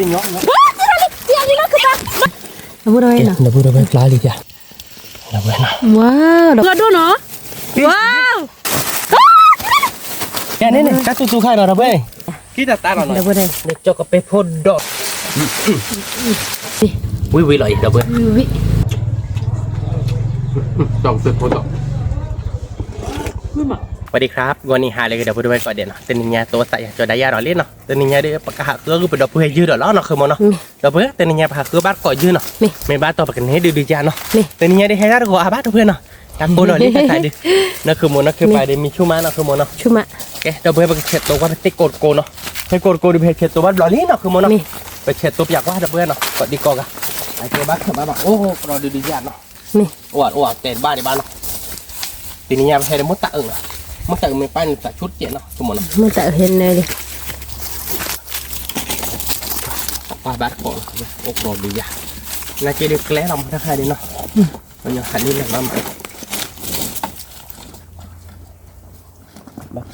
ဝါ တၢ်လံ တၢ်လံလီၤ ကပၤ ဒီပုၢ်ဒီဝဲၢ်နီၤ ဒီပုၢ်ဒီဝဲၢ်ပျၢ်လံယၤ ဒီပုၢ်ဝဲၢ်နီၤ ဝါ ဒီပုၢ်ဒီဝဲၢ်နီၤ ဝါ ကဲန့ၣ်န့ၣ် တၢ်သူသူခါနီၤ ဒီပုၢ်ဝဲၢ်န့ၣ် ကံၣ်တၢ်တၢ်လီၤနီၤ ဒီပုၢ်ဝဲၢ်န့ၣ် ကၠီကပဲဖိဒီး ဝံၤဝံၤလီၤအံၤ ဒီပုၢ်ဝဲၢ် ဝံၤဝံၤ ကၠီကပဲဖိဒီး ဝံၤမး สวัสดีครับ ဂီၤနံၤဟါလၢအဂ့ၤ ဒီပုၢ်ဒီဝဲၢ်ကိးဂၤဒဲးနီၤ တနံၤညါ သးအိၣ်သးယၤ ကၠီဒၣ်ယၤဒီးလံနီၤ တနံၤညါဒီး ပကဟးဃုအဂုၢ်ပဒီပုၢ်ဝဲၢ်ယုၢ်ဒီးလီၤနီၤ ဃုမိၢ်နီၤ ဒီပုၢ်ဝဲၢ် တနံၤညါပဟးဃုဘၣ်တကိးယုၢ်နီၤ မ့ၢ်ဘၣ်တီၢ်ပကန့ၢ်ဒုးဒုးယၤနီၤ တနံၤညါဒီးဟဲဒၣ်တဂီၤအါဘၣ် ဒီပုၢ်ဝဲၢ်နီၤ တၢ်ကိၢ်လီၤလံတၢ်ခါဒီး နီၤ ဃုမိၢ်နီၤ ခ့ပၤဒီးမံဆိမးနီၤဃုမိၢ်နီၤ ကဲ ဒီပုၢ်ဝဲၢ် ပကဆဲးသိးကွၢ်ပသ့ၣ်ကိးတကိးနီၤ သ့ၣ်ကိးတကိးဒီး ပဟဲဆဲးသိးဘၣ်တဘျီလံနီၤ ဃုမိၢ်နီၤ ပဆဲးသိးပၠးကွၢ် ဒီပုၢ်ဝဲၢ်နီၤ ကိးဒံကိးဂၤ အကဲဘၣ်ခဲးဘၣ်ဘၣ် အိၣ် ကဒီးဒုးဒုးယၤနီၤ အိၣ် အိၣ် တဲတဘၣ်ဒံးဘၣ်နီၤ တနံၤညါပဟဲဒီး မ့ၢ်တၢ်အုးနီၤ မ့ၢ်တၢ်အုးမ့ၢ်ပၢ်န့ၣ် သးဆူၣ်တကဲးနီၤ ဆိမိၣ်နီၤ မ့ၢ်တၢ်အုးဟဲနၢၤလံ ပၢ်ဘၣ်တကိးနီၤ အိၣ်ကဒီးဒုးယၤ နာ်က့ဒီးကျဲလီၤမးတၢ်ခါဒီးနီၤ ပညီဟးန့ၢ်လၢၤမးမး ဘၣ်ကံၣ်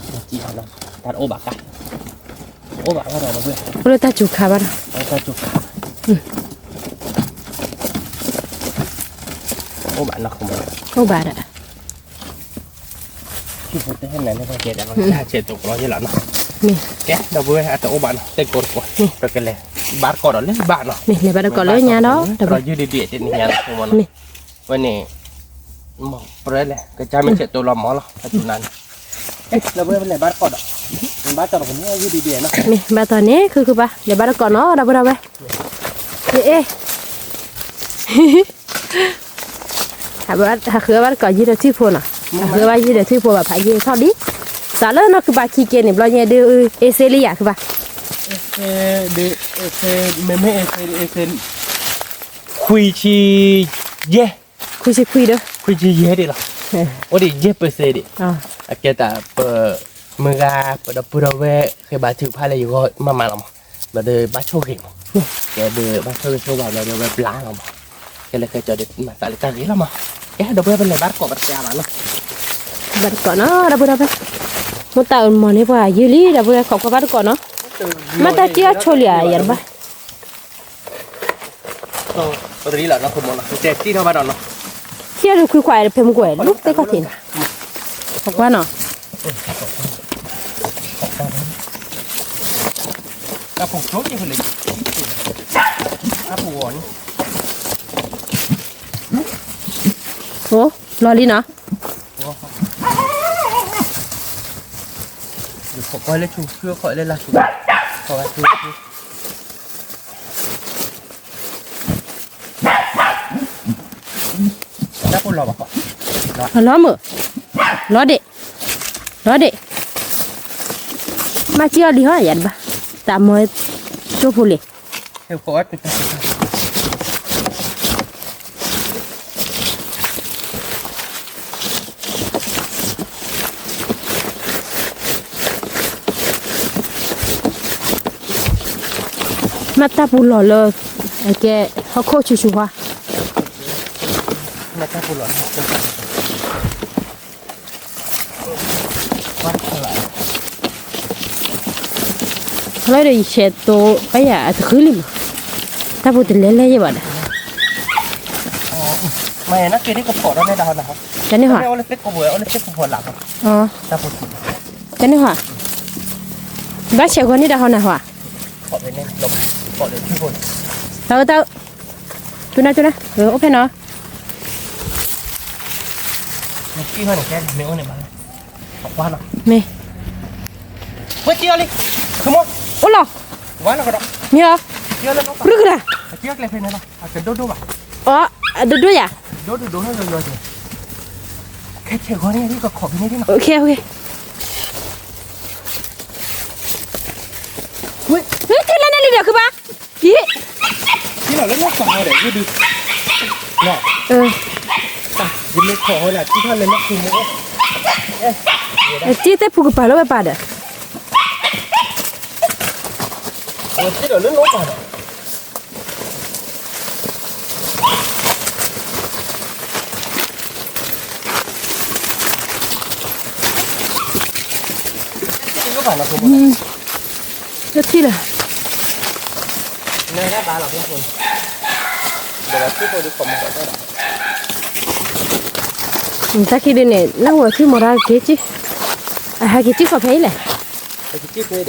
နီၤ တၢ်တအိၣ်ဘၣ်ကါ အိၣ်ဘၣ်ဝဲဒီး အိၣ်လၢတၢ်စူၤခါဘၣ်နီၤ တၢ်စူၤခါ အိၣ်ဘၣ်နီၤ အိၣ်ဘၣ်ဒီး ဆံဖိတဲဟဲနၤန့ၣ် ပကဲဒီး ဆဲးသိးကလီယဲလီၤနီၤ ကဲ ဒီပုၢ်ဝဲၢ် အတအိၣ်ဘၣ်နီၤ သ့ၣ်ကိးတကိး ပကလဲၤဘၣ်တကိးဒီးလၢဘၣ်နီၤ မ့ၢ်လဲၤဘၣ်တကိးလၢညါဒီး ဒီးယုၢ်ဒံးဒံးတနံၤညါနီၤ မ့ၢ် ဝဲန့ၣ် ပရဲလဲၣ် ကစၢ်မ့ၢ်ဆဲးသိးလီၤမၢ်လီၤ အစူၤနၤန့ၣ် ဒီပုၢ်ဝဲၢ် ပလဲၤဘၣ်တကိးဒီး ဘၣ်တီၢ်ပကန့ၢ်ယုၢ်ဒံးဒံးနီၤ မ့ၢ်ဘၣ်တီၢ်န့ၣ် ခုခုဘၣ် လဲၤဘၣ်တကိးနီၤ ဒီပုၢ်ဝဲၢ် အ့ ဟးဃုဘၣ်တကိးယုၢ်ဒီးထွံၣ်ဖိနီၤ ဟးဃုဘၣ်ယုၢ်ဒီးထွံၣ်ဖိဘၣ်ဖးယုၢ်ထီၣ်လံ သးလၢနီၢ်ခုဘၣ်ခံက့န့ၣ် ဘျီညါဒုး အ့စ့လံယၤခုဘၣ် မ့မ့ၢ် ခွံဆံယဲၢ် ခွံဆံခွံဒီး ခွံဆံယဲၢ်ဒံးလီၤ အိၣ်ဒံးယဲၢ်ပၢၢ်ဆၢဒံး အကဲတၢ်ပ မုၢ်ဂၤ ပဒီပုၢ်ဒီဝဲၢ် ဃ့ဘါထုကဖၣ်လၢယဂီၢ်မးမးလီၤမး ဘျီဒီးဘၣ်ဆိၣ်ဂ့ၤမး ကဲဒီးဘၣ်ဆိၣ်ဂ့ၤဆိၣ်ဝါဘျီဒီးဝဲဘျါလီၤမး ကဲလၢကဲကၠီဒီး မၤသးလၢတၢ်ဂ့ၤလီၤမး ကဲဒီပုၢ်ဝဲၢ် ပလဲၤဘၣ်တကိးပတဲဘၣ်နီၤ ဘၣ်တကိးနီၤ ဒီပုၢ်ဝဲၢ် မ့ၢ်တၢ်အုးမီၢ်န့ၣ်ပှၤယုၢ်လံ ဒီပုၢ်ဝဲၢ် ခိးကွၢ်ဘၣ်တကိးနီၤ မ့ၢ်တၢ်စံၣ်အီၣ်ဆိလံဧါ ယၤတဘၣ် ပတရံးလီၤနီၤ ခိၣ်မီၤနီၤ တဲစံၣ်ထီၣ်ဘၣ်ဒီးနီၤ စံၣ်အီၣ်ဒုးခွံခွါဖဲမုၢ်ကွဲး လူသ့ၣ်ခီၣ်ထံးနီၤ ကွၢ်နီၤ တၢ်ဖိကျိက့ၤဖဲလဲၣ် တၢ်ဖိဂီၤန့ၣ် အိၣ် လီၤလံနီၤ ခိးကွၢ်လၢဆူၣ် ဃုခိးလၢလၢ်ဆူၣ် ခိးဝဲဆူၣ် တၢ်ဖိလီၤဘၣ်ဃီ လီၤမုၢ် လီၤဒ့ၣ် လီၤဒ့ၣ် မၤစံၣ်အီၣ်လံဟီ ယၤတဘၣ် တၢ်မီၢ် ကၠိဖိလံ မ့ၢ်တၢ်ပူၤလီၢ်လၢ အကဲ ဟီၣ်ခိၣ်ဆူၣ်ဆူၣ်ဟါ လၢဒီးယဆဲးသိးပယၤအတဃုလံမး, တၢ်ပူၤတလဲၤလဲၤယဲဘၣ်ဒီး, မ့ၢ်နက့ၤဒ်ကဖီၣ်ဒီးန့ၣ်ဒၣ်ဟီနၤဟီ, တန့ၢ်ဟီ, တန့ၢ်ဟီ, ဘၣ်ဆဲးဂီၤန့ၣ်ဒၣ်ဟီနၤဟီ, တၢ်အၢတၢ်အၢ, တူနၤတူနၤ, အိၣ်ဖဲနီၤ မ့ၢ်, အိၣ်လီၤ, မ့ၢ်အီၤ, ပြုကလါ, အဒိဒိယၤ, ခဲခဲဂီၤန့ၣ် ခဲခဲဂီၤန့ၣ် ခဲခဲဂီၤန့ၣ် ခဲခဲဂီၤန့ၣ် ခဲခဲဂီၤန့ၣ် ခဲခဲဂီၤန့ၣ် ယံၤ, ယံၤလီၤလၢနီၢ်ကီၢ်ဟီဒီး ယဒုး, ယမ့ၢ်ခိးဟီလၢ ထံထီၣ်လၢနီၢ်ခိမ့ၢ်အိၣ်, တံၢ်သ့ၣ်ဖူကပၤလၢဝဲပၤဒီး, ထံဒီးလၢနီၢ်ကီၢ်ဒီး လၢထံလၢ နဘၣ်လီၤဖဲဖိ, ဒီးဆူဖိဒုးခိးမီၤဒီး, တၢ်ခံဒုန့ၣ် နၢ်ဟူအဆူၣ်မီၤတၢ်က့ၤကံၣ်, အဟဲက့ၤကံၣ်ဃီဖဲအံၤလဲၣ်, တၢ်ပျီယဲၢ်တၢ်လဲၣ်,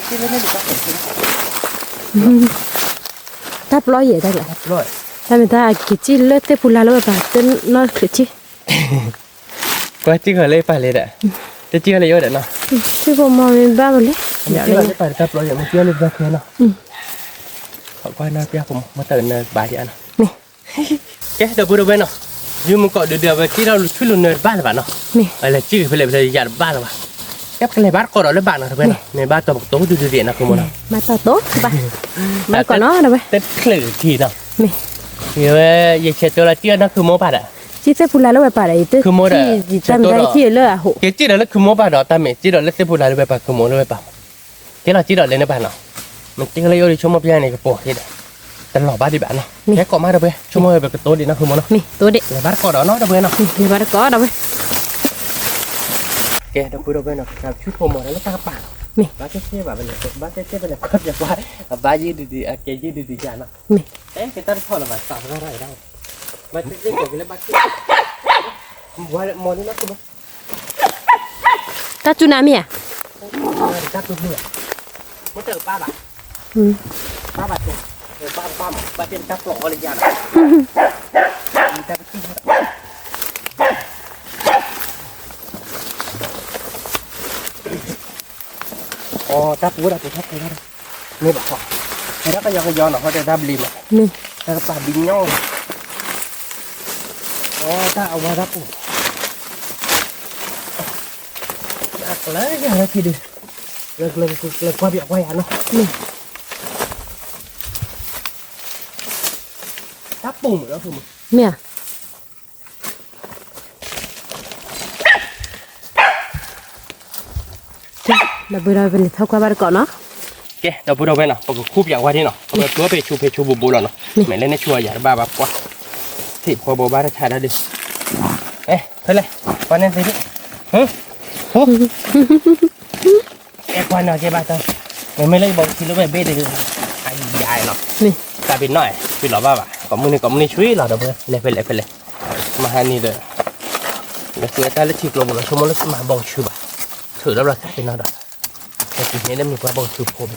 တၢ်မ့ၢ်တၢ်က့ၤကံၣ်လၢသ့ၣ်ပူၤလါလၢဝဲပၤ တနီၣ်ချုးကံၣ် ကွၢ်ကံၣ်ဃီလၢပၢ်လဲၤဒီး, တကံၣ်ဃီလၢယအိၣ်ဒီးနီၤ, ဆူၣ်ဖိမီၤမ့ၢ်ဘၣ်ဝဲလဲၣ်, မ့ၢ်ကံၣ်ဃီလၢပၢ်တၢ်ပျီယဲၢ် မ့ၢ်ကံၣ်ဃီလၢဘျီခဲနီၤ, ကွၢ်နီၢ်ပျၢ်ဖိမီၤ မ့ၢ်တၢ်နၢဘၣ်ဒံးနီၤ, ကဲ ဒီပုၢ်ဒီဝဲၢ်နီၤ, ယုမုၢ်ကီၢ်ဒုးဒုးအဝဲကံၣ်ထီၣ်လူၤဆူၣ်လူၤနၢတဘၣ်လၢၤဘၣ်နီၤ, အလဲၤကံၣ်ဖဲလဲၣ်ဖဲလဲၣ်ယၤတဘၣ်လၢၤဘၣ်, ကဲပကလဲၤဘၣ်တကိးဒီးလၢဘၣ်နီၤ ဒီပုၢ်ဝဲၢ်နီၤ, မ့ၢ်ဘၣ်တီၤပကတိၤဒုးဒုးဒံးနီၤ ခိၣ်မီၤနီၤ, ဘၣ်တီၤတိၤဘၣ်, ဘၣ်တကိးနီၤ ဒီပုၢ်ဝဲၢ်, တချုးထံနီၤ, မ့ၢ်ဝဲ ယဆဲးတဲလီၤကံၣ်အီၤနီၤ ခုမိၢ်ပၢ်ဒီး ကံၣ်သ့ၣ်ပူၤလါလၢဝဲပၤဒီး ယတ ခုမိၢ်ဒီး တၢ်မ့ၢ်တၢ်ကံၣ်လၢအဟိး, က့ၤကံၣ်ဒီးလၢခုမိၢ်ပၢ်ဒီး တၢ်မ့ၢ်ကံၣ်ဒီးလၢသ့ၣ်ပူၤလါလၢဝဲပၤ ခုမိၢ်လၢဝဲပၤ, ကဲလီၤကံၣ်ဒီးလဲၤန့ၣ်ဘၣ်နီၤ, မ့ၢ်က့ၤလၢယအိၣ်ဒီးဆိကမိၣ်ပျၢ်န့ၣ် ကပိာ်က့ၤဒီး တလီၤဘၣ်ဒံးဘၣ်နီၤ, ကဲကိးမး ဒီပုၢ်ဝဲၢ် ဆိကမိၣ်ဝဲပကတိၤဒံးနီၤ ခုမိၢ်နီၤ, မ့ၢ်တိၤဒံး လဲၤဘၣ်တကိးဒီးနီၤ ဒီပုၢ်ဝဲၢ်နီၤ, လဲၤဘၣ်တကိး ဒီပုၢ်ဝဲၢ် ကဲ ဒီပုၢ်ဒီဝဲၢ်နီၤ ကဆူၣ်ဖိမီၤဒီးလၢတၢ်ကပၤနီၤ, မ့ၢ်ဘၣ်တဲတဲဘၣ် ဘၣ်တဲတဲဘၣ်လဲၣ် ကွၢ်ပျၢ်ကွၢ်, အဘါယုၢ်ဒုးဒုး အကဲယုၢ်ဒုးဒုးယၤနီၤ, မ့ၢ်တဲကတၢ်တထီၣ်လၢၤဘၣ် သးပှၢ်ထီၣ်အံၤဒၣ်, ဘၣ်တဲတဲကိးက့ၤလၢဘၣ်တဲ, မီၤလံနီၤ တၢ်စူၢ်နၤမ့ၢ်ဧါ, တၢ်စူၢ်မ့ၢ်ဧါ, မ့ၢ်တၢ်ပၢ်ဘၣ်, ပၢ်ဘၣ်တဲ, ဘၣ်ဘၣ်မး ဘၣ်တဲတၢ်ပျီအီၤလၢယၤနီၤ, တၢ်ပတံၢ် အီ တၢ်ပူၤဝဲဒၣ်ပူၤထီၣ်ပူၤဝဲဒၣ်, မ့ၢ်ဘၣ်ဃီ, မ့ၢ်တၢ်ကယီကယီနီၤ ဟီဒီးတၢ်ဘျံးမး, မ့ၢ်တၢ်ကပၤဘံညီ, အီ တၢ်အဝါတၢ်ပူၤ, အကျၢၤယၤလၢခံဒုး, ကျၢၤကျၢၤကျၢၤ ကွၢ်ပၠးကွၢ်ယၤနီၤ, မ့ၢ်တၢ်ပူၤမးလီၤ, မ့ၢ်ဧါ ဒီပုၢ်ဒီဝဲၢ် ပလဲၤထီၣ်ကွၢ်ဘၣ်တကိးနီၤ, ကဲ ဒီပုၢ်ဒီဝဲၢ်နီၤ ပကခူၣ်ပၠးဝါဒ်နီၤ ပကကျီဖဲဆူဖဲဆူဘိးဘိလီၤနီၤ, မ့ၢ်လၢန့ၣ်ဆူအယၤတဘၣ်ဘၣ်ပှၢ်, ထံၣ်ဖိဘိးဘၣ်တၢ်ဆါဒၣ်ဒုး, အဲ ဖဲလဲၣ် ပှၤန့ၣ်သ့ၣ်ဒုး, ဟ အဲ ကွၢ်နီၤကဲဘၣ်တၢ်, မ့မ့ၢ်လၢယဘီကထံလၢဝဲဘ့ၣ်တဂ့ၤ, အယၤနီၤ, တၢ်ဘ့ၣ်နီၢ် ဆွံလီၤဘၣ်ဘၣ် ကိးမုၢ်နံၤကိးမုၢ်နံၤဆွံလီၤဒီး ဖဲလဲၣ်ဖဲလဲၣ်, မဟါန့ၣ်ဒီး, လၢကွဲးတၢ်လၢထံကျိပူၤလီၤ ဆိကမိၣ်လၢမၤဘီကဆူဘၣ်, ထုးလီၤဘျီတၢ်ဘ့ၣ်နီၢ်ဒီး, ဟဲက့ၤန့ၣ်လၢမုၢ်ပှၢ်ဘီကဆူဖိဘၣ်,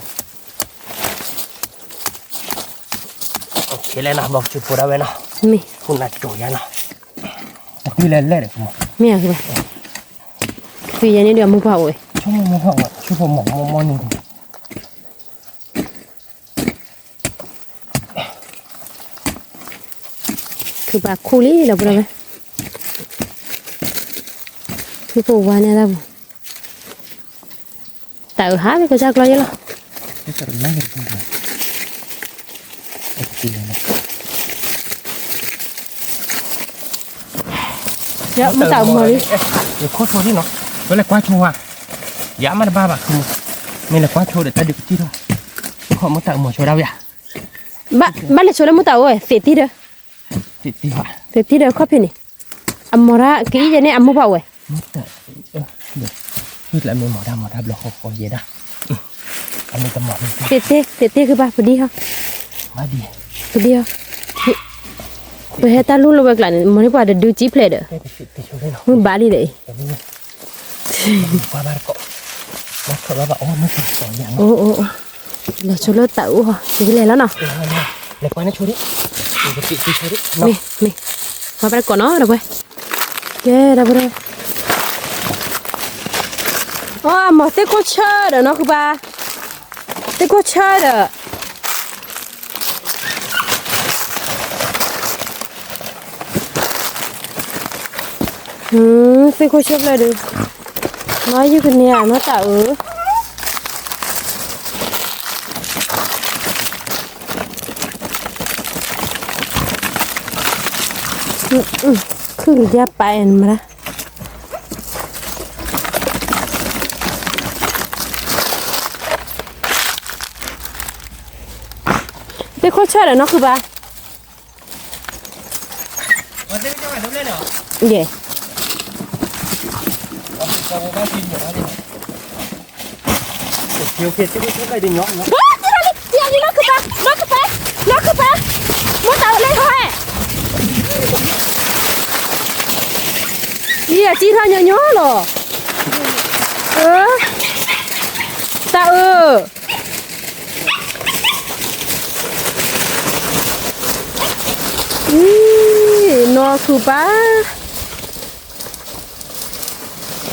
ခဲလၢာ်နီၤ ဘီကဆူဖိဒၣ်ဝဲနီၤ, မ့ၢ်ခိၣ်နၢ်ကၠိယါနီၤ, တသွံၣ်လဲၣ်လဲၣ်ဒီး မ့ၢ်ဧါ, သွံၣ်ယဲန့ၣ်ဒီးမုၢ်ပှၢ်အိၣ်, ဆိကမိၣ်မုၢ်ပှၢ်အိၣ် ဆိကမိၣ်မီၢ်မီၢ်မီၢ်န့ၣ် ခုၣ်ဘၣ်ခူၣ်လံလီၤပှၤဝဲ, ခုၣ်ဖိဝါန့ၣ်တၢ်ပူၤ, တၢ်အုးဟးလၢကစၢ်ကျီယဲလီၤ, မ့ၢ်တၢ်အုးမီၤလံ, ယခိၣ်ဆိဒ်နီၤ, ဝဲလဲၤကွၢ်ဆိဝါ, ယမ့ၢ်တဘၣ်ဘၣ်ခု, မ့ၢ်လဲၤကွၢ်ဆိဒီးတၢ်ဒုးကစံၣ်ထီၣ်, ခီမ့ၢ်တၢ်အုးမီၤဆိဒၣ်ဝဲဧါ, ဘၣ်လဲၤဆိလၢမုၢ်တၢ်အိၣ်ဝဲ သ့ၣ်တံၢ်ဒီး, သ့ၣ်တံၢ်ဒီးခီၣ်ဖံးန့ၣ်, အမီၤရၣ်ကံၣ်ယဲန့ၣ် အမိၢ်ပှၢ်အိၣ်ဝဲ, မ့ၢ်တၢ်, မ့ၢ်မီၤတၢ်မီၤတၢ်ဘျီဃီဃီယဲဒၣ်, သ့ၣ်တံၢ် သ့ၣ်တံၢ်ခုဘၣ်ပဒံဟီ, ပဒံဟီ, ပဟဲတၢ်လူၢ်လၢဝဲကျါန့ၣ် မီၤန့ၢ်ပှၤတဒုကံၣ်ဖျဲးဒီး, မုၢ်ဘၣ်လံဒီးအံၤ လဲၤဆိလၢတၢ်အိၣ်ဟီ ယကလဲၤလီၤနီၤ, မ့ၢ်, မ့ၢ်, ပှၤဘၣ်တကိးနီၤဒီးပှဲၤ, ကဲဒီးပှဲၤ, အီ မီၤသ့ၣ်ခိၣ်ဆၢဒီးနီၤဃုဘၣ်, သ့ၣ်ခိၣ်ဆၢဒီး သ့ၣ်ခိၣ်ဆၢဖျၢၣ်ဒုး, မၤယုၢ်ကန့ၢ်ဧါ နီၢ်တၢ်အုး, ခုၣ်ကယါပာ်အဲၣ်နမရၣ်, သ့ၣ်ခိၣ်ဆၢဒီးနီၢ်ဃုဘၣ် ယဲၢ်, သ့ၣ်ခိၣ်ဆၢဖျၢၣ်ဒုးညီညီ, နီၢ်ခုပၢ်, နီၢ်ခုပၢ်, နီၢ်ခုပၢ်, မိၢ်တၢ်အၢလဲၤထီၣ်ဟဲ, အံၤအစံၣ်ထီၣ်ညီညီလီၤ, အၢ, တၢ်အၢ, အံၤ, နီၢ်ခုပၢ်,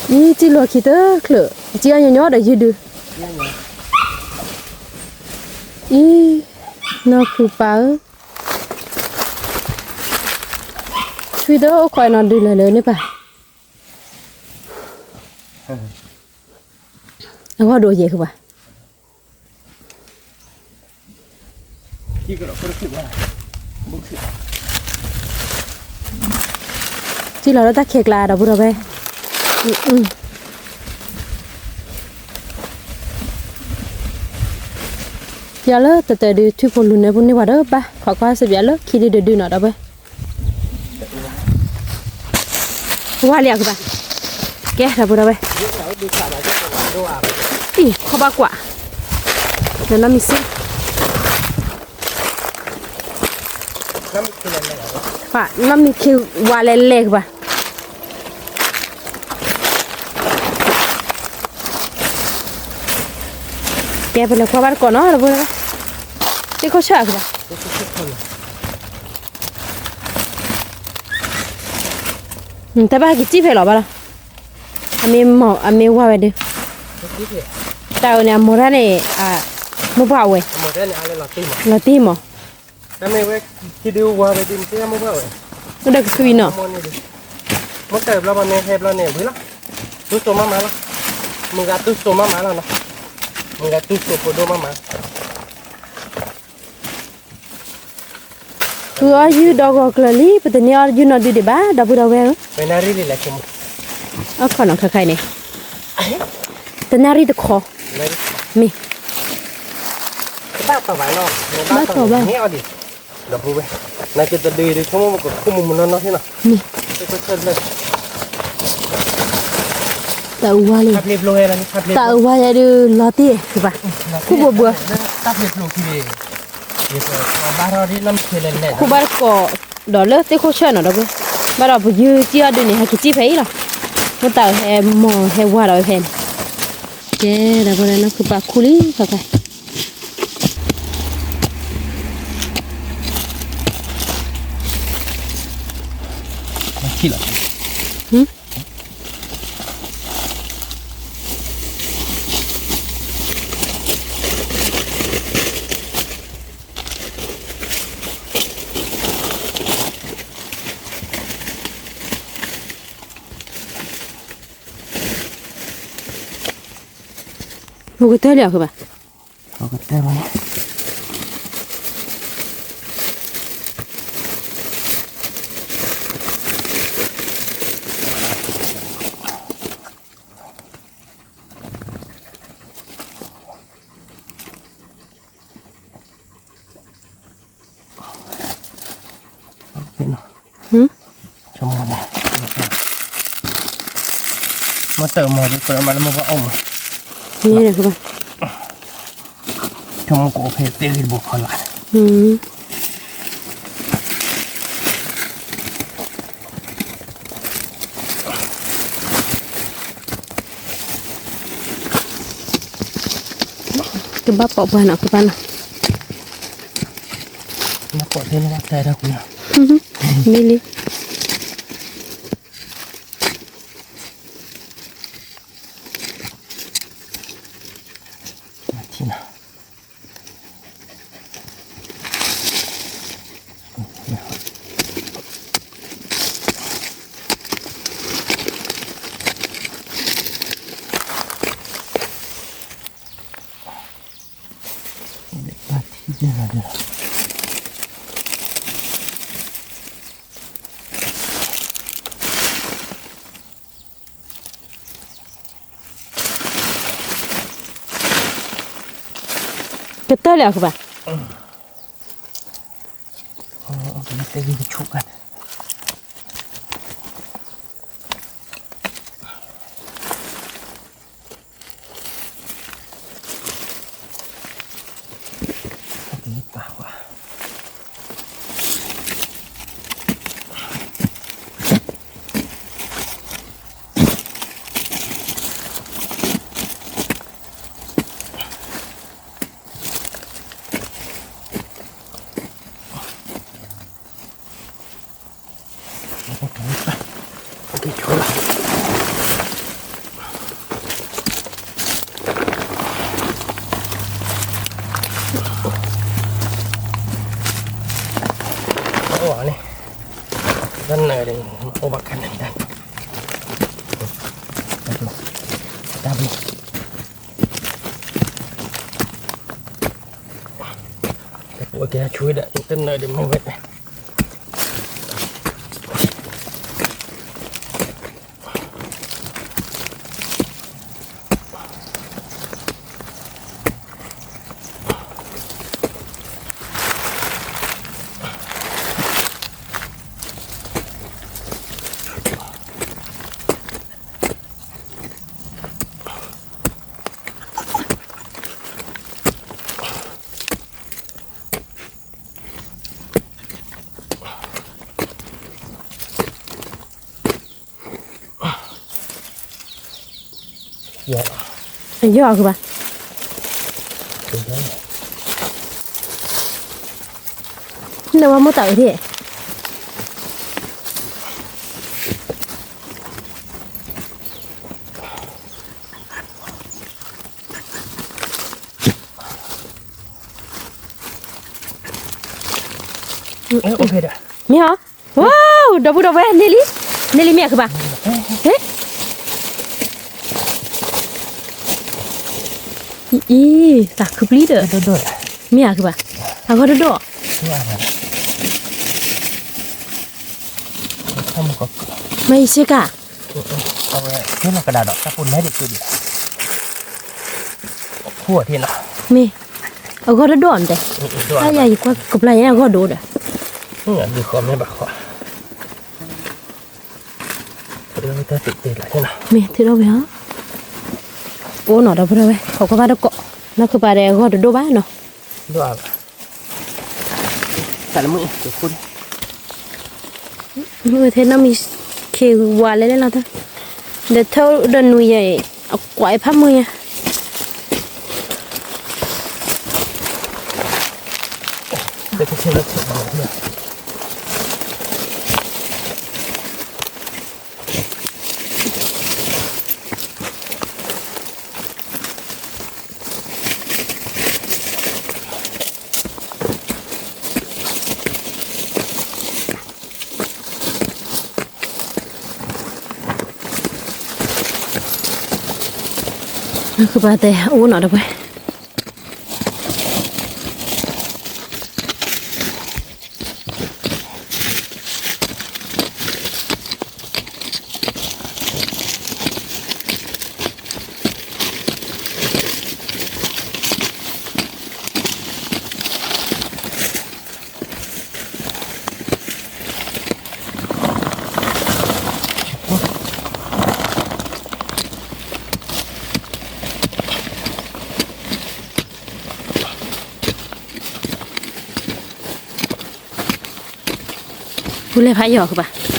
အံၤ စံၣ်လီၤခံတချုး, အစံၣ်အီၣ်ညီညီဒီးယုၢ်ဒု, အံၤ, နီၢ်ခုပၢ်ဧၢ, ထွံၣ်တအိၣ်ခိးနီၤဒုလၢာ်လၢာ်န့ၣ်ပၢ်, အဂီၢ်ဒိၣ်ယဲၢ်ခုပၢ် ထံၣ်လီၤလၢတၢ်ခဲကျါဒီပုၢ်ဒီဝဲၢ်, ပျီလၢတတၢၢ်ဒုး ထွံၣ်ဖိလူၤနၢပူၤန့ၢ်ဝဲဒီးဘၣ် ခိးကွၢ်စ့ၢ်ပျီလၢခံဒုဒုးနီၤဒီပုၢ်ဝဲၢ်, ဝါလံအကပၤ, ကဲဒီပုၢ်ဒီဝဲၢ်, အံၤ ခီဘၣ်ကွၢ်, ဒီးနီၢ်မံၤစ့ နီၢ်မံၤခ့ဝါလဲၤလဲၤကပၤ, ကဲပလဲၤကွၢ်ဘၣ်တကိးနီၤ ဒီပုၢ်ဝဲၢ်, သ့ၣ်ခိၣ်ဆၢၣ်အကပၤ, တၢ်ဘၣ်ဟဲက့ၤစံၣ်ဖဲလီၤဘၣ်လီၤ, အမ့ၢ်မီၢ် အမ့ၢ်ဝါဝဲဒုး, တၢ်အၢန့ၣ် အမိၢ်တၢ်န့ၣ်, မိၢ်ပှၢ်ဝဲ, လီၤတံၢ်မီၢ်, အိၣ်ဒီးကသွံနီၤ, မ့ၢ်တၢ်ဘျီဘၣ်မ့ၢ်ဟဲဘျီန့ၣ်ဝံၤလီၤ, တူၢ်စိမးမးလီၤ, မုၢ်ဂၤတူၢ်စိမးမးလီၤနီၤ, မုၢ်ဂၤတူၢ်စိဖိဒိၣ်မးမး ဃုအီၣ်ယုၢ်ဒီဂီၤကျၢၤလံ ပတန့ၢ်အီၣ်ယုၢ်နီၢ်ဒုဒံးဘၣ် ဒီပုၢ်ဒီဝဲၢ်ဧၢ, အခီၣ်နီၤခါခါအံၤန့ၣ်, တနၣ်ရံၣ်တခီ, မ့ၢ်, ဘၣ်တီၢ်ဘၣ်, ဒီပုၢ်ဝဲၢ်, နကတဒုးဒုးဆိကမိၣ်ပကခိၣ်မူမူနီၢ်နီၢ်န့ၣ်လီၤ, တၢ်အုးဝါလံ, တၢ်အုးဝါယဲဒုးလီၤတံၢ်ကပၤ, ခူၣ်ဘိဘိ, ခူၣ်ဘၣ်တကိးဒီးလၢသ့ၣ်ခိၣ်ဆၢၣ်နီၤဒီပုၢ်, ဘၣ်ဒီးပယုၢ်စံၣ်အီၣ်ဒုးန့ၣ် ဟဲက့ၤစံၣ်ဖဲအံၤလီၤ, မ့ၢ်တၢ်ဟဲမီၢ်ဟဲဝါဒီးဖဲန့ၣ်, ကဲဒီပုၢ်ဝဲၢ် နီၢ်ခုပၢ်ခူၣ်လံခါခါ ထံၣ်လီၤ, ပကတၢၢ်လံအီၤကဘၣ်, ပကတၢၢ်လီၤန့ၣ် မ့ၢ်တၢ်မီၢ် မ့ၢ်လၢမ့ၢ်ဘၣ်အိၣ်မး, ဆိကမိၣ်ကအိၣ်ဖဲတဲဂ့ၤတဘိဖီလာ် ကဘၣ်ပိာ်ပှၢ်နီၤ ကဘၣ်နီၤ, နပိာ်သ့ၣ်နဘၣ်တဲတၢ်ကွံာ်နီၤ, မ့ၢ်လံ ထံၣ်နီၤ ကတၢၢ်လံအကဘၣ်, တဲဂ့ၤကဆူၣ်ကါန့ၣ် က အိၣ်န့ၣ်, တနၢၤဒီး အိၣ်ဘၣ်ခါန့ၣ်, တၢ်ဘျုး, ကဲဆူဒီး တနၢၤဒီးမ့ၢ်ဝဲ ယီၢ်အီၤဃုဘၣ်, နဝဲမိၢ်တၢ်အုးထံၣ် မ့ၢ်ဧါ, ဝါ, ဒီပုၢ်ဒီဝဲၢ် န့ၢ်လံ, န့ၢ်လံမ့ၢ်အဃုဘၣ်, အံၤ သးခုပျံၤဒီး, မ့ၢ်အဃုဘၣ်, အဂီၢ်တဒိၣ်, မ့ၢ်ယဆ့ကၤ မ့ၢ်, အဂီၢ်တဒိၣ်မတဲ, တၢ်ယၤယကွၢ်ကပျၢ်ယဲအဂီၢ်ဒိၣ်ဒီး, မ့ၢ်ထံၣ်ထီၣ်ဝဲဧါ, အိၣ်နီၤ ဒီပုၢ်ဒီဝဲၢ် ခိးကွၢ်ဘၣ်တကိး, နီၢ်ခုပၤဒီးအဂီၢ်တဒိၣ်ဘၣ်နီၤ မ့ၢ်ထဲနီၢ်မံၤခ့ဝါလဲၣ်လဲၣ်လီၤတၢ်, ဒီးထၢဒီးနွံယဲအံၤ အကွၢ်ဖးမုၢ်ညါ နကဘၣ်တဲအိၣ်နီၤတပှဲၤ ဖုလဲၤဖးယီၤကဘၣ် န့ၣ်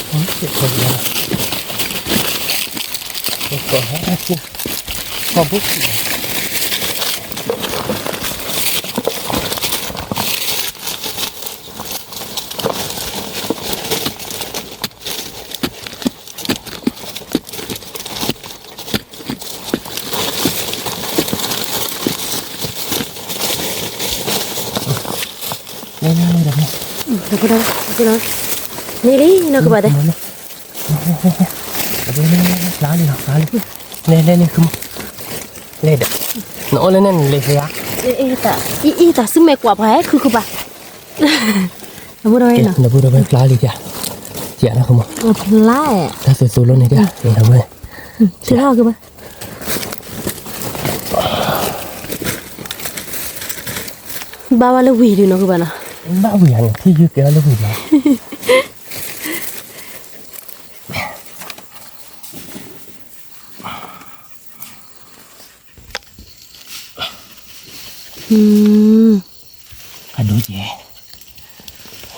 လံ နီၢ်ကဘၣ်တဲ ဖျါလံနီၤ ဖျါလံ လဲၤလဲၤန့ၣ် လဲၤဒီး နအိၣ်လၢန့ၣ်နလဲၤဖဲဧါ အံၤတၢ်ဆူမဲာ်ကွၢ်ပှၤဟဲခုခုဘၣ် နဘူၣ်ဒီးဝဲဖျါလံ ဖျါ ဖျါ တၢ်သိၣ်သိၣ်လိန့ၣ် ဘၣ်ဝဲလၢဝံၤဒုးနီၤ ကဘၣ်နီၤ ဘၣ်ဝံၤဧါန့ၣ် ထံၣ်ယုၢ်ကဲလၢဝံၤလီၤ အဒိကဲ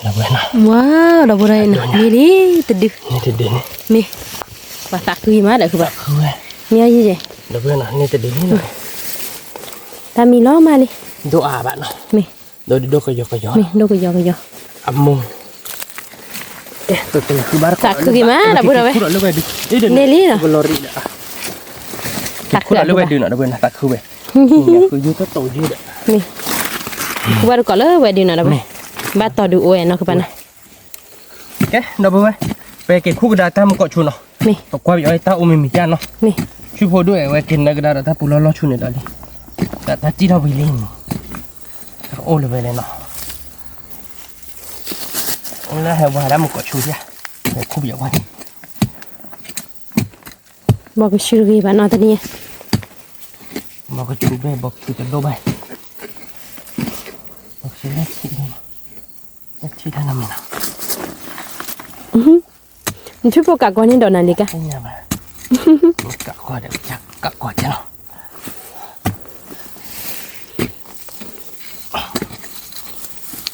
ဝါ ဒီပုၢ်ဒီဝဲၢ်နီၤ န့ၣ်လံ တဒု န့ၣ်တဒုန့ၣ် မ့ၢ် ပှၤသးခုမးဒီး ခုဘၣ် မ့ၢ်အယံၤ ဒီပုၢ်ဝဲၢ်နီၤ န့ၣ်တဒုန့ၣ် တၢ်မံၤလီၤမးလံ ဒိၣ်အါဘၣ်နီၤ မ့ၢ် ဒိၣ်ဒိၣ်ကယီကယီ မ့ၢ် ဒိၣ်ကယီကယီ အမိၢ် သးခုက့ၤမး ဒီပုၢ်ဒီဝဲၢ် န့ၣ်လံနီၤ သးခုလီၤလၢဝဲဒုးနီၤ ဒီပုၢ်ဝဲၢ်နီၤ သးခုဝဲ မ့ၢ် သးခုယုၢ်တတိၤယုၢ်ဒီး မ့ၢ် ဃုဘၣ်တကိးလၢဝဲဒုနီၤဒီးဝဲ, ဘၣ်တီၤဒုးအိၣ်နီၤ ဃုဘၣ်နီၤ, ကဲ ဒီပုၢ်ဝဲၢ်, ပက့ၤခူၣ်ကဒါတၢ်မူကီၢ်ဆူနီၤ, မ့ၢ်, ပကွၢ်ပယီၤတၢ်အိၣ်မံၤမံၤကၢ်နီၤ, မ့ၢ်, ဆူဖိဒိၣ်အဲၣ်ဝဲက့ၤနၢကဒါဒီးတၢ်ပူၤလီၢ်လီၢ်ဆူန့ၣ်ဒီးလံ, တၢ်တံၢ်ထီၣ်ဝံၤလံန့ၣ်, အိၣ်လၢၤဝဲလဲၣ်နီၤ, အိၣ်လၢဟဲဝဲဒၣ်မူကီၢ်ဆူယါ, ခူၣ်ပယီၤဝဲန့ၣ် ဘီကဆူတဂ့ၤဘၣ်နီၤတနံၤ, ဘီကဆူဘၣ် ဘီကဆူတဒိၣ်ဘၣ်, ဘီကဆူလၢထံၣ်လၢ, လၢထံၣ်တၢ်နီတမံၤနီၤ, နထွံၣ်ဖိကးကီန့ၣ်ဒီးနၤလံကါ, ကးကီဒီး ကးကီကဲလီၤ.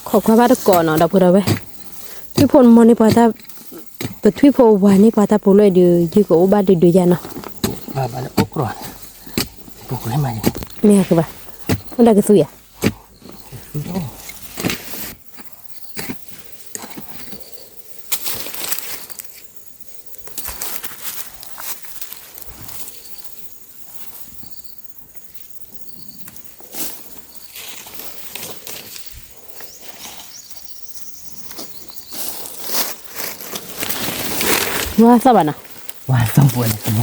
ခိးကွၢ်ဘၣ်တကိးနီၤ ဒီပုၢ်ဒီဝဲၢ်, ထွံၣ်ဖိမီန့ၢ်ပှၤ, ပထွံၣ်ဖိဝၤန့ၢ်ပှၤတၢ်ပူၤလီၢ်အံၤဒီး ယကအိၣ်ဘၣ်ဒုးဒုးယါနီၤ, မ့ၢ်ဃုဘၣ်, အိၣ်ဒီးကသူယၤ, ဝါသီၣ်ဘၣ်နီၤ, ဝါသီၣ်ပှဲၤန့ၣ်,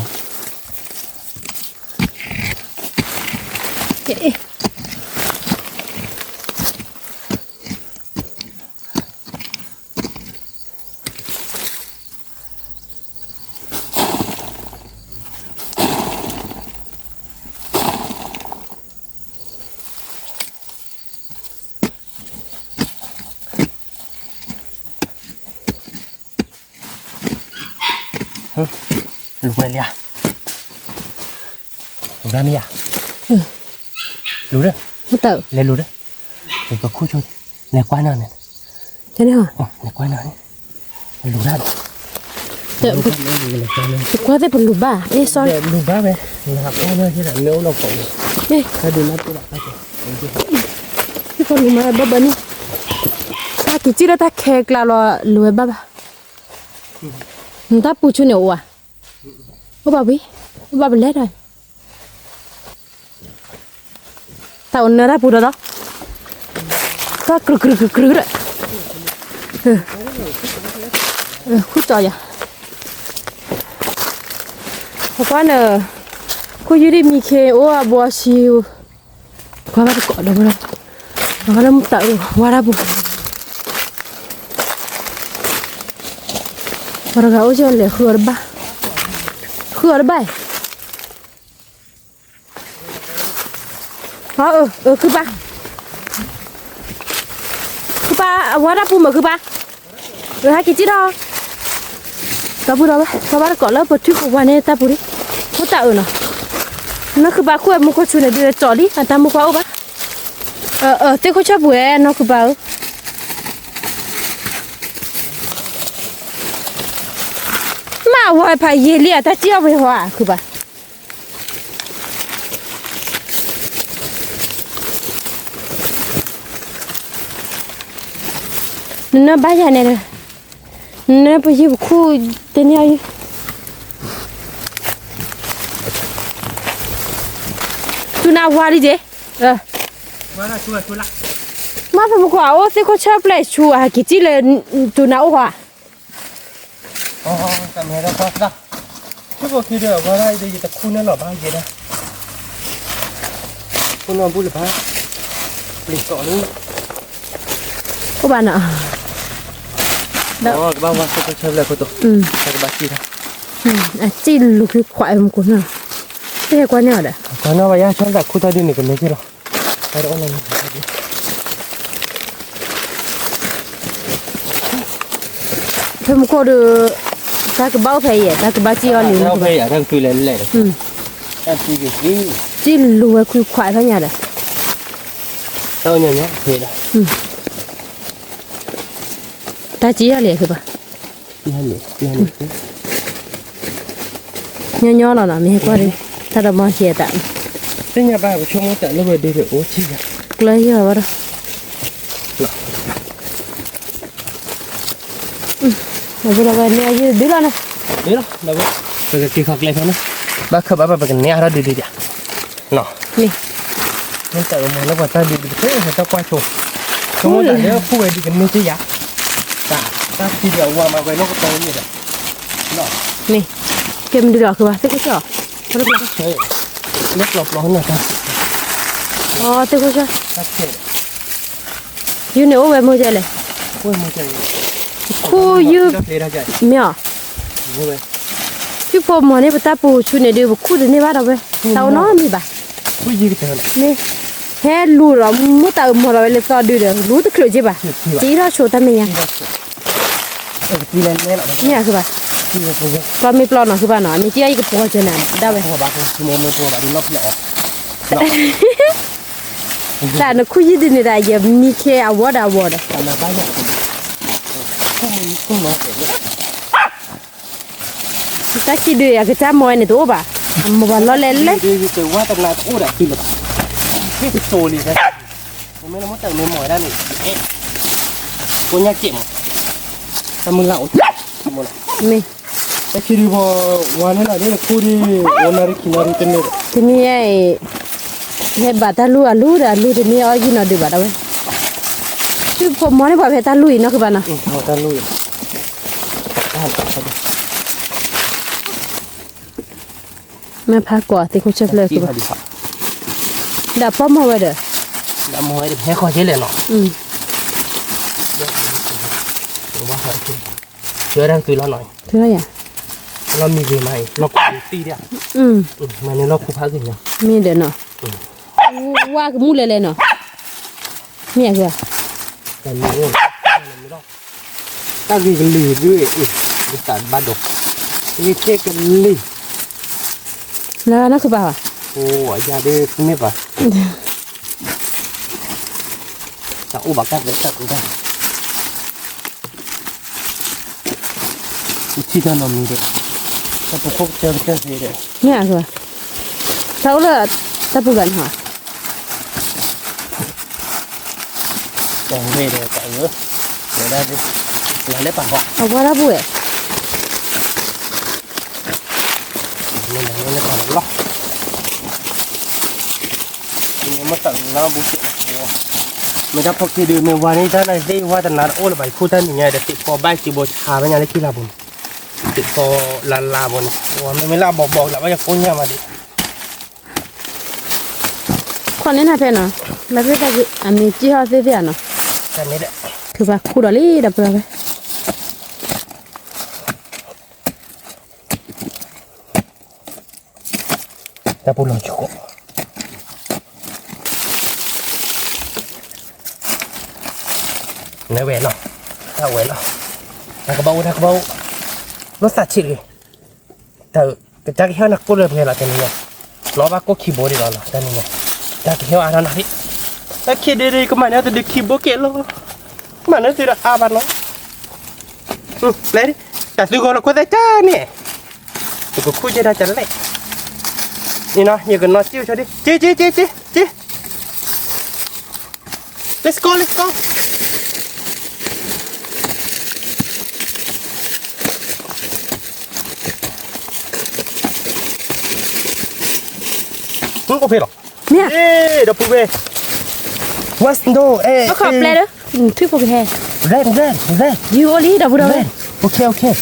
လူၤဝဲလံဧါ, လူၤဒၣ်မ့ၢ်ဧါ, လူၤဒီး, လဲၤလူၤဒီး, ပခိၣ်ဆိ, လဲၤကွၢ်နီၤန့ၣ်, လဲၤကွၢ်နီၤန့ၣ်, လူၤဒၣ်, တကွၢ်သ့ၣ်ပလူၤဘၣ်, အဲ sorry, လူၤဘၣ်ဝဲ, နဟးကွၢ်လၢဟ့ၣ်လၢမ့ၢ်အိၣ်လီၤခိး, ဟဲဒုးနၢ်ပၢၢ်ဘၣ်, ဟ့ၣ်ပလူၤမၤဘၣ်ဘၣ်န့ၣ်, တၢ်က့ၤစံၣ်လၢတၢ်ခဲကျါလီၤ လူၤဝဲဘၣ်ဘၣ်, နတၢ်ပူၤဆူန့ၣ်အိၣ်ဧါ, အိၣ်ဘၣ်ဝံၤ, အိၣ်ဘၣ်ပလဲၤဒီး တၢ်အိၣ်နၢတၢ်ပူၤဒီးဒီး, တၢ်ကြုးကြုးကြုးကြုးဒီး, ဃုကၠီယၤ, ပကွၢ်န့ၣ်, ခိၣ်ယုၢ်ဒံၣ်မံခ့အိၣ်အဘိဆံ, ကွၢ်ဘၣ်တကိးဒီး, အဝဲလၢမူတၢ်အၢဝါတၢ်ပူၤ, ပှၤတဂၤအိၣ်ကၠီလဲၤဃုအီၤတဘၣ်, ဃုအီၤတဘၣ် အၢ အၢ ခုပၢ်, ခုပၢ် အဝဲတၢ်ပူၤမ့ၢ်ခုပၢ်, အၢ ဟဲက့ၤစံၣ်ထီၣ်, တၢ်ပူၤဒီးဝဲ ပှၤဘၣ်တကိးလၢပထွံၣ်ပဝါန့ၣ်တၢ်ပူၤလံ, ဖိတၢ်အၢနီၤ, နီၢ်ခုပၢ်ခိၣ်မူခိၣ်ဆူန့ၣ်ဒုးကၠီလံ အတၢ်မူခွါအိၣ်ဘၣ်, အၢ သ့ၣ်ခိၣ်ဆၢပူၤဝဲနီၢ်ခုပၢ်ဧၢ, မ့ၢ်အဝဲဖးယံာ်လံအတၢ်စံၣ်ထီၣ်ဝဲဟီဧါ ခုပၢ် နနၢ်ဘၣ်ယၤန့ၣ်, နနၢ်ပယုၢ်ပခူၣ်တန့ၢ်အီၤယုၢ်, တူၢ်နၤဝါလံက့ၤ, မ့ၢ်ဖဲမုၢ်ခိၣ်အအိၣ်သ့ၣ်ခိၣ်ဆၢပျဲၢ်ဆူအဟဲက့ၤစံၣ်လၢ တူၢ်နၤအိၣ်ဟီဧါ တၢ်မ့ၢ်ဟဲထီၣ်ကွၢ်သး, ဆူဖိခံဒီး ဝါရၢ်အံၤဒီး ယတခူၣ်န့ၢ်လီၤဘၣ်ယဲဒၣ်, ခူၣ်နီၢ်ဘူၣ်လၢၤဘၣ်, ပျံၤစီၣ်လံ, အိၣ်ဘၣ်နီၤ, ကဘၣ်ဝါဆူကဆၢဖျဲၣ်ခိၣ်တိ, ကဘၣ်စံၣ်ထီၣ်, အစံၣ်လူၤခွံခွးမူခိၣ်နီၤ, တဟဲကွၢ်န့ၢ်အီၤဒီး, ကွၢ်န့ၢ်ဘၣ်ယါ ဆၢသးခူၣ်ထီၣ်ဒ်န့ၣ် ကမ့ၢ်က့ၤလီၤ, တၢ်တအီၣ်လီၤ ဖဲမူခိၣ်ဒီး, တၢ်ကဘၣ်အိၣ်ဖဲအံၤ တၢ်ကဘၣ်စံၣ်အီၤလံ, တၢ်ကဘၣ်စံၣ်လူၤဝဲခွံခွးဖဲညါဒီး, တၢ်ကဘၣ်စံၣ်အီၤလံဖဲဘၣ်, ညီညီလီၤနီၤ မ့ၢ်ဟဲကွၢ်ဒီး, တၢ်ဒီးမီၢ်ဟံးအသး, သ့ၣ်ညါဘၣ်ပဆိကမိၣ်တၢ်လၢဝဲဒၣ်အိၣ်ဆံၣ်ယၤ, ကျၢၤယီၤဝဲဒီး အဝဲဒၣ်ဝဲန့ၣ်အယုၢ်ဒုလီၤနီၤ, ဒုလီၤ, ပကက့ၤခီကျဲဖဲန့ၣ်, ဘၣ်ခၢၣ်ဘၣ်ဘၣ်ပကနဲၣ်အါထီၣ်ဒုဒုဒၣ်, မ့ၢ်, မ့ၢ်တၢ်အမၤလၢပှၤတၢ်ဒုးတက့ၢ် တၢ်ကွၢ်ဆိ, ဆိမိၣ်တၢ်လၢခူဝဲဒုးကန့ၢ်က့ယၤ, တၢ် တၢ်ခံဒုးအဝၤမၤဝဲလီၢ်ကတီၤန့ၣ်ဒီး, မ့ၢ်, ကဲမနုၤဒီးဃုဘၣ် သ့ၣ်ခိၣ်ဆၢၣ်, လၢပျီပျီန့ၣ်, အီ သ့ၣ်ခိၣ်ဆၢၣ်, ယုၢ်န့ၣ်အိၣ်ဝဲမုၢ်ကဲလဲၣ်, ခူယုၢ်, မ့ၢ်အီၤ ဖုၣ်ဖိမီၤန့ၣ် ပတၢ်ပူၤဆူန့ၣ်ဒုး ပခူၣ်တန့ၢ်ဘၣ်ဒီးဝဲ, တၢ်အိၣ်နီတမံၤဘၣ်, မ့ၢ်, ဟဲလူၤဒီး မ့ၢ်တၢ်အမီၤဒီးဝဲလၢသီဒုဒီး လူၤတချုးက့ဘၣ်, တအံၤထီၣ်ဆိတၢ်မဲာ်ညါ, မ့ၢ်အဃုဘၣ်, ပျီမ့ၢ်ပျီနီၤဃုဘၣ်နီၤ မ့ၢ်ကဲယကပှီၤကဲန့ၣ် ဒၣ်ဝဲ တၢ်နခူၣ်ယုၢ်ဒုးန့ၣ် တၢ်ယမံခ့အဝီဒီးအဝီဒီး တၢ်ခံဒုးအကစၢ်မီၤဝဲန့ၣ်တအိၣ်ဘၣ်, အမီၤဘၣ်လီၤလဲၣ်လဲၣ်, မ့ၢ်, တၢ်မုၢ်လၢ်အိၣ်, မ့ၢ်, တၢ်ခံဒုးပဝါန့ၣ်လီၤ ဒ်နခူၣ်ဒုး အိၣ်နၣ်ရံၣ်ခံနၣ်ရံၣ်တန့ၢ်, တနံၤညါအံၤ, ဟဲဘၣ်တၢ်လူၢ်အလူၢ်ဒီးအလူၢ်တန့ၢ်အီၣ်ယံာ်နီၤဒုးဘၣ်ဒၣ်ဝဲ, ဖုၣ်ဖိမီၤန့ၣ်ပှၤဖဲတၢ်လူၢ်အံၤနီၤဃုဘၣ်နီၤ, မ့ၢ်ဖးကွၢ်သ့ၣ်ခိၣ်ဆၢၣ်ဖျၢၣ်ဃုဘၣ်, ဒီးပီၢ်မီၤဝဲဒီး, ဒီးမီၤဝဲဒီး ဟဲဃီၤက့လဲၣ်နီၤ, ဝဲဒၣ်သုလီၤနီၤ, သုလီၤယၤ, လီၤမံၤဂ့ၤမးအံၤ လီၤခူၣ်သံဒၣ်, မၤန့ၢ်လီၤခူၣ်ဖးဂ့ၤညါ, မ့ၢ်ဒီးနီၤ, ဝါကမူၣ်လဲၤလဲၤနီၤ, မ့ၢ်အဂ့ၤ, တၢ်ဂ့ၤကလံၤဒုး, ဒ်တၢ်ဘၣ်ဒိး, ဂ့ၤခဲကလံၤ, လၢနီၢ်ခူဘၣ်ဘၣ်, အိၣ်အယၤဒ်မ့ၢ်ဘၣ်, တၢ်အိၣ်ဘၣ်ကၢ်သဲတၢ်ကူတၢ်, ထံၣ်တၢ်နီတမံၤဒီး, တၢ်ပူၤခိၣ်ကတၢၢ်ကတၢၢ်သ့ဒီး, မ့ၢ်အဂ့ၤ, တၢ်အိၣ်လၢ, တၢ်ပူၤဂၤန့ၣ်ဟီ တၢ်ဝဲဒီးတၢ်အၢ, ဝဲဒၣ်, လၢပာ်ဖီ, အဝဲဒၣ်ပူၤဝဲ, လၢပာ်လီၤ, မ့ၢ်တၢ်လၢဘူးကဲ, မ့ၢ်တၢ်ဖိခံဒုး မ့ၢ်ဝါန့ၣ်တၢ်န့ၣ်သ့ၣ်ဝါတနါတအိၣ်လၢၤဘၣ် ယခိၣ်တၢ်နံၤညါဒီး သ့ၣ်ဖီဘၣ်စံးဘိဆါဘၣ်ညါလၢခံလၢပူၤန့ၣ်, သ့ၣ်ဖီလၢ်လၢ်ဘိန့ၣ် ဝဲမ့မ့ၢ်လၢအဘီဘီလၢ်ဘၣ်ယကိညါမးဒံး, ခွါန့ၣ်နၤဖဲနီၤ, လၢဖဲတၢ်အမ့ၢ်ကံၣ်ဟီၣ်သ့ၣ်သ့ၣ်ဧါနီၤ, တၢ်မ့ၢ်ဒၣ်ခူၣ်ဒီးလံဒီးပှၤဝဲ တၢ်ပူၤလီၤဆိ, လဲၤဝဲလီၤ, တၢ်ဝဲလီၤ, တၢ်ကဘၣ်အိၣ် တၢ်ကဘၣ်အိၣ်, လိာ်သးဆံးတဂ့ၤ, တၢ်, ကစၢ်ကဟဲနၤကိၣ်လၢပှဲၤလီၤတနံၤညါ, လီၤဘၣ်ကိၣ်ခံဘိဒံးလီၤနီၤ တနံၤညါ, တၢ်ကဟဲအါထီၣ်နၤဖံ, တၢ်ခံဒုးဒုးကမၤန့ၢ်တဒုးခံဘိကဲလီၤ, မၤန့ၢ်သုဒီးအါဘၣ်နီၤ, လဲၤ, တၢ်သုဂီၤလီၤခိၣ်သဲကၢ်န့ၣ် ယကခူၣ်ကဲဒၣ်ကလဲၣ်, အံၤနီၤ ယကနီၤစံၣ်ဝဲဆိဒ် က့ က့ က့ က့ က့, let's go let's go, အိၣ်ဖဲလီၤ, မ့ၢ်, ဒီပုၢ်ဝဲၢ်, what's no, အခီပျဲလၢ, ထွံၣ်ဖိကဟဲ, red red red, ယုၢ်အိၣ်လံဒီပုၢ်ဒီဝဲၢ်, okay okay,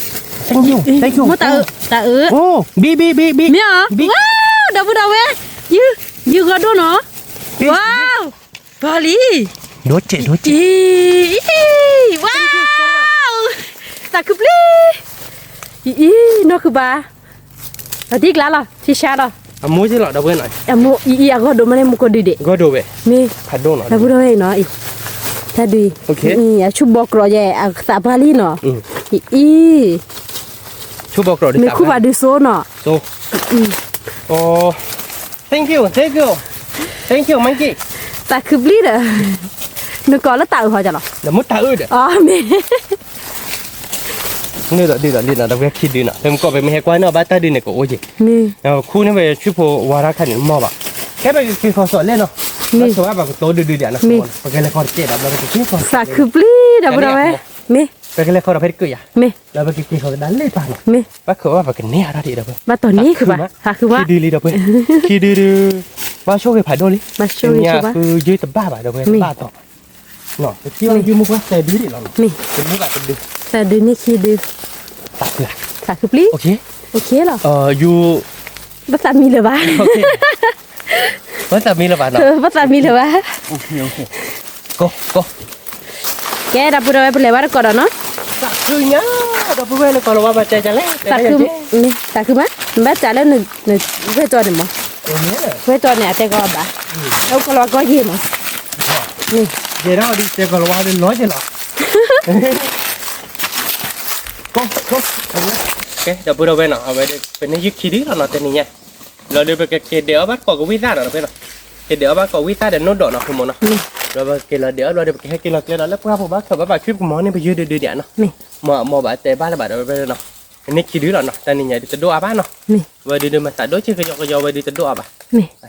thank you thank you, တၢ်အၢ, တၢ်အၢ, အိၣ် ဘံဘံဘံဘံ, မ့ၢ်အီၤ, ဝါ, ဒီပုၢ်ဒီဝဲၢ်, ယုၢ်, ယုၢ်ဂီၤဒိၣ်နီၤ, ဝါ, ပှၤလံ, ဒိၣ်စဲးဒိၣ်စဲး, အံၤ, ဝါ, သးခုပျံၤ, အံၤ, နီၢ်ခုဘၣ်, အဒံကျါလီၤ ထံဆါလီၤ, အမိၢ်က့လီၤဒီပုၢ်ဝဲၢ်နီၤ, အမိၢ်အံၤအံၤအဂီၢ်ဒိၣ်မးန့ၣ် မူကီၢ်ဒုးဒဲး, ဂီၢ်ဒိၣ်ဝဲ, မ့ၢ်, ဖးဒိၣ်နီၤ ဒီပုၢ်ဒီဝဲၢ်အံၤနီၤ, တၢ်ဒုးအံၤ, အဆူၣ်ဘီကြီၤယဲၢ် အသးပှၢ်လံနီၤ, အံၤ, ဆူၣ်ဘီကြီၤ မ့ၢ်ခူၣ်ဘၣ်ဒုးစိနီၤ, အိ Thank you, thank you, thank you, monkey. သးခုပျံၤဒီး, နကိးလၢတၢ်အၢဟီကလီၤ, ဒီးမ့ၢ်တၢ်အၢဒီး, အမ့ၢ်, န့ၣ်ဒီးဒုးဒီးလံနီၤ ဒီးဝဲခံဒုနီၤ ပမ့ၢ်ကိးပမ့ၢ်ဟဲကွၢ်နီၤ ဘၣ်တၢ်ဒုးန့ၣ်ကအိၣ်က့ၤ, ခူန့ၣ်ဝဲဆူၣ်ဖိဝါရၣ်ခါန့ၣ်မီၢ်ဘၣ်, ခဲပကက့ၤခီစီၤလဲၣ်နီၤ, ဘၣ်ဆိဘၣ်ကတိၤဒုးဒုးဒၣ်နီၤ, ပကလဲၤခီတကဲဒီး ဘျီပကက့ၤခီ, သးခုပျံၤဒီးပဒီးဝဲ, မ့ၢ် ပကလဲၤခီဒီးဖဲတကၢၢ်ယၤ, မ့ၢ်, ဒီးပကက့ၤခီကဒါလၢပၢ်နီၤ, မ့ၢ်, ဘၣ်ခိးဘၣ်ပကန့ၢ်အါထီၣ်ဒံးဒီးပ, ဘၣ်တီၤန့ၢ်ခုဘၣ်, သးခုဘၣ်, ခံဒုလံဒီးပ, ခံဒုဒုး ဘၣ်ဆိၣ်ဂ့ၤဖးဒိၣ်လံ, တနံၤညါဃုယုၢ်တဘၣ်ဘၣ် ဒီပုၢ်ဝဲၢ်တဘၣ်တီၤ, ပထံၣ်ဘၣ်ယုၢ်မုၢ်ပှၢ်သၢဒုဒံးလီၤနီၤ, တမူဘၣ်တဒု, သၢဒုန့ၣ်ခံဒု, သးခုပျံၤ, ယုၢ်, ဘၣ်သးမံလၢၤဘၣ်, ဘၣ်သးမံလၢၤဘၣ်, ကဲ ဒီပုၢ်ဒီဝဲၢ် ပလဲၤဘၣ်တကိးဒီးနီၤ, သးခုညါ, ဒီပုၢ်ဝဲၢ် နကိးလီၤဝါဘၣ်တဲကလဲၣ်, သးခုမး, နဘၣ်တဲလၢနဂဲၤတီန့ၣ်မး, ဂဲၤတီန့ၣ် အတဲကီးဘၣ်, အိၣ်ကီးလီၤဝါကီၢ်ယ့ၣ်မး, ယဲဒၣ်ဒ်တဲကီးလီၤဝါဒ်လီၤယ့ၣ်လီၤ, ကဲ ဒီပုၢ်ဒီဝဲၢ်နီၤ, အဝဲဒၣ် ပန့ၢ်ယုၢ်ခံဒုလီၤနီၤ တနံၤညါ, ဘျီဒီးပကက့ၤဒဲးအီၣ်ဘၣ်တကိးကဝံသၣ်ဒီး ဒီပုၢ်ဝဲၢ်နီၤ, က့ၤဒဲးအီၣ်ဘၣ်တကိးဝံသၣ်ဒီးနိၣ်ဒီးနီၤ ဃိမိၢ်နီၤ, ဒီးပက့ၤလီၤဒဲးအီၣ်ဘျီဒီး ပကဟဲက့ၤလီၤကျဲဒီး လၢပှၢ်ဖိဘၣ်ခၢၣ်ဘၣ်ဘၣ်ထွံၣ်ပကမီၤန့ၣ် ပယုၢ်ဒုဒုဒံးနီၤ, မ့ၢ်မ့ၢ်ဘၣ်တဲဘၣ်လၢၤဘၣ် ဒီပုၢ်ဝဲၢ်နီၤ, ပန့ၢ်ခံဒုလီၤနီၤ တနံၤညါဒုးတဒိၣ်အါဘၣ်နီၤ, ဝဲဒုးဒုးမၤသးဒိၣ်က့ၤကယီကယီဝဲဒုးတဒိၣ်အါဘၣ်,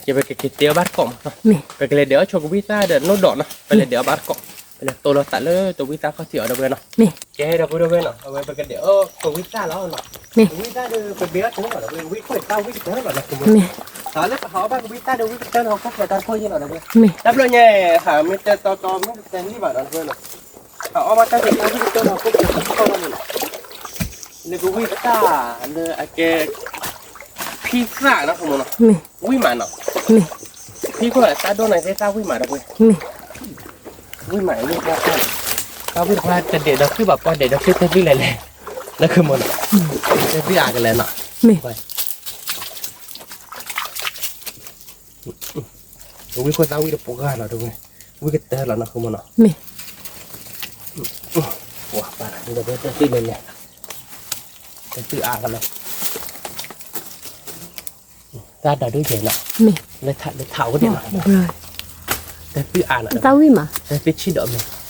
ကဲ ပကက့ၤဒဲးအီၣ်ဘၣ်တကိးမးနီၤ, ပကလဲၤဒဲးအီၣ်ဆိကဝံသၣ်ဒီးနိၣ်ဒီးနီၤ ပလဲၤဒဲးအီၣ်ဘၣ်တကိး, ပလဲၤတိၢ်လီၤသးလၢတဝံသၣ်ခီၣ်ထံးအီၤ ဒီပုၢ်ဝဲၢ်နီၤ, ကဲ ဒီပုၢ်ဒီဝဲၢ်နီၤ အဝဲပကဒဲးအီၣ်ကဝံသၣ်လီၤနီၤ, ကဝံသၣ်ဒီး ပဘ့အီၣ်တန့ၢ်ဘၣ်ဒီး ဝံခိၣ်တၢ်ဝံကတၢၢ်လီၤနီၤ, တၢ်လၢပဟးအီၣ်ဘၣ်ကဝံသၣ်ဒီးဝံကတၢၢ်လီၤ ဟီၣ်ခိၣ်ချၢတၢ်တခိၣ်ယ့ၢ်လီၤ ဒီပုၢ်ဝဲၢ်, တၢ်ဘျီညါ ဟးမ့ၢ်တဲတီတီမ့ၢ်တတဲလံဘၣ်ဒီး ဒီပုၢ်ဝဲၢ်နီၤ, ဟးအီၣ်ဘၣ်တၢ်ကတၢၢ်ဝံကတၢၢ်လီၤ ဟီၣ်ခိၣ်ချၢတၢ်တခိၣ်လီၤန့ၣ်နီၤ, လၢကဝံသၣ်လၢအကဲ ဖံသၣ်နီၤ ဃိမိၢ်နီၤ, ဝံမးနီၤ, ဖံခိၣ်အတၢ်ဒိၣ်န့ၣ်သ့ၣ်သၣ်ဝံမး ဒီပုၢ်ဝဲၢ်, ဝံမး ဝံတဖျါ, တၢ်ဝံတဖျါတဒဲးဒီးကုၢ်ဘၣ်ပှၤဒဲးဒီးကုၢ်တဲဘျုးလဲၣ်လဲၣ်, လၢဃိမိၢ်နီၤ, တဲဘျုးအါကလဲာ်နီၤ, ဝံခိၣ်သၣ်ဝံတပှၢ်လီၤ ဒီပုၢ်ဝဲၢ်, ဝံကတၢၢ်လီၤနီၤ ဃိမိၢ်နီၤ, ပှၤပၢ်ဒီးတဲဘျုးလဲၣ်လဲၣ်, တဲဘျုးအါကလဲာ် တၢ်ဒိၣ်ဒိၣ်ယဲၢ်နီၤ, လၢထးအိၣ်ဒံးနီၤ, တၢ်သုအါနီၤ, တၢ်ဝံမး, တၢ်သုဆံၣ်ဒီးမ့ၢ်, ယလ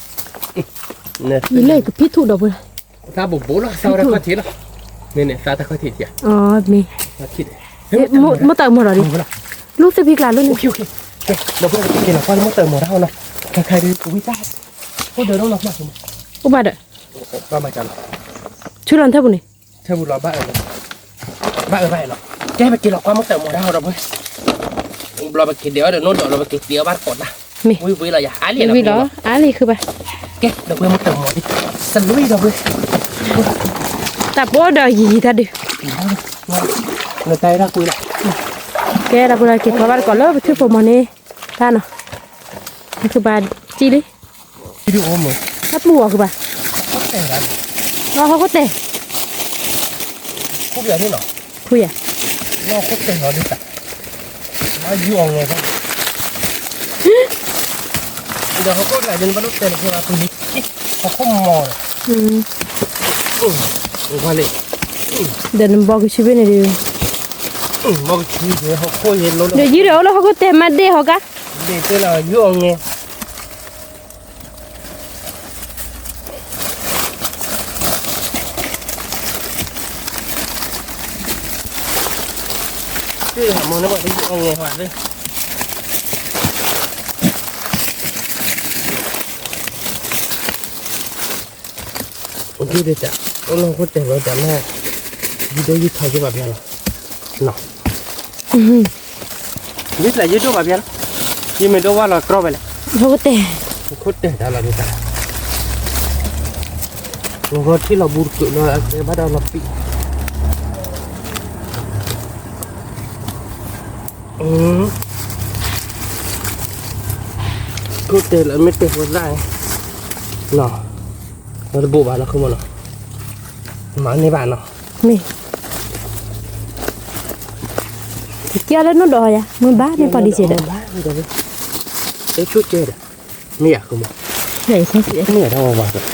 ဲၣ်ကဖံထူၣ်ဒီးပှၤ, တၢ်ဘိးဘိလီၤ သၣ်ဝဲတၢ်ခီၣ်ထံးလီၤ, မ့ၢ်န့ၣ် သၣ်တၢ်ခီၣ်ထံးထံး, မ့ၢ်, မ့ၢ်တၢ်မီၤဒီးဒ်, လၢသ့ၣ်ဖံကျါလၢန့ၣ်, ဒီးပှၤကက့ၤလီၤကွၢ်လၢမီၢ်တၢ်မီၤတၢ်နီၤ, ခါခါဒ်ကဝံသၣ်, အိၣ်ဒီးလီၤ, အိၣ်ဘၣ်ဒီး, ဆူလီၤထၢၣ်ပူၤန့ၣ် ထၢၣ်ပူၤလီၤဘၣ်အၢၣ်လီၤ, ဘၣ်အၢၣ်ဘၣ်အၢၣ်လီၤ, ကဲ ပက့ၤလီၤကွၢ်မီၢ်တၢ်မီၤတၢ်ဟီဒီးပှၤ, ဘျီပက့ၤဒဲးအီၣ်ဒီးနိၣ်ဒီးလီၤ ပက့ၤတ့အီၣ်ဘၣ်တကိးတၢ်, ဝံၤဝံၤလီၤယၤ အါလံလီၤ, အါလံဃုဘၣ်, ကဲ ဒီးပှၤမီၢ်တၢ်မီၤဒ်, တလွံၢ်ဒီးပှၤ, တၢ်ပီဒီးယံာ်ယံာ်တၢ်ဒုး, နတၢ်အဲၣ်တၢ်ကွံလီၤ, ကဲ ဒီးပှၤက့ၤကွၢ်ဘၣ်တကိးလၢပထံၣ်ဖိမီၤန့ၣ်, တၢ်နီၤ, ဃုဘၣ်ကံလံ တၢ်ပူၤအီၤကဘၣ်, လီၤဟီၣ်ခိၣ်တဲာ်, ခူယၤ, လီၤယူအီၤငဲၤ, ဒီးဟီၣ်ခိၣ်တဂၤဒ်န့ၣ် ဘၣ်ဒိၣ်တဲာ်န့ၣ် ဟီၣ်ခိၣ်မီၤ, ဒီးနဘီကဆူဘ့ၣ်န့ၣ်ဒုး, ဒီးယုၢ်ဒီးအိၣ်လၢဟီၣ်ခိၣ်တဲာ်မးဒ့ၣ်ဟီၣ်ကါ, ဒ့ၣ်တဲလီၤယူအီၤငဲၤ မ့ၢ်န့ၣ် ဒ်တၢ် အိၣ်လၢဟီၣ်ခိၣ်တဲာ်လီၤတၢ်မး, ယဒိၣ်ယထီယဘၣ်ဖျါလီၤ, ယတၢ်ယဒိၣ်ဘၣ်ဖျါလီၤ, ယမ့ၢ်ဒိၣ်ဝါလီၤကြီဝဲလဲၣ်, ဟီၣ်ခိၣ်တဲာ်, ဟီၣ်ခိၣ်တဲာ်တၢ်လီၤမ့ၢ်တၢ်, လီၤဂီၤထံလီၤဘူးတကုးလီၤ အကဲဘၣ်ဒီးလီၤပံး, ခိၣ်တဲာ်လၢမ့ၢ်တဲာ်ဖိသၣ်, နီၤ, လီၤတဘိးဘၣ်နီၤ ခိၣ်မနီၤ, မၤန့ၢ်ဘၣ်နီၤ, မ့ၢ်, ကဲလၢနအိၣ်ဒီးယၤ မ့ၢ်ဘၣ်န့ၣ်ပှၤဒံးစ့ၢ်ဒီး, တဆိကဲဒီး, မ့ၢ်ယၤ ခိၣ်မ, မ့ၢ်ယၤတၢ်ဝဲဝါဒီး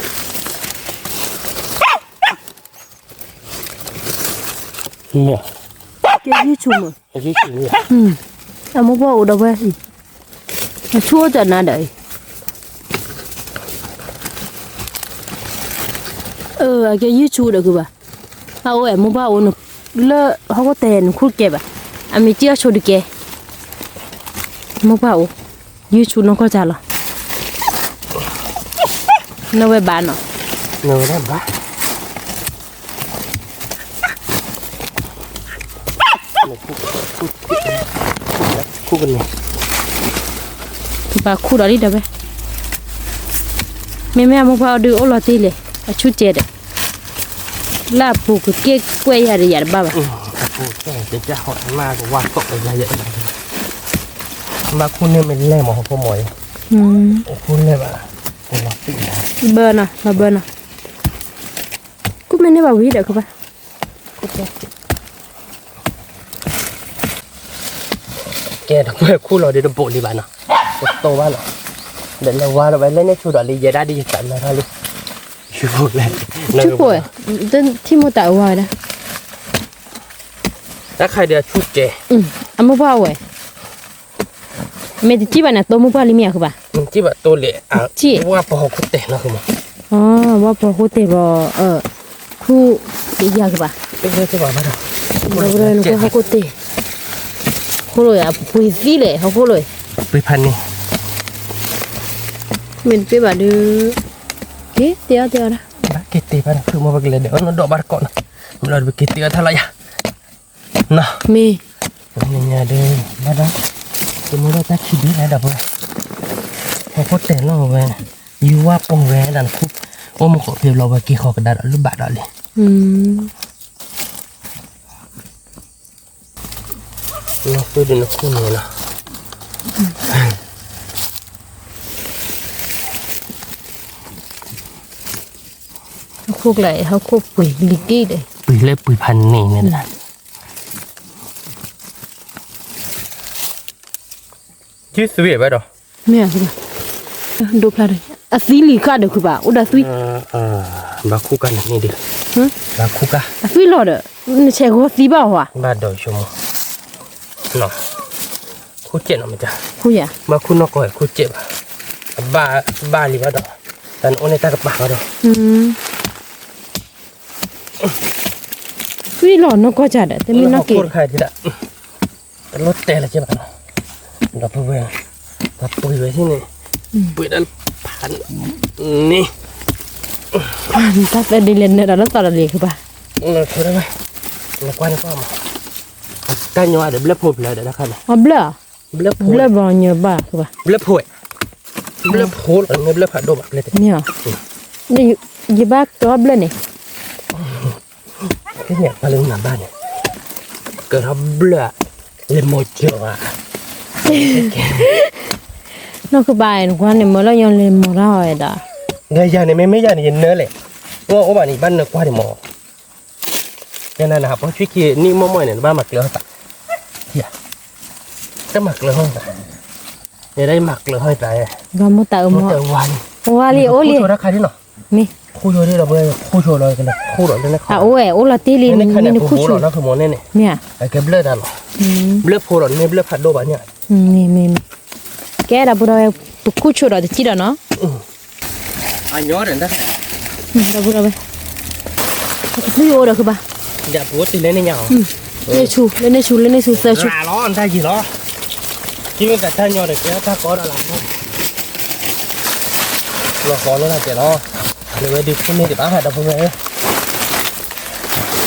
မ့ၢ်, ကဲယုၢ်ဆူၣ်မး, အမိၢ်ပှၢ်အိၣ်ဒီးဝဲအံၤ, အဆူၣ်အိၣ်တနၤဒီးအံၤ, အကဲယုၢ်ဆူၣ်ဒီးကဘၣ်, အအိၣ်အဲၣ်မိၢ်ပှၢ်အိၣ်, လၢဟီၣ်ခိၣ်တဲာ်နခိၣ်ကဲဘၣ်, အမ့ၢ်ကံအဆိဒုးကဲ, မိၢ်ပှၢ်အိၣ်, ယုၢ်ဆူၣ်နီၢ်ကီၢ်စၢ်လီၤ, နဝဲဘၣ်နီၤ, နဝဲဘၣ်, နခိၣ်, ခိၣ်, ခူၣ်ကန့ၣ်, ပှၤခူၣ်ဒီးလံဒီးဝဲ, မ့မ့ၢ်အမိၢ်ပှၢ်အီၤဒုးအိၣ်လီၤတ့ၢ်လဲၣ်, အဆူၣ်ကဲဒီး, လၢအပူၤကက့ၢ်ကွဲးယၤဒီးယၤတဘၣ်ဘၣ်, မၤခူၣ်န့ၢ်မ့ၢ်လဲၢ်မး ဟီၣ်ခိၣ်မီၤအံၤ, ခူၣ်လဲၢ်ဘၣ်, ဘၢနီၤ လီၤဘၢနီၤ, ခူၣ်မ့ၢ်န့ၢ်ဘၣ်ဝံၤဒီးခူၣ်ဘၣ် ကဲ တကွဲၢ်ခူၣ်လီၤဒီးတဘိးလံဘၣ်နီၤ, တတိဘၣ်နီၤ, ဒီးလဲၤဝါဒီးဝဲလဲၣ်န့ၣ်ဆူဒီးလံ ယဲဒၣ်ဒ်ယသးမၤထီၣ်လံ, ဆူဖိလဲၣ်, ထံၣ်မိၢ်တၢ်အဝါဝဲဒၣ်, တၢ်ခါဒီးအဆူၣ်ကဲ, အမိၢ်ပှၢ်ဝဲ, မ့ၢ်တထံၣ်ဘၣ်န့ၣ် တိမိၢ်ပှၢ်လံမ့ၢ်အဃိဘၣ်, တထံၣ်ဘၣ်တိလဲၣ်, ဝၣ်ပဟီၣ်ခိၣ်တဲာ်နီၤ, ဝၣ်ပဟီၣ်ခိၣ်တဲာ်ဘၣ်, ခူၣ်ယၤကဘၣ်, ဟီၣ်ခိၣ်တဲာ်, ခိၣ်လိာ်ယၤပှ့ၤသံလဲၣ် ဟီၣ်ခိၣ်လိာ်, ပှ့ၤဖးန့ၣ်, မ့ၢ်တပှ့ၤဘၣ်ဒီး, က့ၤတဲအီၤတဲအီၤဒၣ်, က့ၤတဲဘၣ်ဒီး ဖုမီၢ်ပကလဲၤဒီး အနီၢ်ဒီးဘၣ်တကိးနီၤ, မ့ၢ်လီၤဒီးပက့ၤတဲအီၤထါလီၤယၤ နီၤ, မ့ၢ်, နညါဒီး, ဘၣ်ဒီး, တမ့ၢ်ဒီးတၢ်ခံဒုလဲၣ်ဒီးပှၤ, ဟီၣ်ခိၣ်တဲာ်လီၤဝဲ, ယူၤဝါပိာ်ဝဲဒၣ်နခူၣ်, အိၣ်မူခိၣ်ဖံးလီၤဝဲက့ၤဃီၤကဒါဒီးလၢဘၣ်ဒီးလံ, နခိၣ်ဒုးနခိၣ်န့ၣ်လီၤ ဟီၣ်ခိၣ်ကျါအံၤ ဟီၣ်ခိၣ်ပှ့ၤလံက့ၤဒီး ပှ့ၤလၢပှ့ၤဖးန့ၣ်န့ၣ်, ကံၢ်သွံၣ်ဘၣ်ဒီး, မ့ၢ်, ဒိဖျါဒီး အသွံၣ်လံၤဃာ်ဒီးခုဘၣ် အိၣ်ဒီးသွံၣ်, ဘၣ်ခူၣ်ကါန့ၣ်န့ၣ်ဒီး, ဘၣ်ခူၣ်ကါ, အသွံၣ်လီၤဒီး, နဆဲးဂီၤသံဘၣ်ဟီဧါ, ဘၣ်ဒီးဆိကမိၣ်, ခိၣ်ကဲးနီၤမ့ၢ်, ဘၣ်ခူၣ်နီၢ်ကီၢ်ခိၣ်ကဲးဘၣ်, အဘၣ်လံဘၣ်ဒီး, တၢ်နအိၣ်န့ၣ်တၢ်ကပၤဘၣ်ဒီး သွံၣ်လီၤနီၢ်ကီၢ်ကဒီး တမ့ၢ်နီၢ်ကီၢ်, တလိၣ်တဲလၢၤကဲဘၣ်နီၤ, ဒီပုၢ်ဝဲၢ်, ပှ့ၤဝဲသ့ၣ်န့ၣ်, ပှ့ၤဒၣ်ဖးန့ၣ်, တၢ်သၢဒ်လဲၣ်နၢၤဒီးလၢသီဒီးလံၤခုဘၣ်, နကွၢ်န့ၣ်ကွၢ်မး, တၢ်ညီဒီးဘျၢၣ်ဖိဖျဲးဒီးတၢ်ခါန့ၣ်, ဘျၢၣ်, ဘျၢၣ်ဖိ, ဘျၢၣ်ဘီညီဘၣ်ခုဘၣ်, ဘျၢၣ်ဖိ, ဘျၢၣ်ဖိလီၤ မ့ၢ်ဘျၢၣ်ဖးဒိၣ်ဘၣ်, မ့ၢ်, ယဘၣ်ကီဘျၢၣ်န့ၣ် ကဲန့ၣ်ပှၤလၢနဘၣ်န့ၣ်, ကထီၣ်ဘျၢၣ်, လဲၤမိာ်စၢၤဘၣ်, နီၢ်ကဘၣ်နကွၢ်န့ၣ် မၢလီၤညီလဲၤမိာ်တၢ်ဝဲဒၣ်, ဒီးယၤန့ၣ် မ့မ့ၢ်ယၤန့ၣ် ယနၢလဲၣ်, အိၣ်အိၣ်ဘၣ်န့ၣ် ယဘၣ်နၢကွၢ်န့ၣ်မး, ကဲနၤနဟးပှၤဆံခံနံၣ်မီၢ်မီၢ်န့ၣ် နဘၣ်မၤကျၢၤဟီၣ်သး, တမၤကျၢၤဟီၣ်သး, ယဲဒၣ်ယမၤကျၢၤဟီၣ်သး, မ့ၢ်တၢ်ဝါလံ, အိၣ်လံ, ခူၣ်ဆိဒီး ခူၣ်ဆိလီၤ, ခူၣ်ဆိလီၤ, အအိၣ်ဝဲအိၣ်လီၤတ့ၢ်လံ, မ့ၢ်နခူၣ်ဆိ, မ့ၢ်, ကဲဘျၢၣ်တၢ်လီၤ, ဘျၢၣ်ဖိဒီး မ့ၢ်ဘျၢၣ်ဖးဒိၣ်ဘၣ်န့ၣ်, မ့ၢ်, ကဲဒီပုၢ်ဒီဝဲၢ် ပခူၣ်ဆိဒီးတထံၣ်ဒီးနီၤ, ဒီပုၢ်ဒီဝဲၢ်, တၢ်အိၣ်ဒီးကဘၣ်, လၢန့ၣ်ဆူ လၢန့ၣ်ဆူ လၢန့ၣ်ဆူ သၢဆူ လီၤ, ကမ့ၢ်တၢ်ညီဒီး ကဲတၢ်ကီဒီးလၢ လီၤဃီလၢတၢ်ကဲလီၤ, လဲၤဝဲဒုးခိၣ်န့ၢ်ဒံးဘၣ် ဒီပုၢ်ဝဲၢ်, လီၤ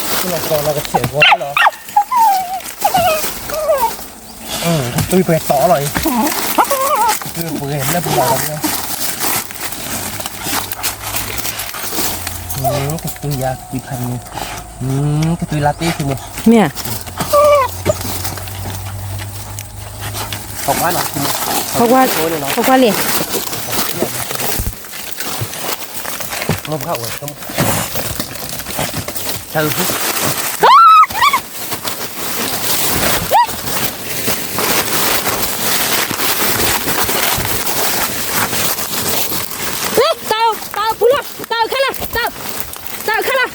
ဃီလီၤကဆဲးဂီၤလီၤ, ကသွံပှဲၤတီလီၤအံၤ, ကသွံပှဲၤလၢပှဲၤလီၤ, ကသွံယၤ ကသွံဖးန့ၣ်, ကသွံလါတ့ၢ်န့ၣ်, မ့ၢ်ဧါ, ဖီကွၢ်လံ, တၢ်အုၣ်ဖူလီၤ, တၢ်အုၣ်ခဲလၢာ်, တၢ်အုၣ်ခဲလၢာ်,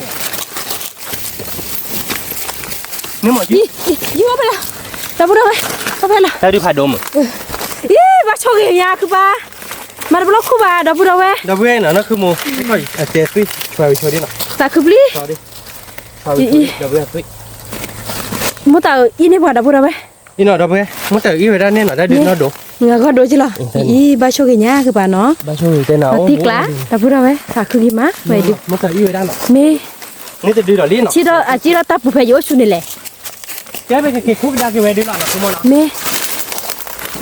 မ့ၢ်မ့ၢ်, ယံၤဝဲဖဲလီၤ, ဒီပုၢ်ဒီဝဲၢ်, ဖဲလီၤ, တၢ်ဒုးဖးဒိၣ်မး, အံၤ ဘၣ်ဆိၣ်ဂ့ၤညါခုဘၣ်, မၤတဘျီခိၣ်ဘၣ် ဒီပုၢ်ဒီဝဲၢ်, ဒီပုၢ်ဝဲၢ်နီၤ နၢ်ခုမူ, အတဲသွံၣ်, သးခုပျံၤ, မိၢ်တၢ်အုၣ်အံၤန့ၢ်ပှၤ ဒီပုၢ်ဒီဝဲၢ်, အံၤနီၤ ဒီပုၢ်ဝဲၢ်, မိၢ်တၢ်အုၣ်အံၤဝဲဒၣ်န့ၣ်နီၤ တၢ်ဒုးနီၢ်ဒိး, ငါဂီၢ်ဒိက့လီၤ, အံၤ ဘၣ်ဆိၣ်ဂ့ၤညါခုဘၣ်နီၤ, တံကျါ, ဒီပုၢ်ဒီဝဲၢ် သးခုက့ၤမး, ဝဲဒုး, မ့ၢ်, မ့ၢ်တဒုးဒီးလံနီၤ, အကံလီၤတၢ်ပူၤဖဲယအိၣ်ဆူန့ၣ်လဲၣ်, ကဲပက့ၤခိၣ်ကဒါက့ၤဝဲဒုးလီၤ, မ့ၢ်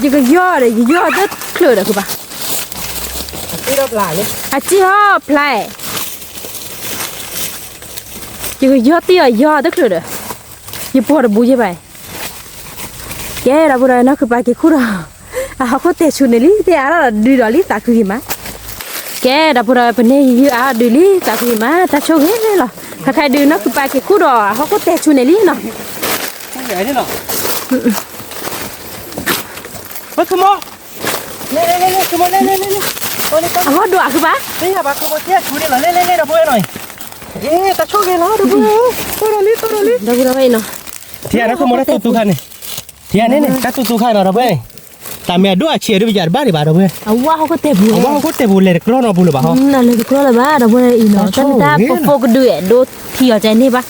ယကယီဒီး ယယီတချုးဒီးကဘၣ်, အစံၣ်ဟီၣ်ဖျါ, ယကယီတံၢ်အီၤယီတချုးဒီး, ယပှီၤတဘူးယဲဘၣ်. ကဲ ဒီပုၢ်ဒီဝဲၢ် နီၢ်ခုပၢ်က့ၤခူၣ်ဒီး အဟီၣ်ခိၣ်တဲာ်ဆူန့ၣ်လံ, တဲအါထီၣ်ဒီးဒုးဒီးလံ သးခုက့ၤမး. ကဲ ဒီပုၢ်ဒီဝဲၢ် ပန့ၢ်ယုၢ်အါထီၣ်ဒုးလံ သးခုက့ၤမး တၢ်ဆိၣ်ဂ့ၤလီၤ. ခဲခါဒုး နီၢ်ခုပၢ်က့ၤခူၣ်ဒီး အဟီၣ်ခိၣ်တဲာ်ဆူန့ၣ်လံနီၤ. အဂီၢ်ဒိၣ်အါခုပၢ်, တၢ်ဆိၣ်ဂ့ၤလီၤ ဒီပုၢ်ဝဲၢ်နီၤ, ဒီပုၢ်ဒီဝဲၢ်နီၤ, ထံဂၤန့ၣ် တၢ်သူသူခါန့ၣ်, ထံဂၤန့ၣ် တၢ်သူသူခါနီၤ ဒီပုၢ်ဝဲၢ်, တၢ်မ့ၢ်အဒိၣ်အဆံးဒုး ပယၤတဘၣ်ဒံးဘၣ် ဒီပုၢ်ဝဲၢ်, အဝဲဟီၣ်ခိၣ်တဲာ်ပူၤ, အဝဲဟီၣ်ခိၣ်တဲာ်ပူၤ လဲၤတကြီနီတပူၤလၢၤဘၣ်ဟီ, လဲၤတကြီလၢၤဘၣ် ဒီပုၢ်ဝဲၢ်အံၤနီၤ, တၢ်န့ၣ်တၢ်ဖိဖိကဒုးအဲၣ်ဒိးထံအီၤကဲန့ၣ်ဘၣ်.